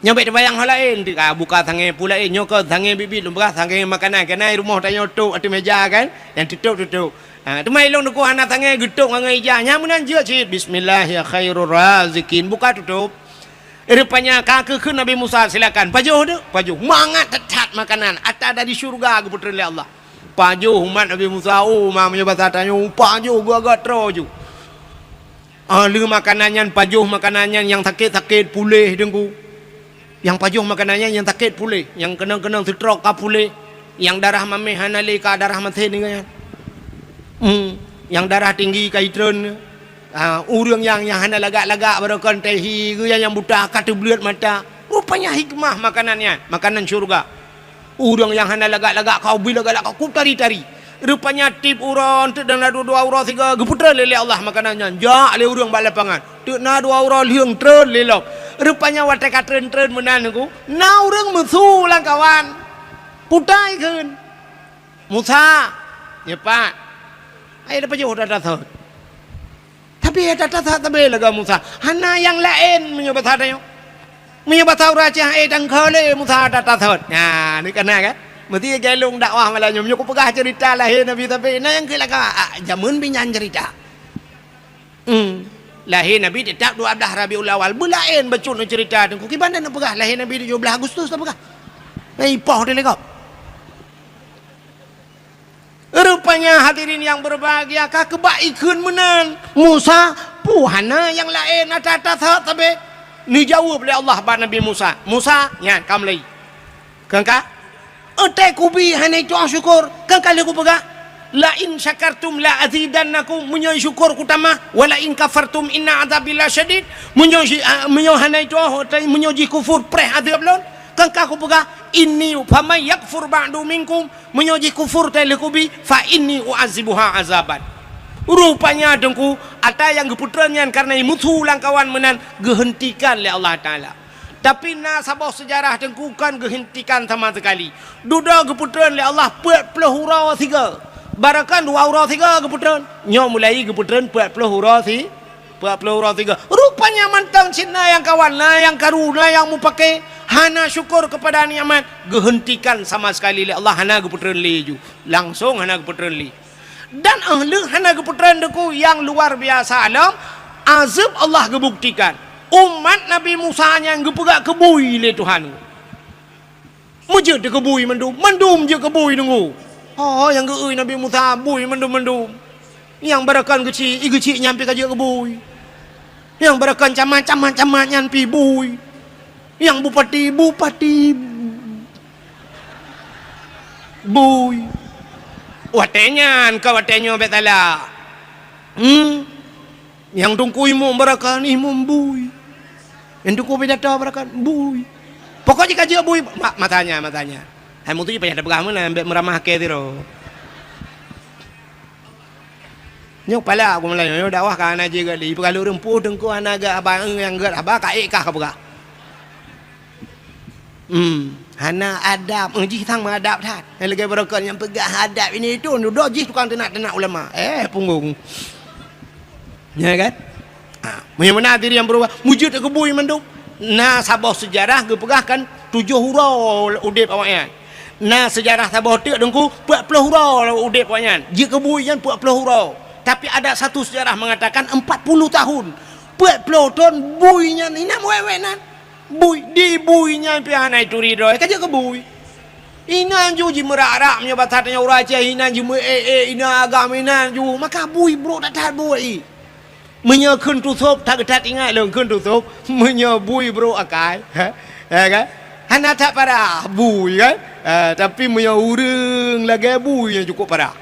Nyoe bék teubayang hal laén, ka buka sangé pula, eh, nyoe keu sangé biet-biet lôn peugah, sangé makanan, keunan rumoh tanyoe tôb ateueh méja kan, nyang teutôb-teutôb. Ha, teuma ilôn teungku hana sangé geutôb ngon ija, nyan meunan jeuet cit, "Bismillahi khairur raziqin." Buka tutôb. Rupanya ka geukheun Nabi Musa, "Silakan, pajoh deuh, pajoh." Mangat that-that makanan, ata dari syeuruga geupeutreun lé Allah. Pajoh umat Nabi Musa, oh, ma meunyoe basa tanyoe, pajoh geuagak troe ju. Ah, lheueh makanan nyan, pajoh makanan nyan, nyang sakét-sakét puléh, Teungku. Nyang pajoh makanan nyan, nyang sakét puléh, nyang keunong-keunong seutrok ka puléh, nyang darah maméh hana lé ka darah masen nyan. Hmm, nyang darah tinggi ka itreun. Ah, ureuëng nyang, nyang hana lagak-lagak baroe kon teuh hi, geuh nyang buta ka teubleuet mata. Rupanya hikmah makanan nyan, makanan syeuruga. Ureuëng nyang hana lagak-lagak ka ubit lagak-lagak ka kutari-tari. Rupanya tiep uroe, teuk na dua-dua uroe sigoe, geupeutreun lé, lé Allah makanan nyan. Jak lé ureuëng bak lapangan. Teuk na dua uroe lheueng treun lé lom. Rupanya watée ka treun-treun meunan, Teungku, na ureuëng meusu lamkawan. Putai kheun. "Musa, nyoe pat. Hai, pajoh that-that thot." Tapi Tapi ata that sabe lagèe Musa. Hana nyang laén meunyoe basa tanyoe. Meunyoe basa ureueng Aceh, eh, tangkho lé Musa ata that. Nah, ni kana kan? Mesti galong dakwah malam nyoe. Meunyoe kupeugah cerita lahé Nabi sabe, na nyang keu laka, ah, jameun binyan cerita. Hmm. Lahé Nabi teutap dua blah Rabiul Awal. Beulaén bacut cerita teungku. Kiban dan peugah lahé Nabi tujoh blah Agustus tapeugah. Nah, ipoh dilekop. Rupanya hadirin yang berbahagia, ka keubak ikheun meunan. Musa, pu hana nyang laén ata that sabe. Neujaweueb lé Allah bak Nabi Musa, "Musa, nyan ka meulai. Kengka, eutai kubi hana itu'oh syukur, kengka lheueh kupeugah, 'La in syakartum la azidannakum,' meunyoe syukur kutamah, 'wa la in kafartum inna azabi lasyadid,' meunyoe si-, ah, meunyoe hana itu'oh, eutai meunyoe jih kufur, preh azeueb lôn, kengka kupeugah, 'Inni faman yakfur ba'du minkum,' meunyoe jih kufur tai lheueh kubi, 'fa inni u'azibuha azaban.'" Rupanya teungku, ata nyang geupeutreun nyan kareuna imusu lam kawan meunan geuheuntikan lé Allah Taala. Tapi na saboh seujarah teungku kon geuheuntikan sama seukali. Dudoe geupeutreun lé Allah peuet ploh uroe sigoe. Barokon dua uroe sigoe geupeutreun. Nyoe mulai geupeutreun peuet ploh uroe si-, peuet ploh uroe sigoe. Rupanya mantong cit na nyang kawan, na nyang karu, na nyang mupake. Hana syukur keupada nikmat. Geuheuntikan sama seukali lé Allah, hana geupeutreun lé ju. Langsong hana geupeutreun lé. Dan óh lheueh hana geupeutreun teungku nyang luar biasa lom, azeueb Allah geubuktikan. Umat Nabi Musa nyan geupeugah keu bui lé Tuhan. Meujeuet keu bui mandum, mandum jeuet keu bui teungku. Oh, nyang geu-eu Nabi Musa bui mandum-mandum. Nyang barokon geuchik, i geuchik nyan pih ka jeuet keu bui. Nyang barokon camat, camat, camat nyan pih bui. Nyang bupati, bupati bui. Watèe nyan ka watèe nyoe bèk salah. Hmm. Nyang teungku imum barokon, imum bui. Nyang teungku pidato barokon, bui. Pokok jih ka jeuet bui, ma-, masa nyan, masa nyan. Hai mutu payah tapeugah meunan, bèk meuramah kèe sidroe. Nyoe pala aku mulai, nyoe dakwah ka hana jeuet gét lé. Ipeugah lôn ureueng peue teungku hana gét haba, nyang gét haba ka ék kah ka peugah. Hmm, hana adab, eh, jih sang meuadab that. Nyang lagèe barokon nyang peugah adab ini itu, dudoe jih tukang teunak-teunak ulama. Eh, punggong. Ya kan? Ha, meunyoe meunan diri nyang beurubah, meujeuet keu bui mandum. Na saboh seujarah geupeugah kan tujoh uroe udép awaknyan. Na seujarah saboh teuk teungku, peuet ploh uroe udép awaknyan. Jeuet keu bui nyan peuet ploh uroe. Tapi ada satu sejarah mengatakan empat puluh tahun. Peuet ploh thon bui nyan inam wèk-wèk nan. Bui, di bui nyan pih hana ituri droe, ka jeuet keu bui. Inan ju jimeurah-rah meunyoe basa tanyoe ureueng Aceh, inan jimeuék-ék, inan agam inan ju, maka bui brôk that-that bui. Meunyoe kheun tusôb, that-that ingat lôn kheun tusôb, meunyoe bui brôk akai, ha? Ya kan? Hana that parah bui kan? Ha, tapi meunyoe ureueng lagèe bui nyang cukôp parah.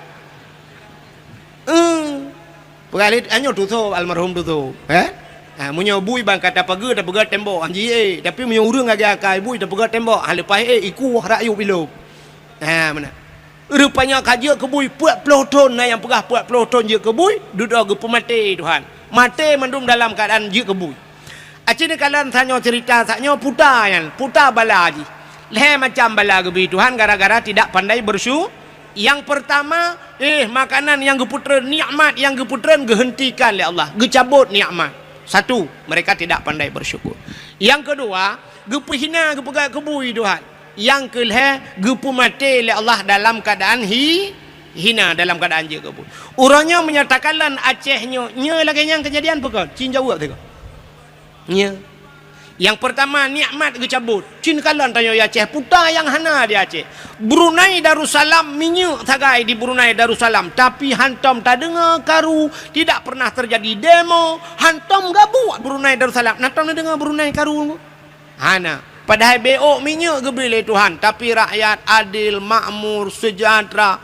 Eh. Peugah lé, nyoe tusôb, almarhum tusôb, eh? Ha, meunyoe bui ban ka tapeugah, tapeugah tembok, han jiék. Tapi meunyoe ureueng lagèe akai bui tapeugah tembok, ha, leupah ék, ikueh rakyueb ilôb. Ha, meunan. Rupanya ka jeuet keu bui peuet ploh thon, na nyang peugah peuet ploh thon jeuet keu bui, dudoe geupeumaté Tuhan. Maté mandum dalam keuadaan jeuet keu bui. Aci neukalon tanyoe cerita saat nyoe puta nyan, puta bala jih. Lhèe macam bala geubri Tuhan gara-gara tidak pandai bersyu-, Nyang peurtama, eh, makanan nyang geupeutreun, nikmat nyang geupeutreun geuheuntikan lé Allah, geucabot nikmat. Satu, mereka tidak pandai bersyukur. Nyang keudua, geupeuhina, geupeugah keu bui Tuhan. Nyang keulhèe, geupeumaté lé Allah dalam keuadaan hi-, hina, dalam keuadaan jeuet keu bui. Uroe nyoe meunyoe takalon Aceh nyoe, nyoe lagèe nyan keujadian peue kon? Cit jaweueb sigoe. Nyoe. Nyang peurtama, nikmat geucabot. Cit kalon tanyoe di Aceh, puta nyang hana di Aceh. Brunei Darussalam minyeuk sagai di Brunei Darussalam, tapi hantom tadeungoe karu, tidak pernah terjadi demo, hantom gabuek Brunei Darussalam. Na tom neudeungoe Brunei karu? Hana. Padahai beuôk minyeuk geubri lé Tuhan, tapi rakyat adil, makmur, sejahtera.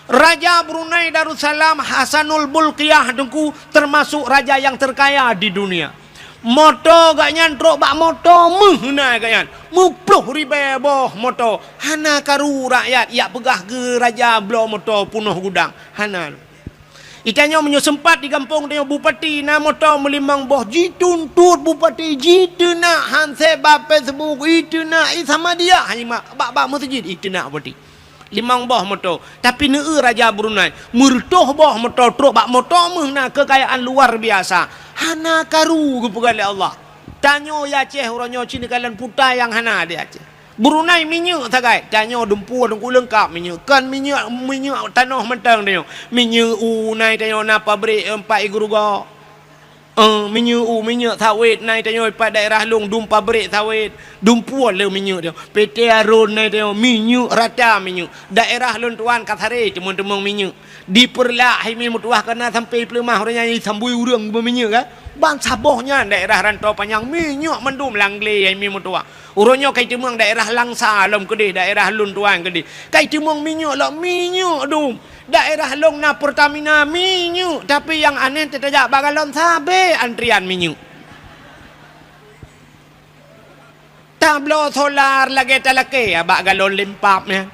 Raja Brunei Darussalam Hasanul Bolkiah Teungku termasuk raja nyang terkaya di dunia. Moto gobnyan trok bak moto meuh na gobnyan. Meuploh ribèe boh moto. Hana karu rakyat jak peugah keu raja bloe moto peunoh gudang. Hana. Di tanyoe meunyoe seumpat di gampông tanyoe bupati na moto meulimong boh, jituntot bupati, jiteunak hansé bak Facebook, iteunak i Samadiyah, hana bak, bak meuseujid iteunak bupati. Limong boh moto. Tapi neu-eu Raja Brunei, meureutoh boh moto trok bak moto meuh na keukayaan luar biasa. Hana karu geupeugah lé Allah. Tanyoe Aceh uroe nyoe cit neukalon puta nyang hana di Aceh. Brunei minyeuk sagai, tanyoe dumpeue teungku leungkap minyeuk. Kon minyeuk, minyeuk tanoh mantong tanyoe. Minyeuk u na tanyoe na pabrik, eh, pat i Geurugok. Eh, minyeuk u, minyeuk sawét na tanyoe pat daerah lôn dum pabrik sawét. Dumpeue le minyeuk tanyoe. P T Arun na tanyoe minyeuk rata minyeuk. Daerah lôn tuan ka saré teumon-teumon minyeuk. Di Peureulak hai mi meutuah ka na sampai Peuleumah uroe nyan sambui ureuëng beuminyeuk kan. Ban saboh nyan daerah Rantau Panyang minyeuk mandum Langlé hai mi meutuah. Uroe nyoe kai teumeung daerah Langsa lom keudeh, daerah lôn tuan keudeh. Kai teumeung minyeuk lom minyeuk dum. Daerah lôn na Pertamina minyeuk, tapi nyang aneh teutajak bak galon sabe antrian minyeuk. Tabloe solar lagée talakée bak galon limpab nyan.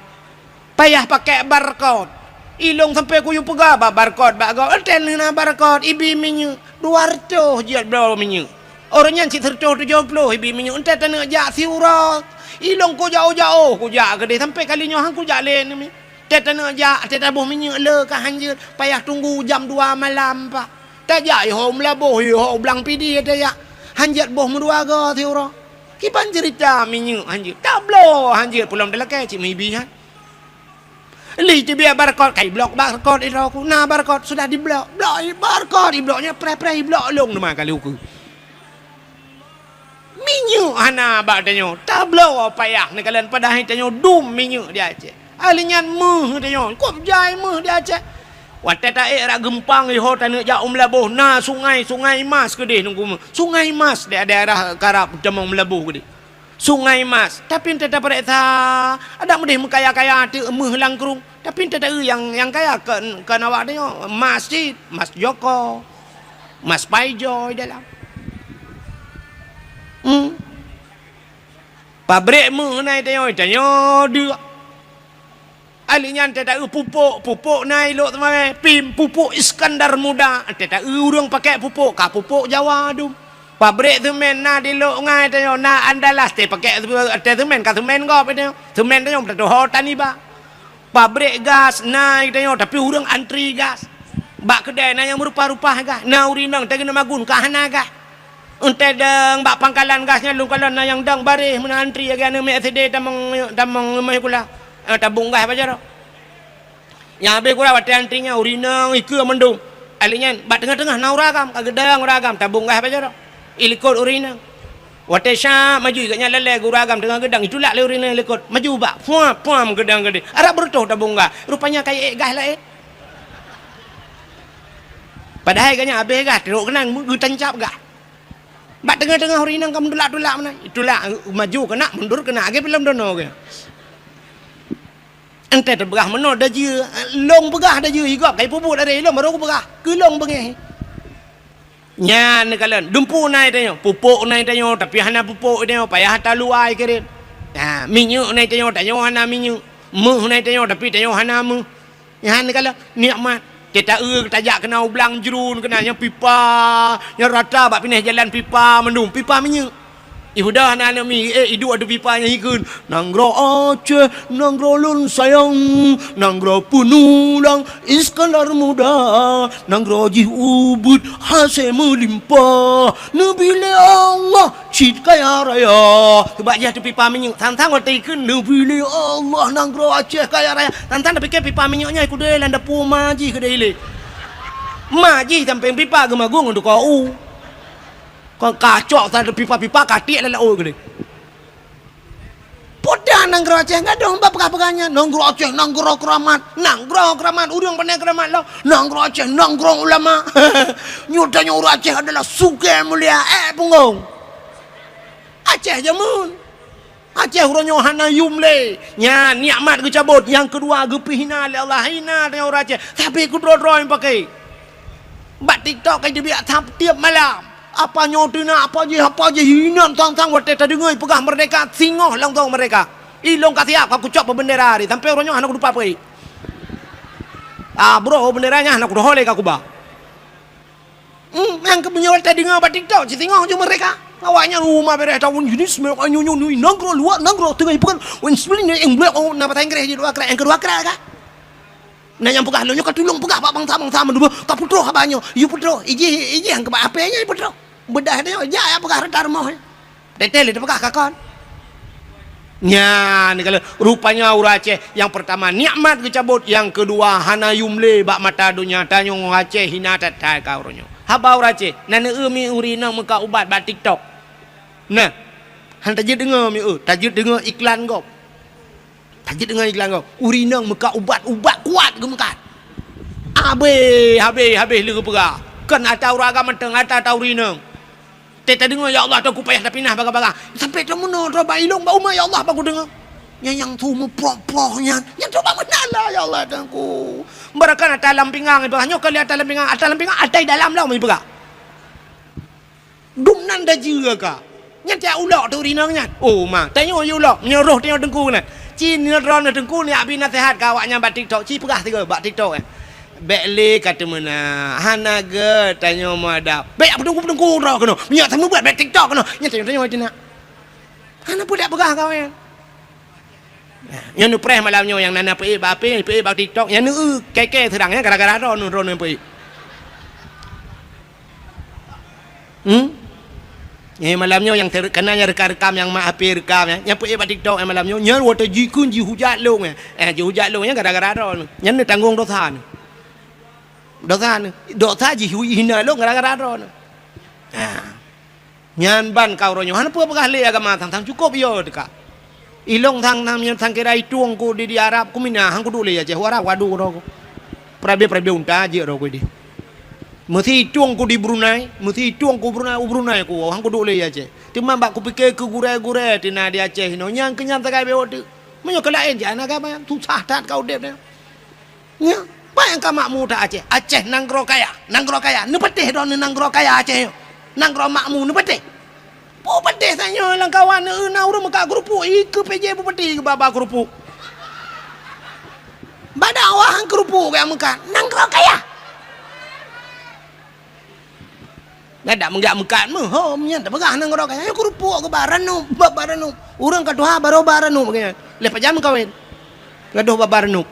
Payah pakai barcode. Ilong sampai kuyue peugah bak barcode bak gob. Enten na barcode ibi minyeuk dua reutôh jeuet bloe minyeuk. Uroe nyan cit sireutôh tujoh ploh ibi minyeuk. Enten taneuk jak siuroe. Ilong kujak-ujak oh kujak keudeh sampai kali nyoe han kujak lé nami. Teuh taneuk jak, teuh taboh minyeuk le ka hanjeuet, payah tunggu jam dua malam, Pak. Tajak iho meulaboh, iho blang pidi tajak. Hanjeuet boh meudua go siuroe. Kiban ceurita minyeuk hanjeuet. Tabloe hanjeuet pulom talakée cit meuibi nyan. Lheuh teubiet barcode, kai blok barcode droe ku. Na barcode sudah diblok. Blok barcode, iblok nyan preh-preh iblok lông teuma kali ukeue. Minyeuk hana bak tanyoe, tabloe payah neukalon padahai tanyoe dum minyeuk di Aceh. Ahli nyan meuh tanyoe, kop jai meuh di Aceh. Watée taék rot geumpang iho taneuk jak u Meulaboh na sungai, Sungai Mas keudeh nunggu meuh. Sungai Mas di daerah karab tamong Meulaboh keudeh. Sungai Mas, tapi ente tapareksa adak meudeh meukaya-kaya teuk meuh langkrueng. Tapi ente taeu nyang, nyang kaya kon, kon awak tanyoe, mas cit, mas Joko, mas Paijoy dalam. Hmm. Pabrik meuh na i tanyoe, tanyoe deuk. Ali nyan ente taeu pupuk, pupuk na i Lhokseumawe, pim, pupuk Iskandar Muda, ente taeu ureuëng pakai pupuk, ka pupuk Jawa dum. Pabrik semen na di Lhokseumawe tanyoe, na Andalas, ente pakai, ente semen, ka semen gob i tanyoe. Semen tanyoe tatuho tan iba. Pabrik gas na i tanyoe, tapi ureuëng antri gas. Bak keudai na nyang meurupa-rupa gas. Na ureuëng inong teugeuna magun ka hana gas. Ente dong bak pangkalan gas nyan lôn kalon na nyang dong baréh meunan antri lagée aneuk miet S D tamong, tamong meuhikula. Eh, tabong gas bak jaroe. Nyang habéh kura watée antri nyan ureuëng inong ikeue mandum. Ali nyan bak teungoh-teungoh na ureuëng agam, ka geudong ureuëng agam, tabong gas bak jaroe. Ilikot ureuëng inong. Watée sya maju gobnyan lalée geu ureuëng agam teungoh geudong, itulak lé ureuëng inong ilikot. Maju bak, puam, puam geudong keudeh. Arab beureutoh tabong gas. Rupanya ka ék gas laén. Padahai gobnyan habéh gas, trok keunan geutancab gas. Bak teungoh-teungoh ureuëng inong ka meutulak-tulak meunan. Itulak maju keunak, mundur keunak, lagée filem dono geuh. Ente teupeugah meunoe dajeue, lông peugah dajeue, igob kai peubuet dari lông barô kupeugah, keu lông beungéh. Nyan neukalon, dumpeue na i tanyoe, pupuk na i tanyoe, tapi hana pupuk i tanyoe, payah taluwa i kirém. Ha, minyeuk na i tanyoe, tanyoe hana minyeuk. Meuh na i tanyoe, tapi tanyoe hana meuh. Nyan neukalon, nikmat. Teuh taeu tajak keunan u blang jruen keunan nyang pipa, nyang rata bak pinéh jalan pipa mandum, pipa minyeuk. Ihuda na aneuk mi, eh, iduek ateueh pipa nyang ikheun, "Nanggroe Aceh, nanggroe lôn sayang, nanggroe peunulang Iskandar Muda, nanggroe jih ubit hasé meulimpah, neubri lé Allah cit kaya raya." Teubak jih ateueh pipa minyeuk, sang-sang watée ikheun, "Neubri lé Allah nanggroe Aceh kaya raya." Sang-sang tapike pipa minyeuk nyan ikudée lam dapu ma jih keudeh ilée. Ma jih sampéng pipa geumagung untuk kau. Kon kacok sa pipa-pipa ka tiek lam laôt keudeh. Peue nanggroe Aceh gadôh bak peugah-peugah nyan, nanggroe Aceh nanggroe keuramat, nanggroe keuramat, ureuëng pandai keuramat lom, nanggroe Aceh nanggroe ulama. Nyoe tanyoe ureuëng Aceh adalah sugée mulia, eh punggong. Aceh jameun. Aceh uroe nyoe hana yum lé. Nyan nikmat geucabot, nyang keudua geupeuhina lé Allah, hina tanyoe ureuëng Aceh. Tapi keudroe-droe nyang paké. Bak TikTok ka jibiak tiep malam. Apa nyoe teunak, apa jih, apa jih, inan sang-sang watée tadeungoe peugah merdeka, singoh langsong merdeka. Ilong ka siap ka kucok peubeundera ri, sampai uroe nyoe hana kudupa peue. Ah, bro, bendera nyan hana kudoh lé ka kuba. Hmm, nyang keubeunyoe tadeungoe bak TikTok, sisingoh ju merdeka. Awaknyan uma bereh tahun ini semua nyoe nyoe nyoe nanggroe luar nanggroe tengah ibukan wen sembilan yang blok oh na batang Inggris di luar kerak yang kedua kerak kan. Nah nyang peugah lôn nyoe ka tulông peugah bak bangsa-bangsa mandum ka putroh haba nyoe. Yu putroh ijih ijih nyang keuba apé nyoe putroh. Bedah nyoe jak ya peugah rata rumoh. Tete lé peugah ka kon. Nyan kalau rupanya ureueng Aceh yang pertama nikmat geucabot, yang kedua hana yum lé bak mata donya. Tanyoe Aceh hina that-that ka uroe nyoe. Haba ureueng Aceh, na neu mi uri nang meuka ubat bak TikTok. Nah, han tajeuet deungoe mi eu, tajeuet deungoe iklan gob. Tajeuet deungoe iklan gob. Uri nang meuka ubat, ubat kuat geumeukat. Habéh, habéh, habéh lé geupeugah. Kon ata ureueng agam mantong, ata, ata uri nang. Teuka deungoe, "Ya Allah, Teungku payah tapinah baga-baga." Sampai teumeunoe droe bak ilong bak uma, "Ya Allah, baku deungoe." Nyang nyang su meuproh-proh nyan, nyang coba meunala, "Ya Allah, Teungku." Barakan ata lam pingang ipeugah, nyoe kali ata lam pingang, ata lam pingang, ata dalam lom ipeugah. Dum nan dajeue ka. Nyan tiak ulok tu rinong nyan. Oh ma, tanyoe yue ulok, meunyoe roh tanyoe teungku nyan. Ci nyoe droeneuh teungku ni abi naseuhat ka awaknyan bak TikTok, ci peugah sigoe bak TikTok eh. Bék lé ka teumeunak, hana gét tanyoe meuadab. Bék jak peutungku-peutungku droe keunoe. Meunyoe seumeubeuet bék TikTok keunoe. Nyan tanyoe-tanyoe teunak. Hana peue jak peugah kawén. Nyoe neupreh malam nyoe nyang na na peuék bak apé, peuék bak TikTok. Nyan neu kèe-kèe seurang nyan gara-gara droeneuh, droeneuh peuék. Hmm? Eh, malam nyoe nyang ter-, kana nyang rekam-rekam, nyang mak H P rekam, eh. Nyang peuék bak TikTok, eh, malam nyoe. Nyan watèe jikheun jihujat lôn, eh. Eh, jihujat lôn, nyan gara-gara droeneuh. Nyan neutanggong dosa neuh. Dosa neuh. Dosa jihina lôn gara-gara droeneuh. Ah. Nyan ban ka uroe nyoe. Hana peue peugah lé agama sang-sang cukôp yo teuka. Ilong sang, sang, sang kira itueng ku di, di Arab, ku mina, han kuduek lé Aceh, u Arab, waduh, roh ku. Perabe-perabe unta jeuet roh ku di. Meusi itueng ku di Brunei, meusi itueng ku Brunei, u Brunei ku, han kuduek lé Aceh. Teuma bak kupike keu gurèe-gurèe teuh na di Aceh inoe, nyang keu nyan sagai bewok teuk. Meunyoe keu laén jih, hana gama, susah that ka udép nyan. Nyan, peue nyang ka makmu that Aceh? Aceh nanggroe kaya, nanggroe kaya. Neupatéh droeneuh nanggroe kaya Aceh nyoe. Nanggroe makmu neupatéh. Peue patéh tanyoe lam kawan, na ureueng meukat keurupuk, ikeue P J bupati geuba-ba keurupuk. Bak dakwah keurupuk gaya meukat, nanggroe kaya. Nyan dak meugak meukat meuhom nyan tapeugah nanggroe kaya. Nyan keurupuk geuba ranup, ba-ba ranup. Ureueng ka tuha barô ba ranup geuh nyan. Lheuh pajan meukawen. Gadôh ba-ba ranup.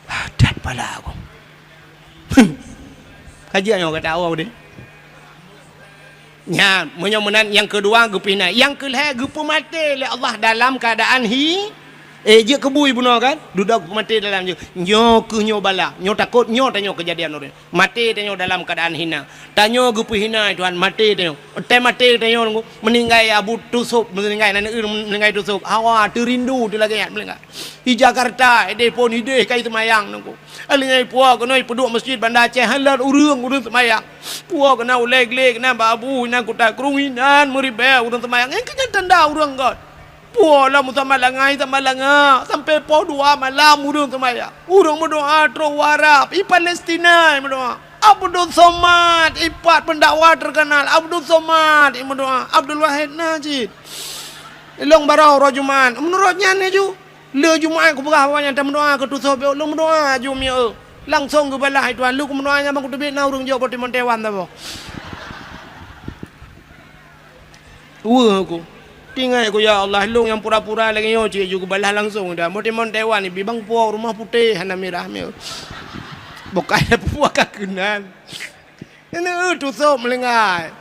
Adat pala aku. Kaji nyoe kata awak deh. Nyan, meunyoe meunan nyang keudua geupeuhina, nyang keulhèe geupeumaté lé Allah dalam keuadaan hi, eh, jeuet keu bui bunoe kan? Dudoe geupeumaté dalam jeuet. Nyoe keuh nyoe bala, nyoe takot, nyoe tanyoe keujadian ureueng. Maté tanyoe dalam keuadaan hina. Tanyoe geupeuhina, Tuhan, maté tanyoe. Watèe maté tanyoe, meuninggai Abu Tusôb, meuninggai aneuk meuninggai Tusôb. Hawa teurindu teu lagèe nyan meuninggai. Di Jakarta, ideh phôn ideh kai seumayang nungku. Alingai puwoe keunoe peuduek masjid Banda Aceh, han lheueh ureueng, ureueng seumayang. Puwoe keunoe ulèe glé keunoe bak abu inan kuta krueng inan meuribèe ureueng seumayang. Nyan keuh nyan tanda ureueng göt. Puwoe lom sama langai sama langa, sampai poh dua malam ureueng seumayang. Ureueng meudoa troh u Arab, i Palestina meudoa. Abdul Somad, ipat pendakwah terkenal, Abdul Somad, i meudoa. Abdul Wahid na cit. Ilong barô uroe Jumat. Meunurot nyan laju. Lheueh Jumat kupeugah awak nyan tameudoa keu Tusôb, lôn meudoa aju mieu. Langsong geubalah Tuhan. Lheueh kumeudoa nyan bang kuteubiet na ureueng jok boh timon Taiwan saboh. Weueh aku. Tingai aku, "Ya Allah, lôn nyang pura-pura lagèe nyoe cit ju geubalah langsong dah. Boh timon Taiwan ibi bang puwoe rumoh putéh hana mirah mieu." Bukai puwoe ka keunan. Ini, eh, Tusôb meulinggai.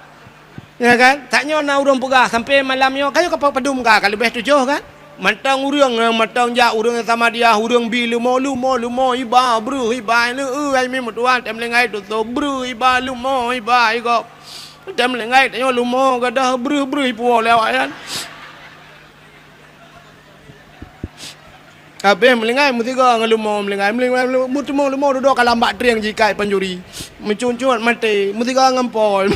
Ya kan? Tanyoe na ureueng peugah sampai malam nyoe, ka nyoe ka padum ka, ka leubeh tujoh kan? Mantong ureueng, eh, mantong jak ureueng Samadiyah, ureueng bi leumo, leumo, leumo, iba, breuh, iba, leu, eh, ai mi meutuah, tém meulinggai Tusôb, breuh, iba, leumo, iba, igop. Tém meulinggai tanyoe leumo, gadoh, breuh, breuh, ipuwoe lé awak nyan. Habéh meulinggai meusigoe ngon leumo meulinggai, meulinggai, meulinggai, meuteumé leumo dudoe ka lam bak trieng jikai pancuri. Meucut-cut maté, meusigoe ngon pol.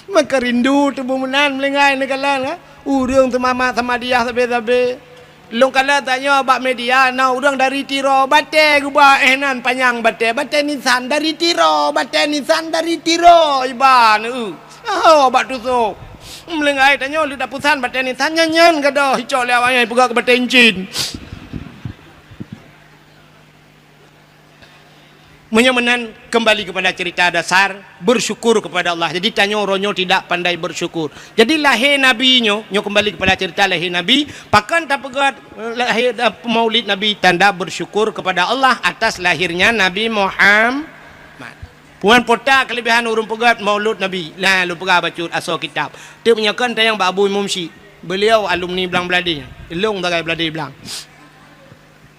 Maka rindu teubeuh meunan meulinggai neukalon, ha? Ureueng seumama Samadiyah sabe-sabe. Lôn kalon tanyoe bak media na ureueng dari Tiro, batèe geuba éh nan panyang batèe, batèe nisan dari Tiro, batèe nisan dari Tiro, iban, eu. Aho bak Tusôb. Meulinggai tanyoe leuda peusan batèe nisan nyan-nyan gadoh icok lé awak nyan ipeugah keu batèe incin. Meunyoe meunan, kembali kepada cerita dasar, bersyukur kepada Allah. Jadi, tanyoe uroe nyoe tidak pandai bersyukur. Jadi, lahé Nabi nyoe, nyoe kembali kepada cerita lahé Nabi, pakon tapeugét, eh, lahé, eh, maulid Nabi, tanda bersyukur kepada Allah atas lahirnya Nabi Muhammad. Puan pota kelebihan ureuëng peugét maulud Nabi. Nah, lôn peugah bacut asoe kitab. Teuk meunyoe kon tayang bak Abu Imum Syik. Beliau alumni Blang Blahdeh. Lôn sagai Blahdeh Blang.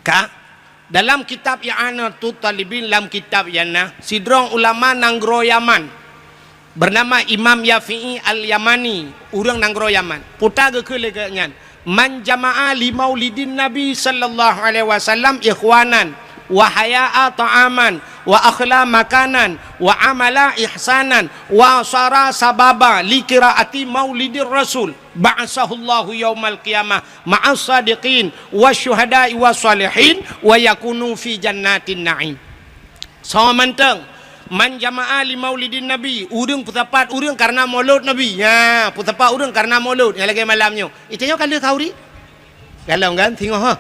Ka? Dalam kitab I'anatut Talibin, lam kitab nyan na, sidroe ulama nanggroe Yaman, bernama Imam Yafi'i Al-Yamani, ureuëng nanggroe Yaman. Pota geukheun lagée nyan, "Man jama'a li maulidin Nabi sallallahu alaihi wasallam ikhwanan, wa haya'a ta'aman, wa akhla makanan, wa amala ihsanan, wa sara sababa li qiraati maulidir Rasul, ba'asahullahu yaumal qiyamah ma'as sadiqin, wa syuhada'i wa salihin, wa yakunu fi jannatin na'im." Soe mantong, "Man jama'a li maulidin Nabi," ureuëng peusapat ureuëng karena maulud Nabi. Ya, peusapat ureuëng karena maulud. Nyang lagée malam nyoe. Itanyoe ka lheueh khauri? Galom kan? Singoh, ha?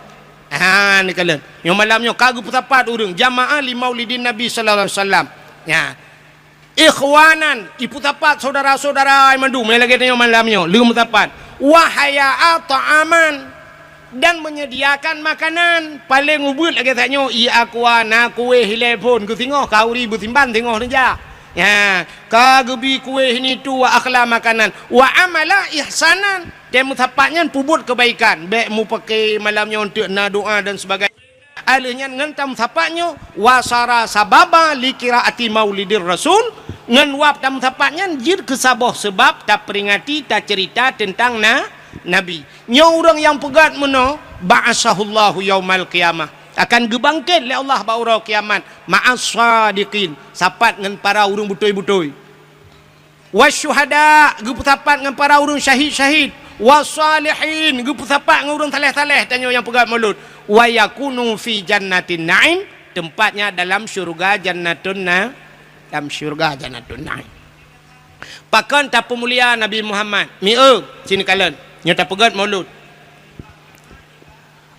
Ha, ni kalon. Nyoe malam nyoe ka geupeusapat ureuëng. "Jama'a li maulidin Nabi sallallahu alaihi wasallam." Ya. "Ikhwanan," ipeusapat saudara-saudara mandum, nyang lagée tanyoe malam nyoe, leuem sapat. "Wa haya'a ta'aman," dan menyediakan makanan. Paleng ubit lagée tanyoe, i aqua na kueh ilée phon, keu singoh khauri beusimban singoh neujak. Ya, ka geubi kueh ini tu, wa akhla makanan, wa amala ihsanan. Teuh meusapat nyan peubuet kebaikan, bék mupake malam nyoe untuk na doa dan sebagainya. Aleuh nyan ngon tameusapat nyoe, wasara sababa li qiraati maulidir rasul, ngon wab tameusapat nyan jeuet keu saboh seubab taperingati, taceurita teuntang na-, Nabi. Nyoe ureuëng nyang peugét meunoe, ba'asahullahu yaumal qiyamah, akan geubangket lé Allah bak uroe kiamat, ma'as sadiqin, sapat ngon para ureuëng beutôi-beutôi. Wasyuhada, geupeusapat ngon para ureuëng syahid-syahid. Wasalihin, geupeusapat ngon ureuëng saleh-saleh tanyoe nyang peugét maulud. Wa yakunu fi jannatin na'im, tempatnya dalam syurga Jannatun Na-, dalam syurga Jannatun Na'im. Pakon tapeumulia Nabi Muhammad? Mieu, sini kalon. Nyoe tapeugét maulud.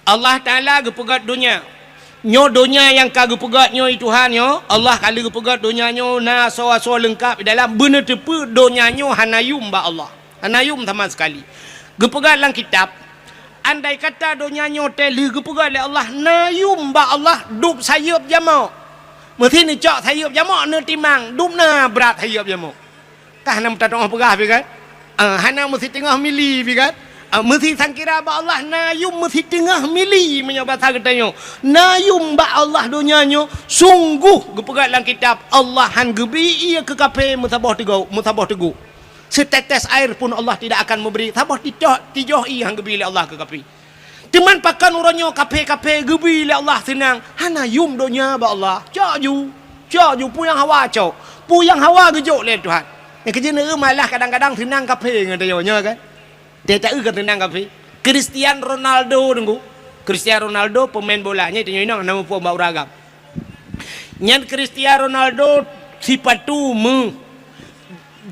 Allah Taala geupeugét donya. Nyoe donya nyang ka geupeugét nyoe, Tuhan nyoe, Allah ka lheueh geupeugét donya nyoe na asoe-asoe leungkab di dalam, beuneuteupeu donya nyoe hana yum bak Allah. Hana yum sama sekali. Geupeugét lam kitab, andai kata donya nyoe teuh lheueh geupeugét lé Allah na yum bak Allah, dub sayeuep jamok. Meusi neucok sayeuep jamok neutimang, dub na brat sayeuep jamok. Ka hana meutatong peugah pi kan? Ah, hana meusitingoh mili pi kan? Ah, meusi sangkira bak Allah na yum meusitingoh mili meunyoe basa geutanyoe. Na yum bak Allah donya nyoe, sungguh geupeugah lam kitab, Allah han geubi ié keu kaphé meusaboh teugok, meusaboh teugok. Setetes air pun Allah tidak akan memberi, saboh tijoh, tijoh ié han geubi lé Allah keu kaphé. Teuma pakon uroe nyoe kaphé-kaphé geubi lé Allah seunang, hana yum donya bak Allah. Cok ju, cok ju, peue nyang hawa cok, peue nyang hawa geujok lé Tuhan. Nyang keujeuet neueu malah kadang-kadang seunang kaphé ngon tanyoe nyoe kan? Teuh taeu kan seunang kaphé. Cristiano Ronaldo deungoe. Cristiano Ronaldo pemain bola nyan tanyoe inong na muphom bak ureueng agam. Nyan Cristiano Ronaldo sipatu meu,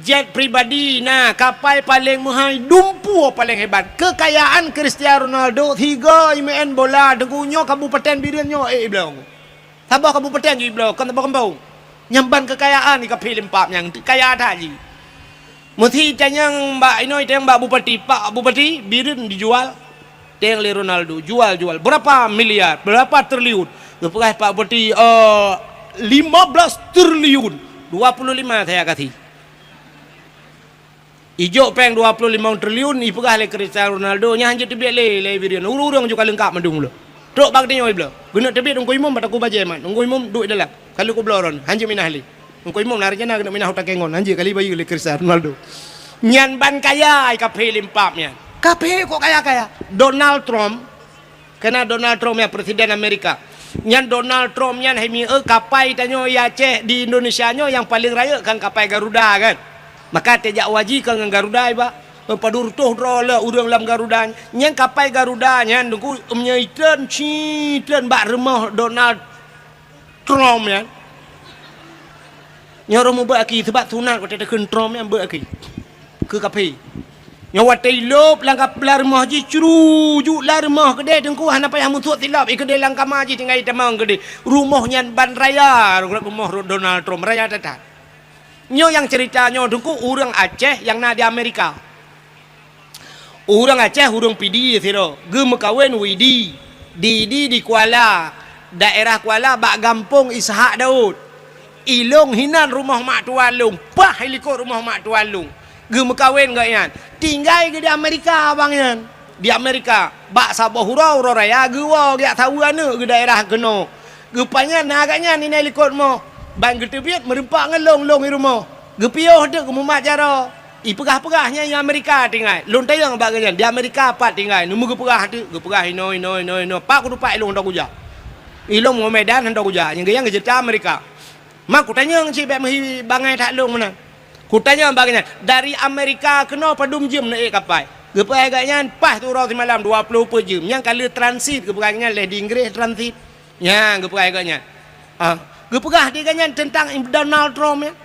jet pribadi na, kapai paleng meuhai, dumpeue paleng hebat. Keukayaan Cristiano Ronaldo sigoe imeu'en bola deungoe nyoe kabupaten Bireuen nyoe, eh, ibloe. Saboh kabupaten ju ibloe, kon saboh gampông. Nyan ban keukayaan di kaphé lempap nyang kaya that jih. Meusi tanyong bak inoe, tanyong bak bupati, "Pak Bupati, Bireuen dijual." Teng lé Ronaldo, jual-jual. Berapa miliar? Berapa triliun? Geupeugah Pak Bupati, eh, lima belas triliun. Dua puluh lima saya kasih. Ijok péng dua puluh lima triliun, ipeugah lé Cristiano Ronaldo, nyan hanjeuet teubiet lé, lé Bireuen. Ureueng-ureueng ju ka leungkap mandum lom. Trok bak geutanyoe ibloe. Geuneuk teubiet Teungku Imum bak Teungku Bajée mat. Teungku Imum duek dalam. Ka lheueh kubloe droeneuh. Hanjeuet minah lé. Teungku Imum na rencana geuneuk minah utang kengon. Hanjeuet kali bayeue lé Cristiano Ronaldo. Nyan ban kaya ai kaphé lempap nyan. Kaphé kok kaya-kaya? Donald Trump, kena Donald Trump ya, Presiden Amerika. Nyan Donald Trump nyan hai mieu kapai tanyoe i Aceh di Indonesia nyoe nyang paleng rayeuk kan kapai Garuda kan. Maka teuh jak haji kan ngon Garuda iba. Padub reutôh droe le ureueng lam Garuda. Nyan kapai Garuda nyan deungoe meunyoe itreun, ci treun bak rumoh Donald Trump nyan. Nyoe roh mubeuet aki, seubab sunat watée takheun Trump nyan beuet aki. Keu kaphé. Nyoe watée ilop lam kap-, lam rumoh jih, crujuk lam rumoh keudeh, Teungku, hana payah musôk silop, i keudeh lam kama jih tinggai tamong keudeh. Rumoh nyan ban raya, rumoh Donald Trump, raya that-that. Nyoe nyang cerita nyoe, Teungku, ureuëng Aceh nyang na di Amerika. Ureuëng Aceh, ureuëng Pidie sidroe, geumeukawen Widi, di, di, di Kuala, daerah Kuala, bak gampông Ishak Daud. Ilong hinan rumoh mak tuan lôn, paih likot rumoh mak tuan lôn. Geumeukawen gobnyan, tinggai geuh di Amerika abang nyan. Di Amerika, bak saboh uroe, uroe raya, geuwoe geujak saweue aneuëk geuh daerah keunoe. Geupajan na gobnyan inan likot rumoh, ban geuteubiet meureumpok ngon lôn, lôn i rumoh. Geupiôh teuk geumumat jaroe. Ipeugah-peugah nyan i Amerika tinggai. Lôn tanyong bak gobnyan, di Amerika pat tinggai? Neumeu geupeugah teuk, geupeugah inoe, inoe, inoe, inoe. Pat kuteumpat ilong hantom kujak. Ilong ngon Medan hantom kujak. Nyang geuh nyan geuceurita Amerika. Ma kutanyong cit bék meuhi bangai that lôn meunan. Kutanyong bak gobnyan, dari Amerika keunoe padum jeuem neuék kapai? Geupeugah gobnyan, paih siuroe simalam dua ploh peuet jeuem. Nyang ka lheueh transit, geupeugah gobnyan, lheueh di Inggréh transit. Nyan geupeugah gobnyan. Ah, geupeugah di gobnyan teuntang Donald Trump nyan.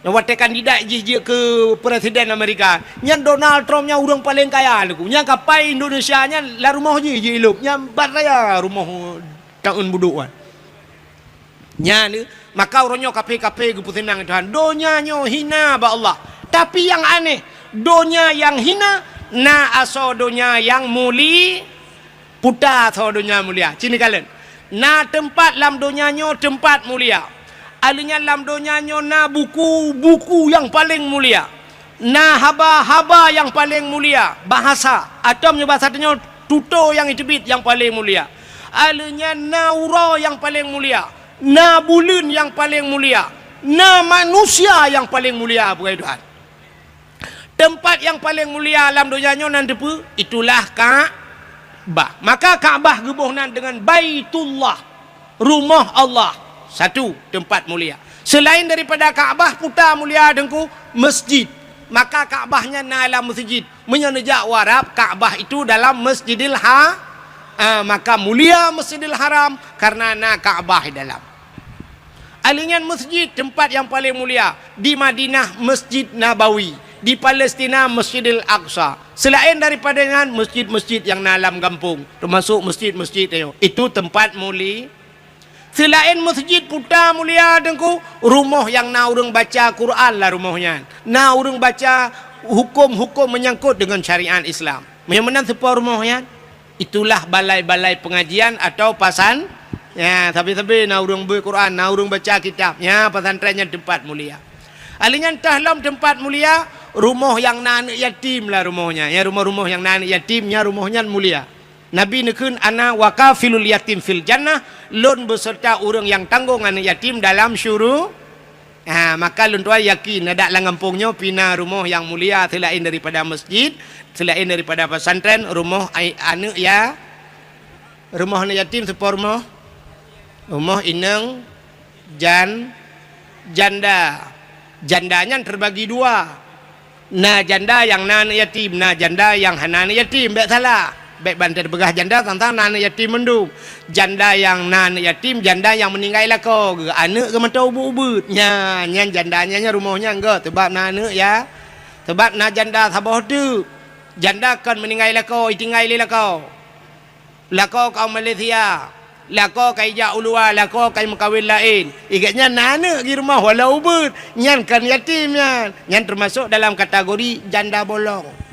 Nyang watée kandidat jih jeuet keu presiden Amerika. Nyan Donald Trump nyan ureuëng paleng kaya, Teungku. Nyan kapai Indonesia nyan lam rumoh jih, jih ilop. Nyan ban raya rumoh taun budok nyan. Nyan, maka uroe nyoe kaphé-kaphé geupeuseunang Tuhan. Donya nyoe hina bak Allah. Tapi nyang aneh, donya nyang hina, na asoe donya nyang muli-, puta asoe donya mulia. Ci neukalon. Na teumpat lam donya nyoe teumpat mulia. Alheuh nyan lam donya nyoe na buku-buku nyang paleng mulia. Na haba-haba nyang paleng mulia, bahasa. Atau meunyoe bahasa tanyoe, tutoe nyang iteubiet nyang paleng mulia. Alheuh nyan na uroe nyang paleng mulia, na buleuen nyang paleng mulia, na manusia nyang paleng mulia, peugah Tuhan. Teumpat nyang paleng mulia lam donya nyoe nan teupeue? Itulah Ka'bah. Maka Ka'bah geuboh nan deungon Baitullah. Rumoh Allah, satu teumpat mulia. Selain daripada Ka'bah, puta mulia Teungku, masjid. Maka Ka'bah nyan na lam masjid. Meunyoe neujak u Arab, Ka'bah itu dalam Masjidil Ha-, ah, maka mulia Masjidil Haram karena na Ka'bah di dalam. Alheuh nyan masjid, teumpat nyang paleng mulia. Di Madinah, Masjid Nabawi. Di Palestina, Masjidil Aqsa. Selain daripada nyan, masjid-masjid nyang na lam gampông, teumasok masjid-masjid nyoe, itu teumpat muli-, Seulaén meuseujid puta mulia Teungku, rumoh nyang na ureuëng baca Quran lam rumoh nyan. Na ureuëng baca huköm-huköm meunyangkot deungon syariat Islam. Meunyoe meunan soe po rumoh nyan? Itulah balai-balai peungajian atau pasan-, ya, sabe-sabe na ureuëng beuet Quran, na ureuëng baca kitab. Ya, pesantren nyan teumpat mulia. Alheuh nyan teuh lom teumpat mulia, rumoh nyang na aneuëk yatim lam rumoh nyan. Ya, rumoh-rumoh nyang na aneuëk yatim, nyan rumoh nyan mulia. Nabi neukheun, "Ana wa kafilul yatim fil jannah," lôn beuseurta ureuëng nyang tanggong aneuëk yatim dalam syuru-, ha, maka lôn tuan yakin, adak lam gampông nyoe pih na rumoh nyang mulia seulaén daripada meuseujid, seulaén daripada pesantren, rumoh ai-, aneuëk ya-, rumoh aneuëk yatim soe po rumoh? Rumoh inong jan-, janda. Janda nyan teubagi dua. Na janda nyang na aneuëk yatim, na janda nyang hana aneuëk yatim. Bék salah. Bék ban tapeugah janda sang-sang na aneuëk yatim mandum. Janda nyang na aneuëk yatim, janda nyang meuninggai lakoe geuh, aneuëk geuh mantong ubeuet-ubeuet. Nyan, nyan janda nyan, nyan rumoh nyan geuh, sabab na aneuëk ya. Sabab na janda saboh teuk. Janda kon meuninggai lakoe, itinggai lé lakoe. Lakoe kawöm Malaysia, lakoe ka ijak u luwa, lakoe ka imeukawen laén. Igét nyan na aneuëk di rumoh walau ubeuet, nyan kon yatim nyan. Nyan teumasok dalam kategori janda bolong.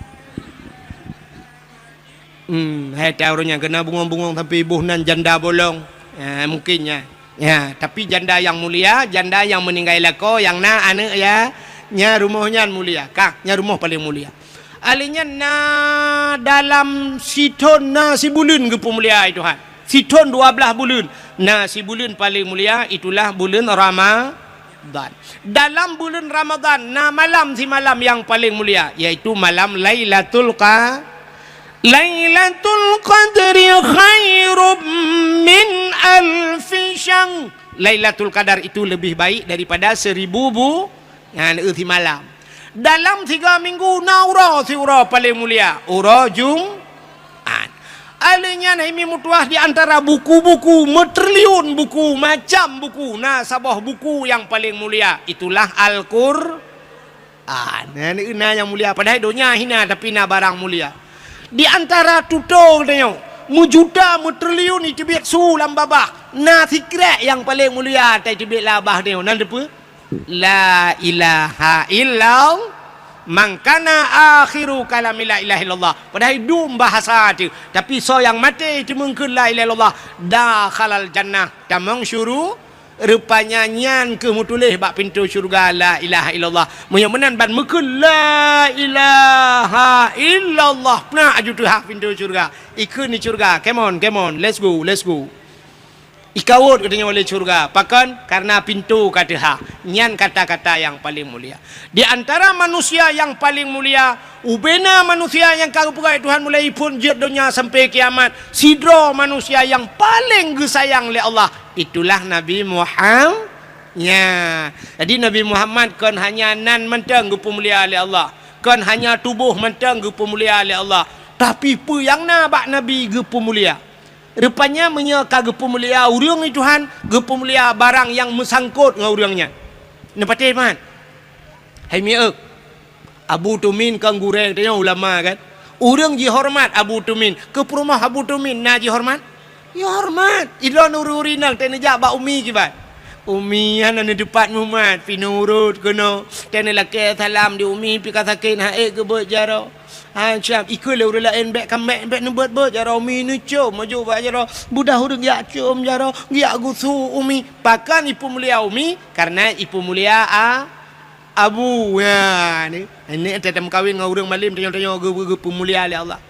Hmm, hai ta ureuëng nyang keunan bungöng-bungöng sampoe iboh nan janda bolong. Ya, mungkin nyan. Ya, tapi janda nyang mulia, janda nyang meuninggai lakoe, nyang na aneuëk ya, nyan rumoh nyan mulia. Ka, nyan rumoh paleng mulia. Alheuh nyan na dalam sithon na sibuleuen geupeumulia lé Tuhan. Sithon dua blaih buleuen. Na sibuleuen paleng mulia, itulah buleuen Ramadhan. Dalam buleuen Ramadhan na malam simalam nyang paleng mulia, yaitu malam Lailatul Qa-, Lailatul Qadri khairum min alfi syahr. Lailatul Qadar itu lebih baik daripada seribu bu-, nyan, eh, simalam. Dalam tiga minggu na uroe siuroe paleng mulia, uroe Jumat. Alheuh nyan hai mi meutuah di antara buku-buku, meutriliun buku, macam buku, na saboh buku nyang paleng mulia, itulah Al-Qur-, Ah, na, na nyang mulia, padahai donya hina tapi na barang mulia. Di antara tutoe geutanyoe, meujuta, meutriliun iteubiet su lam babah, na sikrek nyang paleng mulia ata iteubiet lam babah tanyoe. Na teupeue? La ilaha illallah. Man kana akhiru kalami la ilaha illallah. Padahai dum bahasa teuh. Tapi soe nyang maté teumeung kheun la ilaha illallah, dakhalal jannah, tamong syuru-, rupanya nyan keuh meutuléh bak pintoe syeuruga la ilaha illallah. Meunyoe meunan ban meukheun la ilaha illallah, peunak aju teuhah pintoe syeuruga. Ikheun di syeuruga, "Come on, come on, let's go, let's go." Ikawot geutanyoe lé syeuruga. Pakon? Karena pintoe ka teuhah. Nyan kata-kata nyang paleng mulia. Di antara manusia nyang paleng mulia, ubena manusia nyang ka geupeugah Tuhan mulai phon jeuet donya sampai kiamat, sidroe manusia nyang paleng geusayang lé Allah, itulah Nabi Muham-, nya. Jadi Nabi Muhammad kon hanya nan mantong geupeumulia lé Allah, kon hanya tuboh mantong geupeumulia lé Allah, tapi peue nyang na bak Nabi geupeumulia. Rupanya meunyoe ka geupeumulia ureuëng lé Tuhan, geupeumulia barang nyang meusangkot ngon ureuëng nyan. Neupatéh mat? Hai miek, Abu Tumin kan gurée tanyoe ulama kan? Ureuëng jihoreumat Abu Tumin, keu peurumoh Abu Tumin na jihoreumat? Jihoreumat. Ilôn ureuëng-ureuëng inong teuneujak bak umi kiban. Umi hana neuteupat mumat, pi neurot keunoe. Teuneulakée salam di umi pi ka sakét, han ék geubeuet jaroe. Ha, siap, ikheun lé ureuëng laén, bék kamék, bék neubeuet-beuet jaroe umi, neucom aju bak jaroe. Beudah ureuëng geujak com jaroe, geujak geusu umi. Pakon ipeumulia umi? Karena ipeumulia a-, abu. Ya, ni. Ini teuh tameukawen ngon ureuëng malem, tanyoe-tanyoe geu-, geu-, geupeumulia lé Allah.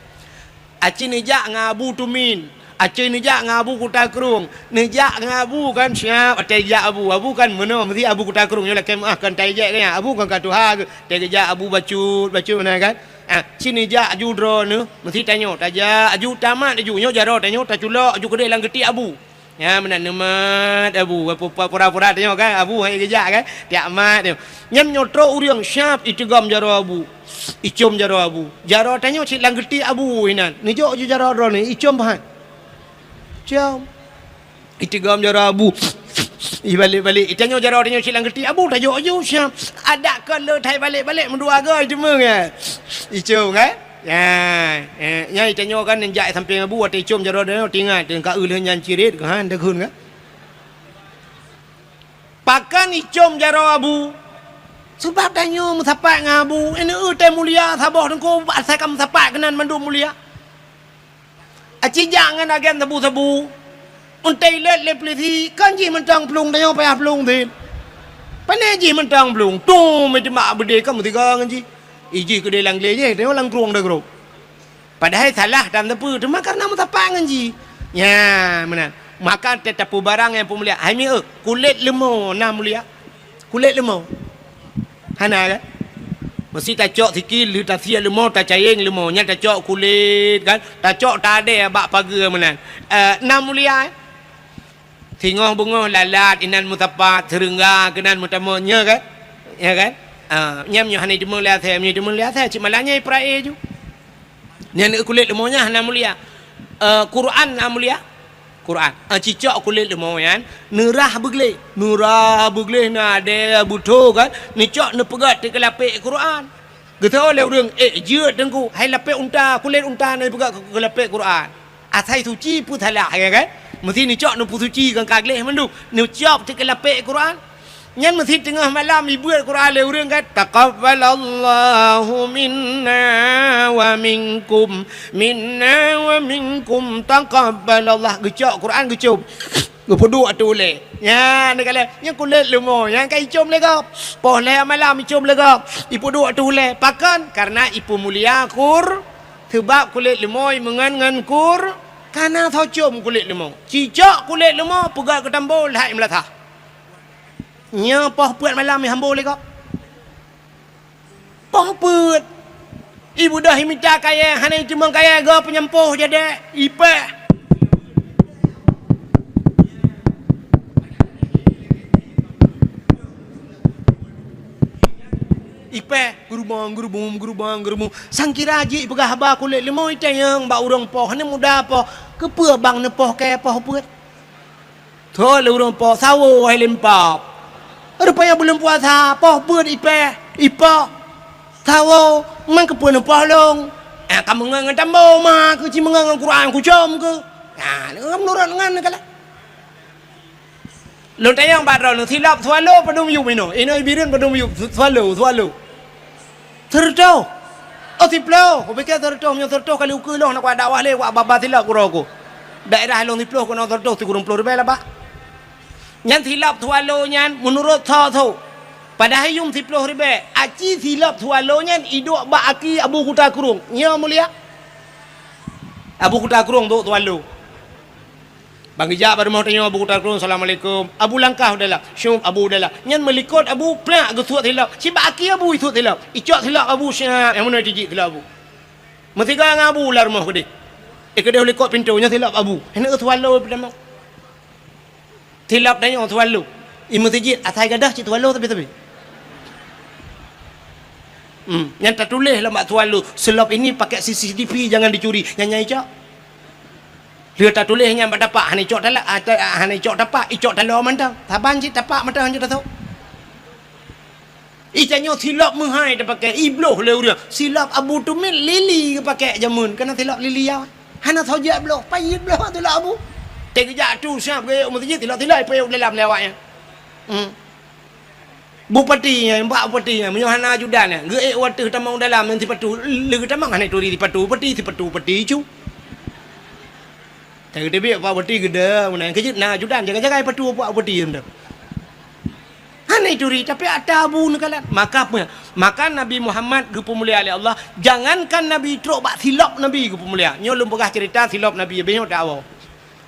Aci neujak ngon Abu Tumin. Aci neujak ngon Abu Kuta Krueng. Neujak ngon Abu kan siap, watée jak Abu. Abu kan meunoe, meusti Abu Kuta Krueng nyoe lakée meuáh kan tajak kan. Abu kan ka tuha geuh. Watée geujak Abu bacut, bacut meunan kan. Ah, ci neujak aju droeneuh, meusti tanyoe, tajak aju tamat aju. Nyoe jaroe tanyoe taculok aju keudeh lam geuti Abu. Nyan meunan neumat Abu, pura-pura tanyoe kan, Abu han geujak kan, tiak mat nyoe. Nyan nyoe trok ureuëng siap iteugom jaroe Abu, icom jaroe Abu. Jaroe tanyoe cit lam geuti Abu inan, neujok ju jaroe droeneuh, icom pahan. Com. Iteugom jaroe Abu, ibalek-balek. Itanyoe jaroe tanyoe cit lam geuti Abu, tajok ju siap. Adak kon le thai balek-balek meudua goe iteumeueng ya. Icom kan? Ya, eh, nyan itanyoe kan neujak sampéng Abu, watée icom jaroe droeneuh, teuingat, teuka eu lheueh nyan cirit, kan, deughun kan? Pakon icom jaroe Abu? Sabab tanyoe meusapat ngon Abu, ini eu tée mulia saboh teungku, asai ka meusapat keunan mandum mulia. Aci jak ngon agen sabu-sabu. Untée ilét lé pulisi, kan jih mantong plueng, tanyoe payah plueng sit. Pane jih mantong plueng, tum, meuteumé beudé kan meusigoe ngon jih. Ijih keudeh lam glé jih, tanyoe lam krueng deuh grob. Padahai salah dan teupeu, teuma karena meusapat ngon jih. Nya, meunan. Maka teuh tapeubarang nyang peumulia. Hai miek, kulét leumo na mulia. Kulét leumo. Hana kan? Meusti tacok sikil, lheueh tasiek leumo, tacayeng leumo. Nyan tacok kulét kan? Tacok tadée bak pageue meunan. Eh, na mulia, eh? Singoh beungoh lalat inan meusapat, seureungga keunan meutamong, nya kan? Ya kan? Ah, nyan meunyoe hana iteumeuliasée, meunyoe iteumeuliasée, cit malah nyan ipeurae ju. Nyan kulét leumo nyan hana mulia. Eh, Quran na mulia? Quran. Eh, cicok kulét leumo nyan, neurah beugleh. Neurah beugleh na adée beutôi kan? Neucok neupeugét teuh keu lapék Quran. Geuteupeue lé ureuëng, "Eh, jeuet teungku, hai lapék unta, kulét unta na ipeugét keu lapék Quran." Asai suci peue salah, ya kan? Meusti neucok neupeusuci ngon ka gleh mandum. Neucok teuh keu lapék Quran. Nyan meusti teungoh malam ibeuet Quran lé ureuëng kan, "Taqabbalallahu minna wa minkum, minna wa minkum, taqabbalallah." Geucok Quran geucom. Geupeuduek ateueh ulée. Nyan neukalon, nyan kulét leumo, nyan ka icom lé gob. Poh lhée malam icom lé gob. Ipeuduek ateueh ulée. Pakon? Karena ipeumulia Qur-, sabab kulét leumo imeungon ngon Qur-, kana soe com kulét leumo. Cicok kulét leumo peugét keu tambo lhai meulasah. Nyoe poh peuet malam ihambo lé gob. Poh peuet. Ibeudôh imita kayée, hana iteumong kayée, goe peunyampôh jadék, ipéh. Ipéh, geurubong, geurubong, geurubong, geurubong. Sangkira jih ipeugah haba kulét leumo itanyong bak ureuëng poh, hana muda poh. Keupeue bang neupoh kayée poh peuet? Thon lé ureuëng poh sawo hai lempap. Rupanya buleuen puasa, poh peuet ipéh, ipoh. Sawo, man keupeue neupoh lôn? Ah, ka meungon ngon tambo ma keu, ci meungon ngon Quran kucom keu. Ah, meunurot ngon neukalon. Lôn tanyong bak droeneuh, silop swallow padum yup inoe? Inoe Bireuen padum yup su-, swallow, swallow? Sireutôh. Oh, siplôh. Kupike sireutôh, meunyoe sireutôh kali ukeue lôn, na kuat dakwah lé, kuat ba-ba silop kudroe ku. Daerah lôn siplôh keunoe sireutôh, sikureueng plôh ribèe lah, Pak. Nyan silop swallow nyan meunurot soe-soe. Padahai yuem siplôh ribèe, aci silop swallow nyan iduek bak aki Abu Kuta Krueng. Nyo mulia. Abu Kuta Krueng duek swallow. Ban geujak bak rumoh tanyoe Abu Kuta Krueng, "Assalamualaikum." Abu langkah u dalam, syup Abu u dalam. Nyan meulikot Abu, plak geusuet silop. Cit bak aki Abu isuet silop. Icok silop Abu, syap, nyang meunoe tijik silop Abu. Meusigoe ngon Abu lam rumoh keudeh. Eh, keudeh likot pintoe, nyoe silop Abu. Hana swallow peutamong. Silop tanyoe swallow. I meuseujid asai gadôh cit swallow tapi-tapi. Hmm, nyan tatuléh lam bak swallow, "Silop ini pakai C C T V, jangan dicuri." Nyan, nyan icok. Lheueh tatuléh nyan bak tapak, hana icok tala-, ah, ta-, ah, hana icok tapak, icok taloe mantong. Saban cit tapak mantong hanjeuet tasok. Ih, tanyoe silop meuhai tapakèk, ibloh lé ureueng. Silop Abu Tumin lili geupakèk jameun, kana silop lili yau. Hana soe jak bloh, payet bloh silop Abu. Teugeujak tu siap geuék u meuseujid, silop-silop ipayet dalam lé awaknyan. Hmm. Bupati nyan, bak bupati nyan, meunyoe hana ajudan nyan, geuék u ateueh tamong dalam ngon sipatu, lé geutamong hana turi sipatu, pati sipatu, pati cu. Teubiet pak bupati geude, meunan keujeuet na ajudan jaga-jaga ipatu pak bupati nyan. Hana ituri, tapi ata Abu neukalon. Maka, maka Nabi Muhammad geupeumulia lé Allah, jangankan Nabi trok bak silop Nabi geupeumulia. Nyoe lôn peugah ceurita silop Nabi, habéh nyoe tawoe.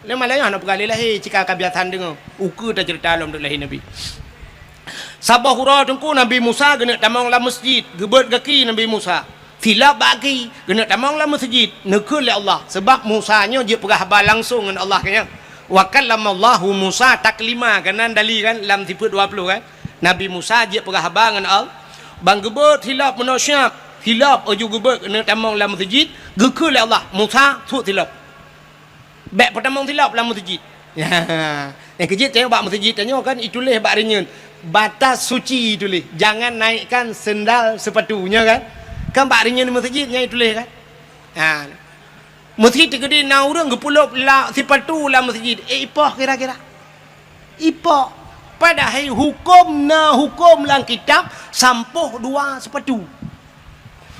Lé malam nyoe hana peugah lé lahé, cit ka kabiasaan deungoe. Ukeue taceurita lom teuk lahé Nabi. Saboh uroe teungku Nabi Musa geuneuk tamong lam meuseujid, geubeuet gaki Nabi Musa. Silop bak gaki, geuneuk tamong lam meuseujid, neukheun lé Allah, sabab Musa nyoe jeuet peugah haba langsong ngon Allah, kan nyan. "Wa kallamallahu Musa taklima," kan nan dali kan, lam sifeuet dua ploh kan. Nabi Musa jeuet peugah haba ngon Allah. Ban geubeuet silop meunoe siap, silop laju geubeuet geuneuk tamong lam meuseujid, geukheun lé Allah, "Musa, suet silop." Bèk peutamong silop lam meuseujid. Ya. Nyang keujeuet tanyoe bak meuseujid tanyoe kan ituléh bak rinyeun, "Batas suci" ituléh. Jangan naikkan sendal sepatu, nyo kan? Kan bak rinyeun meuseujid nyan ituléh kan? Ha. Meuseujid teukeudi na ureueng geupeulop la-, sipatu lam meuseujid. Eh, ipoh kira-kira. Ipoh. Padahai huköm na huköm lam kitab sampoh dua sipatu.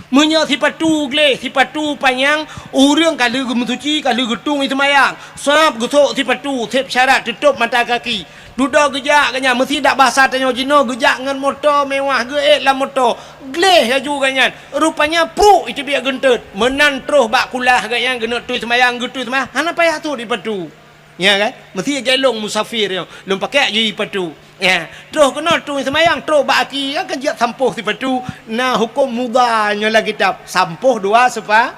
Meunyoe sipatu gleh, sipatu panyang, ureueng ka lheueh geumeusuci, ka lheueh geutung i seumayang, sab geusok sipatu, seb syarat teutôb mata kaki. Dudoe geujak geuh nyan, meusidak basa tanyoe jinoe geujak ngon moto mewah, geuék lam moto. Gleh laju geuh nyan, rupanya pruek iteubiet geunteut. Meunan troh bak kulah geuh nyan geuneuk tui seumayang, geutui seumayang, hana payah sot sipatu. Nya kan? Meusti gelong musafir nyoe. Lôn pakai jih patu. Ya. Troh keunoe tui seumayang, troh bak aki, kan keu jeuet sampoh sipatu. Na huköm mudha nyoe lam kitab. Sampoh dua sepa-,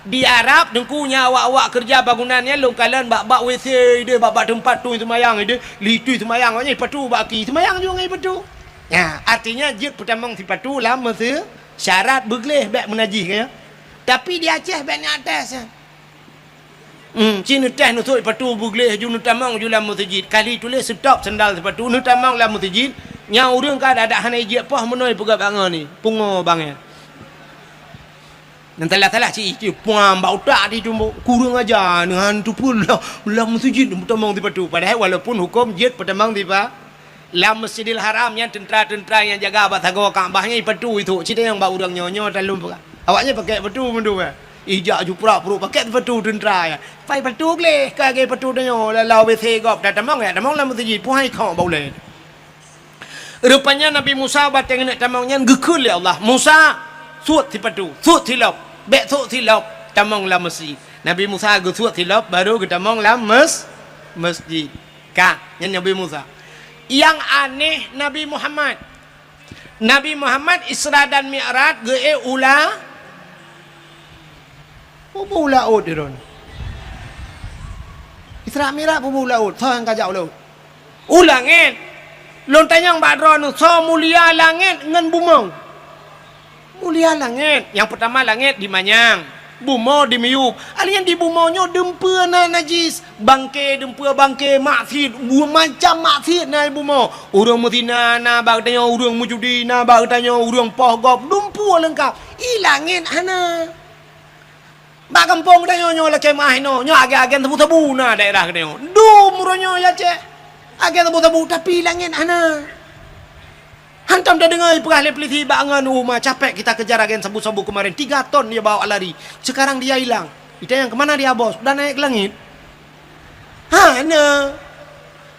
di Arab, teungku, nya awak-awak keureuja bangunan nyan lôn kalon bak-bak W C ideh, bak-bak teumpat tui seumayang ideh, li tui seumayang awaknyan patu bak aki. Seumayang juga ngon patu. Ya, artinya jeuet peutamong sipatu lam meuse-, syarat beugleh bèk meunajih, kan? Tapi di Aceh bèk nyan atas, ya. Hmm, ci neuteh neusok sipatu beugleh, ju neutamong ju lam meuseujid. Kali tuléh stop sandal sipatu, neutamong lam meuseujid. Nyang ureueng ka adak-adak hana ijak poh meunoe peugah bangon ni. Pungo bangai. Nan salah-salah ci, ci puang bak utak di tumbok. Kurang aja, neuhan tupul lah lam meuseujid neutamong sipatu. Padahai walaupun huköm jeuet peutamong sipa-, Lam Masjidil Haram nyan teuntra-teuntra nyang jaga bak sagoe Ka'bah nyan ipatu itu. Cit nyang bak ureueng nyoe, nyoe talom peugah. Awaknyan pakai patu mandum, eh. Ijak ju prak-pruek pakai patu teuntra, ya. Pai patu gleh, ka lagèe patu tanyoe, lalau W C gob, tatamong, ya, tamong lam meuseujid, puhai khok bak ulèe. Rupanya Nabi Musa watèe geuneuk tamong nyan geukheun lé Allah, "Musa, suet sipatu, suet silop, bèk sok silop, tamong lam meuseujid." Nabi Musa geusuet silop, baru geutamong lam mes-, meuseujid. Ka, nyan Nabi Musa. Nyang aneh Nabi Muhammad. Nabi Muhammad Isra dan Mi'raj geuék u la-, u laôt droeneuh. Isra Mi'raj u laôt, soe nyang kajak u laôt? U langèt. Lôn tanyong bak droeneuh, soe mulia langèt ngon bumoe? Mulia langèt. Nyang peutama langèt dimanyang. Bumoe dimiyueb. Alèh nyan di bumoe nyoe dumpeue na najis. Bangke, dumpeue bangke, maksiet, bu-, macam maksiet na di bumoe. Ureuëng meuzina na bak geutanyoe, ureuëng meujudi na bak geutanyoe, ureuëng poh gob, dumpeue leungkap. I langét hana. Bak gampông geutanyoe nyoe lakèe meu'ah inoe, nyoe agen-agen sabu-sabu na daerah geutanyoe. Dum uroe nyoe ya cek. Agen sabu-sabu, tapi langét hana. Hantom tadeungoe peugah lé polisi bak ngon uma, capek kita kejar agen sabu-sabu kemarin, tiga ton dia bawa lari. Sekarang dia hilang. Ditanyong, "Kemana dia, Bos?" "Udah naik ke langit." Hana.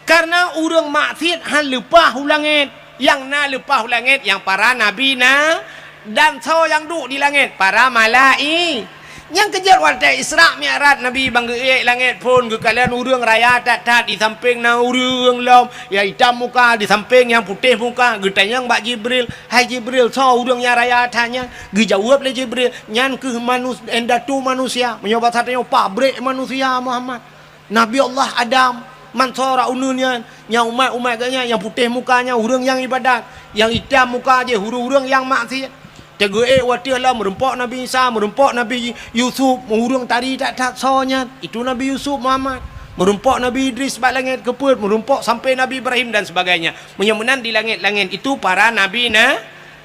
Karena ureuëng maksiet han leupah u langét. Nyang na leupah u langét nyang para nabi na, dan soe nyang duek di langét? Para malai-, Nyang keujeuet watèe Isra Mi'raj Nabi ban geuék langét phon, geukalon ureuëng raya that-that, di sampéng na ureuëng lom nyang itam muka, di sampéng nyang putéh muka. Geutanyong bak Jibril, "Hai Jibril, soe ureuëng nyang raya that nyan?" Geujaweueb lé Jibril, "Nyan kheueh manus-, indatu manusia." Meunyoe basa tanyoe, pabrék manusia, Muhammad. Nabi Allah Adam, man soe uneuen nyan, nyang umat-umat geuh nyan, nyang putéh muka nyan, ureuëng nyang ibadat, nyang itam muka jih, ureuëng-ureuëng nyang maksiet. Teugeuék watèe lom, meurumpok Nabi Isa, meurumpok Nabi Yusuf, ureuëng tari that-that soe nyan, itu Nabi Yusuf Muhammad. Meurumpok Nabi Idris bak langét keupeuet, meurumpok sampai Nabi Ibrahim dan sebagainya. Meunyoe meunan di langét-langét itu para nabi na-,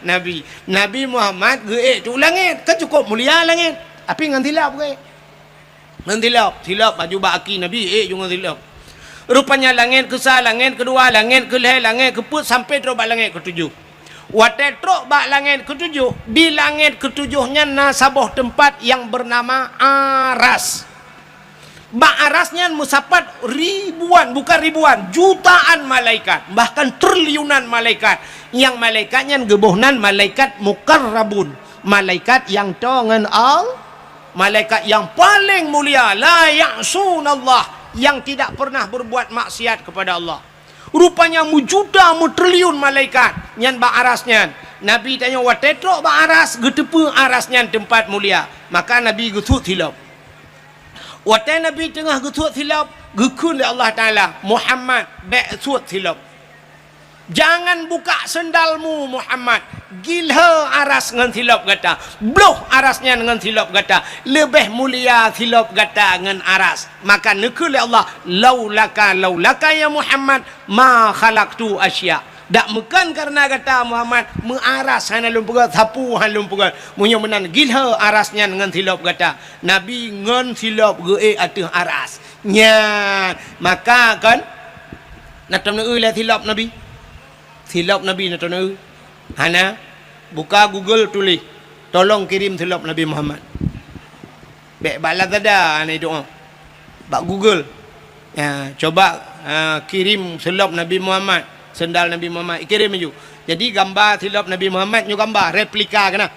nabi. Nabi Muhammad geuék tu langét, kan cukup mulia langét. Tapi ngon silop geuék. Ngon silop, silop baju bak aki Nabi, ék ju ngon silop. Rupanya langét keusa, langét keudua, langét keulhèe, langét keupeuet, sampai trok bak langét keutujoh. Watèe trok bak langét keutujoh, di langét keutujoh nyan na saboh teumpat nyang beunama Aras. Bak Aras nyan meusapat ribuan, bukan ribuan, jutaan malaikat, bahkan triliunan malaikat. Nyang malaikat nyan geuboh nan malaikat muqarrabun, malaikat nyang toe ngon Al-, Malaikat nyang paleng mulia, la ya'sunallah, nyang tidak pernah berbuat maksiat kepada Allah. Rupanya meujuta meutriliun malaikat nyan bak Aras nyan. Nabi tanyoe watèe trok bak Aras, geuteupeue Aras nyan teumpat mulia. Maka Nabi geusuet silop. Watèe Nabi teungoh geusuet silop, geukheun lé Allah Taala, "Muhammad, bèk suet silop." Jangan buka sendalmu, Muhammad. Gilhé Aras ngon silop gata. Bloh Aras nyan ngon silop gata. Leubeh mulia silop gata ngon Aras. Maka neukheun lé Allah, "Laulaka, laulaka ya Muhammad, ma khalaqtu asya." Dak meukeun kareuna gata, Muhammad, meu Aras hana lôn peugöt, sapeue hana lôn peugöt. Meunyoe meunan, gilhé Aras nyan ngon silop gata. Nabi ngon silop geuék ateueh Aras. Nyan, maka kon Na tom neueu lé silop Nabi? Silop Nabi na tom neueu? Hana. Buka Google tuléh, "Tolong kirim silop Nabi Muhammad." Bèk bak Lazada hana doa. Bak Google. Ya, coba, ah, kirim silop Nabi Muhammad, sendal Nabi Muhammad, ikirim laju. Jadi gamba silop Nabi Muhammad nyoe gamba replika keunan.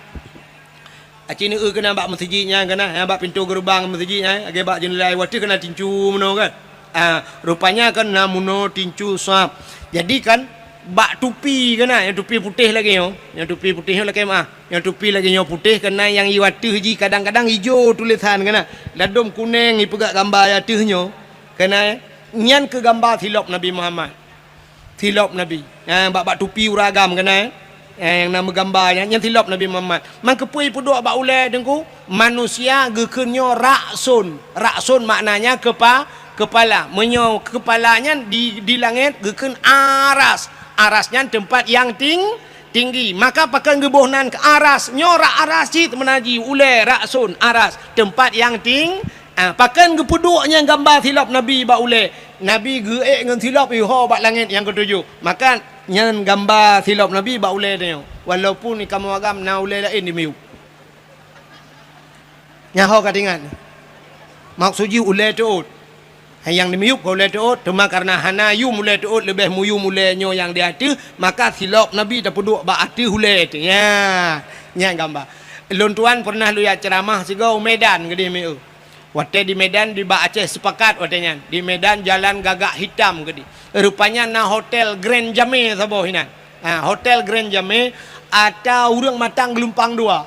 Aci neueu keunan bak meuseujid nyan keunan, ha, bak pintoe geureubang meuseujid nyan, lagèe bak jeundela watèe keunan tincu meunoe kan. Ah, rupanya kan na meunoe tincu sab. Jadi kan bak tupi keunan, nyang tupi putéh lagèe nyoe, nyang tupi putéh nyoe lakèe meu'ah. Nyang tupi lagèe nyoe putéh keunan nyang i watèe jih kadang-kadang ijo tulésan keunan. Ladôm kunèng ipeugöt gamba i ateueh nyoe. Keunan nyan keu gamba silop Nabi Muhammad. Silop Nabi. Ha, bak, bak tupi ureueng agam keunan, eh? Eh, nyang na meugamba nyan, nyan silop Nabi Muhammad. Man keupeue ipeuduek bak ulèe Teungku? Manusia geukheun nyoe ra'sun. Ra'sun maknanya kepa-, kepala. Meunyoe kepala nyan di, di langèt geukheun aras. Aras nyan teumpat nyang ting-, tinggi. Maka pakon geuboh nan keu aras? Nyoe rak aras cit meunan jih ulèe, ra'sun, aras. Teumpat nyang ting-, Ah, pakon geupeuduek nyan gamba silop Nabi bak ulèe? Nabi geuék ngon silop iho bak langèt nyang keutujoh. Maka nyan gamba silop Nabi bak ulèe tanyoe. Walaupun di kamoe agam na ulèe laén dimiyueb. Nyan ho ka teuingat. Maksud jih ulèe teuôt. Hai nyang dimiyueb ka ulèe teuôt, teuma kareuna hana yum ulèe teuôt leubeh muyum ulèe nyoe nyang di ateueh, maka silop Nabi tapeuduek bak ateueh ulèe teuh. Nyan, nyan gamba. Lôn tuan pernah lôn jak ceuramah sigoe u Medan keudeh mieu. Watèe di Medan, di bak Aceh Sepakat watèe nyan. Di Medan jalan Gagak Hitam keudeh. Rupanya na Hotel Grand Jamé saboh inan. Ha, Hotel Grand Jamé ata ureueng Matang Geulumpang Dua.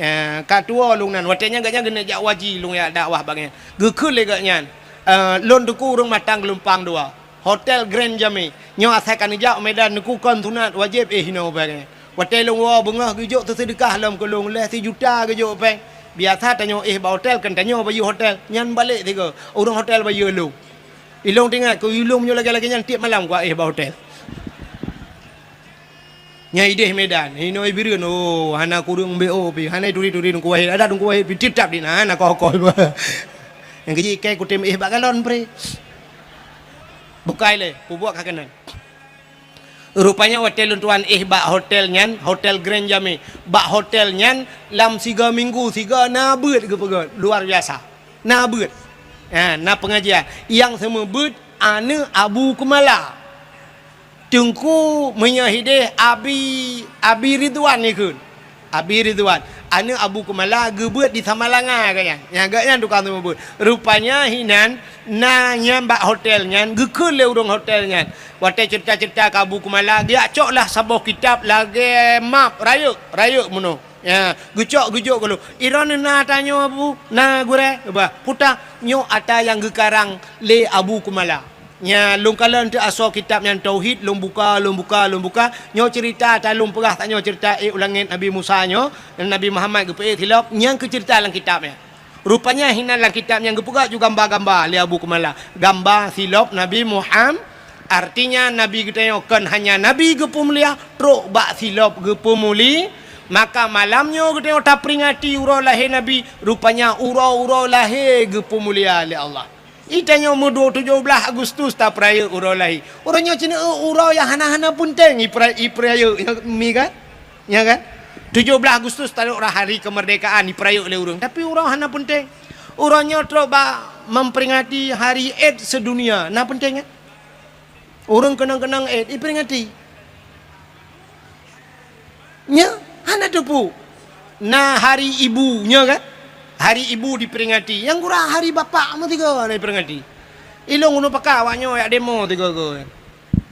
Eh, ka tuwo lôn nan. Watèe nyan gobnyan geuneuk jak haji, lôn jak dakwah bak nyan. Geukheun lé gobnyan, eh, "Lôn Teungku ureueng Matang Geulumpang Dua. Hotel Grand Jamé. Nyoe asai ka neujak u Medan Teungku kon sunat wajéb éh inoe bak nyan." Watèe lôn woe beungoh geujok teuseudeukah lom keu lôn, lhèe sijuta geujok péng. Biasa tanyoe éh bak hotel, kan tanyoe bayeue hotel, nyan balek sigoe. Ureuëng hotel bayeue lôn. Ilôn teuingat keu ilôn nyoe lagée-lagée nyan tieb malam kuéh bak hotel. Nyang ideh Medan, inoe Bireuen, oh, hana kureueng B O pih, hana turi-turi Teungku Wahid, ada Teungku Wahid pih titap di na, hana koh-koh. Nyang keujih ikai kutem éh bak galon pre. Bukai lé, pubuet ka keunan. Rupanya watée lôn tuan éh bak hotel nyan, Hotel Grand Jamé. Bak hotel nyan lam siga minggu, siga na beuet geupeugét, luar biasa. Na beuet. Ha, na pengajian. Nyang seumeubeuet aneuëk Abu Keumala. Teungku meunyoe hideh Abi, Abi Ridwan ikheun. Abi Ridwan, aneuëk Abu Keumala geubeuet di Samalanga gobnyan. Nyang gobnyan tukang seumeubeuet. Rupanya hinan na nyan bak hotel nyan, geukheun lé ureuëng hotel nyan. Watée ceurita-ceurita keu Abu Keumala, geujak coklah saboh kitab lagée map rayeuk, rayeuk meunoe. Ya, geucok geujok gohlom. Droeneuh na ata nyoe Abu, na gurée, bah, peue ta nyoe ata nyang geukarang lé Abu Keumala. Nya, lôn kalon teuk asoe kitab nyan tauhid, lôn buka, lôn buka, lôn buka. Nyoe ceurita ata lôn peugah tanyoe ceurita ék u langét Nabi Musa nyoe, Nabi Muhammad geupeuék silop, nyang keu ceurita lam kitab nyan. Rupanya hinan lam kitab nyan geupeugah ju gamba-gamba lé Abu Keumala. Gamba silop Nabi Muham-, artinya Nabi geutanyoe kon hanya Nabi geupeumulia, trok bak silop geupeumuli-, maka malam nyoe geutanyoe taperingati uroe lahé Nabi, rupanya uroe-uroe lahé geupeumulia lé Allah. Itanyoe meudua tujoh blaih Agustus tapeurayeuk uroe lahé. Uroe nyoe cit uroe nyang hana-hana peunteng ipera-, ipeurayeuk, nyoe mi kan? Nya kan? Tujoh blaih Agustus taduek rah hari kemerdekaan ipeurayeuk lé ureuëng, tapi uroe hana peunteng. Uroe nyoe trok bak memperingati hari AIDS sedunia. Na peunteng kan? Ureuëng keunong-keunong AIDS iperingati. Nya, hana teupeu. Na hari ibu, nya kan? Hari ibu diperingati. Nyang kurang hari bapak meusigoe hana diperingati. Ilôn uneuk pakat awak nyoe jak demo sigoe-goe.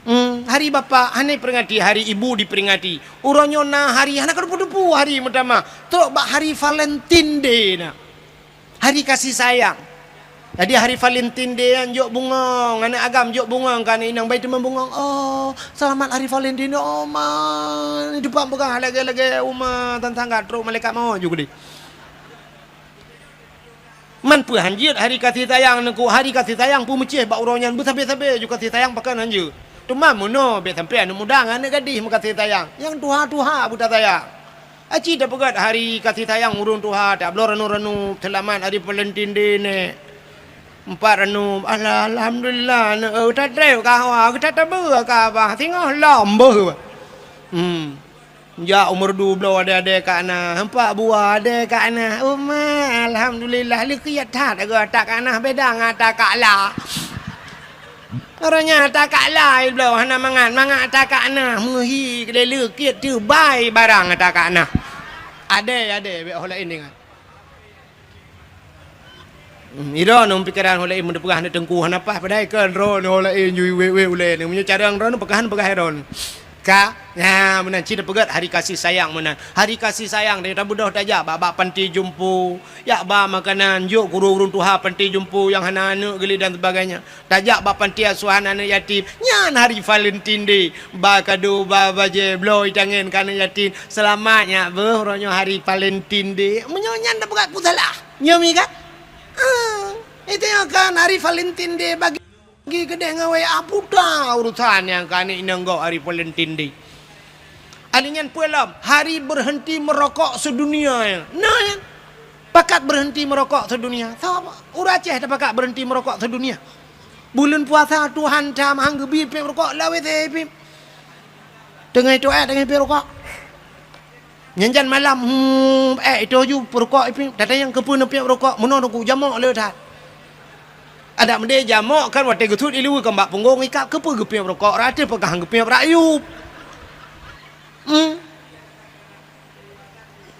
Hmm, hari bapak hana diperingati, hari ibu diperingati. Uroe nyoe na hari, hana ka teupeu-teupeu hari meutamah. Trok bak hari Valentine Day na. Hari kasih sayang. Jadi hari Valentine Day nyan jok bungong, aneuk agam jok bungong keu aneuk inong, bai teuma bungong, "Oh, selamat hari Valentine, oh ma." Di depan peugah lagée-lagée uma tan tangga trok malaikat maut ju keudeh. Man peue hanjeuet hari kasih sayang nangku, hari kasih sayang peumeucéh bak uroe nyan beusabe-sabe ju kasih sayang pakon hanjeuet. Teuma meunoe bék sampoe aneuk muda ngon aneuk gadih meukasih sayang, nyang tuha-tuha beuta sayang. Aci tapeugét hari kasih sayang ureuëng tuha, tabloe ranup-ranup, seulamat hari Valentine Day nèk. Empat ranup, alah, alhamdulillah, nèk, eh, tatrép ka hawa, geuta tabeue ka abah, singoh lom beuh. Hmm. Jak umur dua belas adé-adé ka na, empat buah adé ka na. Uma, alhamdulillah, leukiet that, agoe ata ka na, beda ngon ata ka la. Uroe nyan ata ka la, ibloe hana mangat, mangat ata ka na, meuhi lé leukiet teubai barang ata ka na. Adé, adé, bék ho laén ingat. Hmm, idroeneuh pikeran ho laén meuteupeugah aneuk teungku hana paih, padahai kan droeneuh ho laén ju wék-wék ulée neuh. Meunyoe carông droeneuh peukahan peugah droeneuh. Ka, nah, meunan cit tapeugét hari kasih sayang meunan. Hari kasih sayang, tabeudôh tajak bak, bak panti jumpu, jak ba makanan, jok keu ureuëng tuha panti jumpu nyang hana aneuk geuh dan sebagainya. Tajak bak panti asuhan aneuk yatim, nyan hari Valentine Day. Ba kado, ba bajée, bloe itangen keu aneuk yatim. Seulamat nyak beuh, uroe nyoe hari Valentine Day. Meunyoe nyan tapeugah peue salah. Nyoe mi kan? Ah, itu nyoe kan hari Valentine Day bagi, bagi keudeh ngon W A buta urusan nyang keu aneuk inong gob hari Valentine Day. Aneuk nyan peue lom, hari berhenti merokok sedunia nyan. Nah, nyan. Pakat berhenti merokok sedunia. Saba, ureuëng Aceh tapakat berhenti merokok sedunia. Buleuen puasa Tuhan tam han geubi peuet rukok lawét pih. Teungoh itu, eh, teungoh peuet rukok. Nyan jan malam, hmm, eh, itu ju peuet rukok pih. Tatanyong keupeue na peuet rukok, meunoe teungku jamok le that. Adak meudeh jamok kan watée geusut ileue keu bak punggong ikab keupeue geupeuet rukok, raté peugah geupeuet rakyup. Hmm.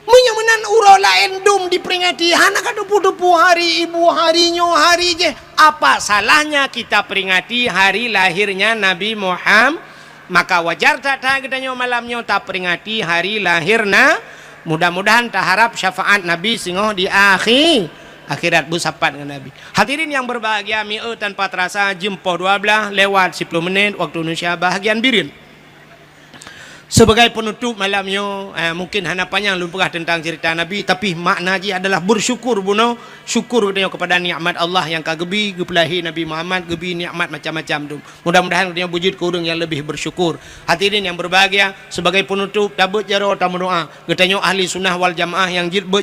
Meunyoe meunan uroe laén dum diperingati, hana ka tupu-tupu hari ibu, hari nyoe, hari jéh. Apa salahnya kita peringati hari lahirnya Nabi Muham-, maka wajar that-that geutanyoe malam nyoe taperingati hari lahirna. Mudah-mudahan taharap syafaat Nabi singoh di akhi-, akhirat beusapat ngon Nabi. Hadirin yang berbahagia, mieu tanpa terasa jeuem poh dua belas lewat siploh menit waktu Indonesia bahagian Bireuen. Sebagai penutup malam nyoe, eh, mungkin hana panyang lôn peugah teuntang cerita Nabi, tapi makna jih adalah bersyukur bunoe, syukur geutanyoe kepada nikmat Allah nyang ka geubi, geupeulahé Nabi Muhammad, geubi nikmat macam-macam tu. Mudah-mudahan geutanyoe beujeuet keu ureuëng nyang leubeh bersyukur. Hadirin yang berbahagia, sebagai penutup, tabeuet jaroe tameudoa. Geutanyoe ahli sunnah wal jamaah nyang jeuet beuet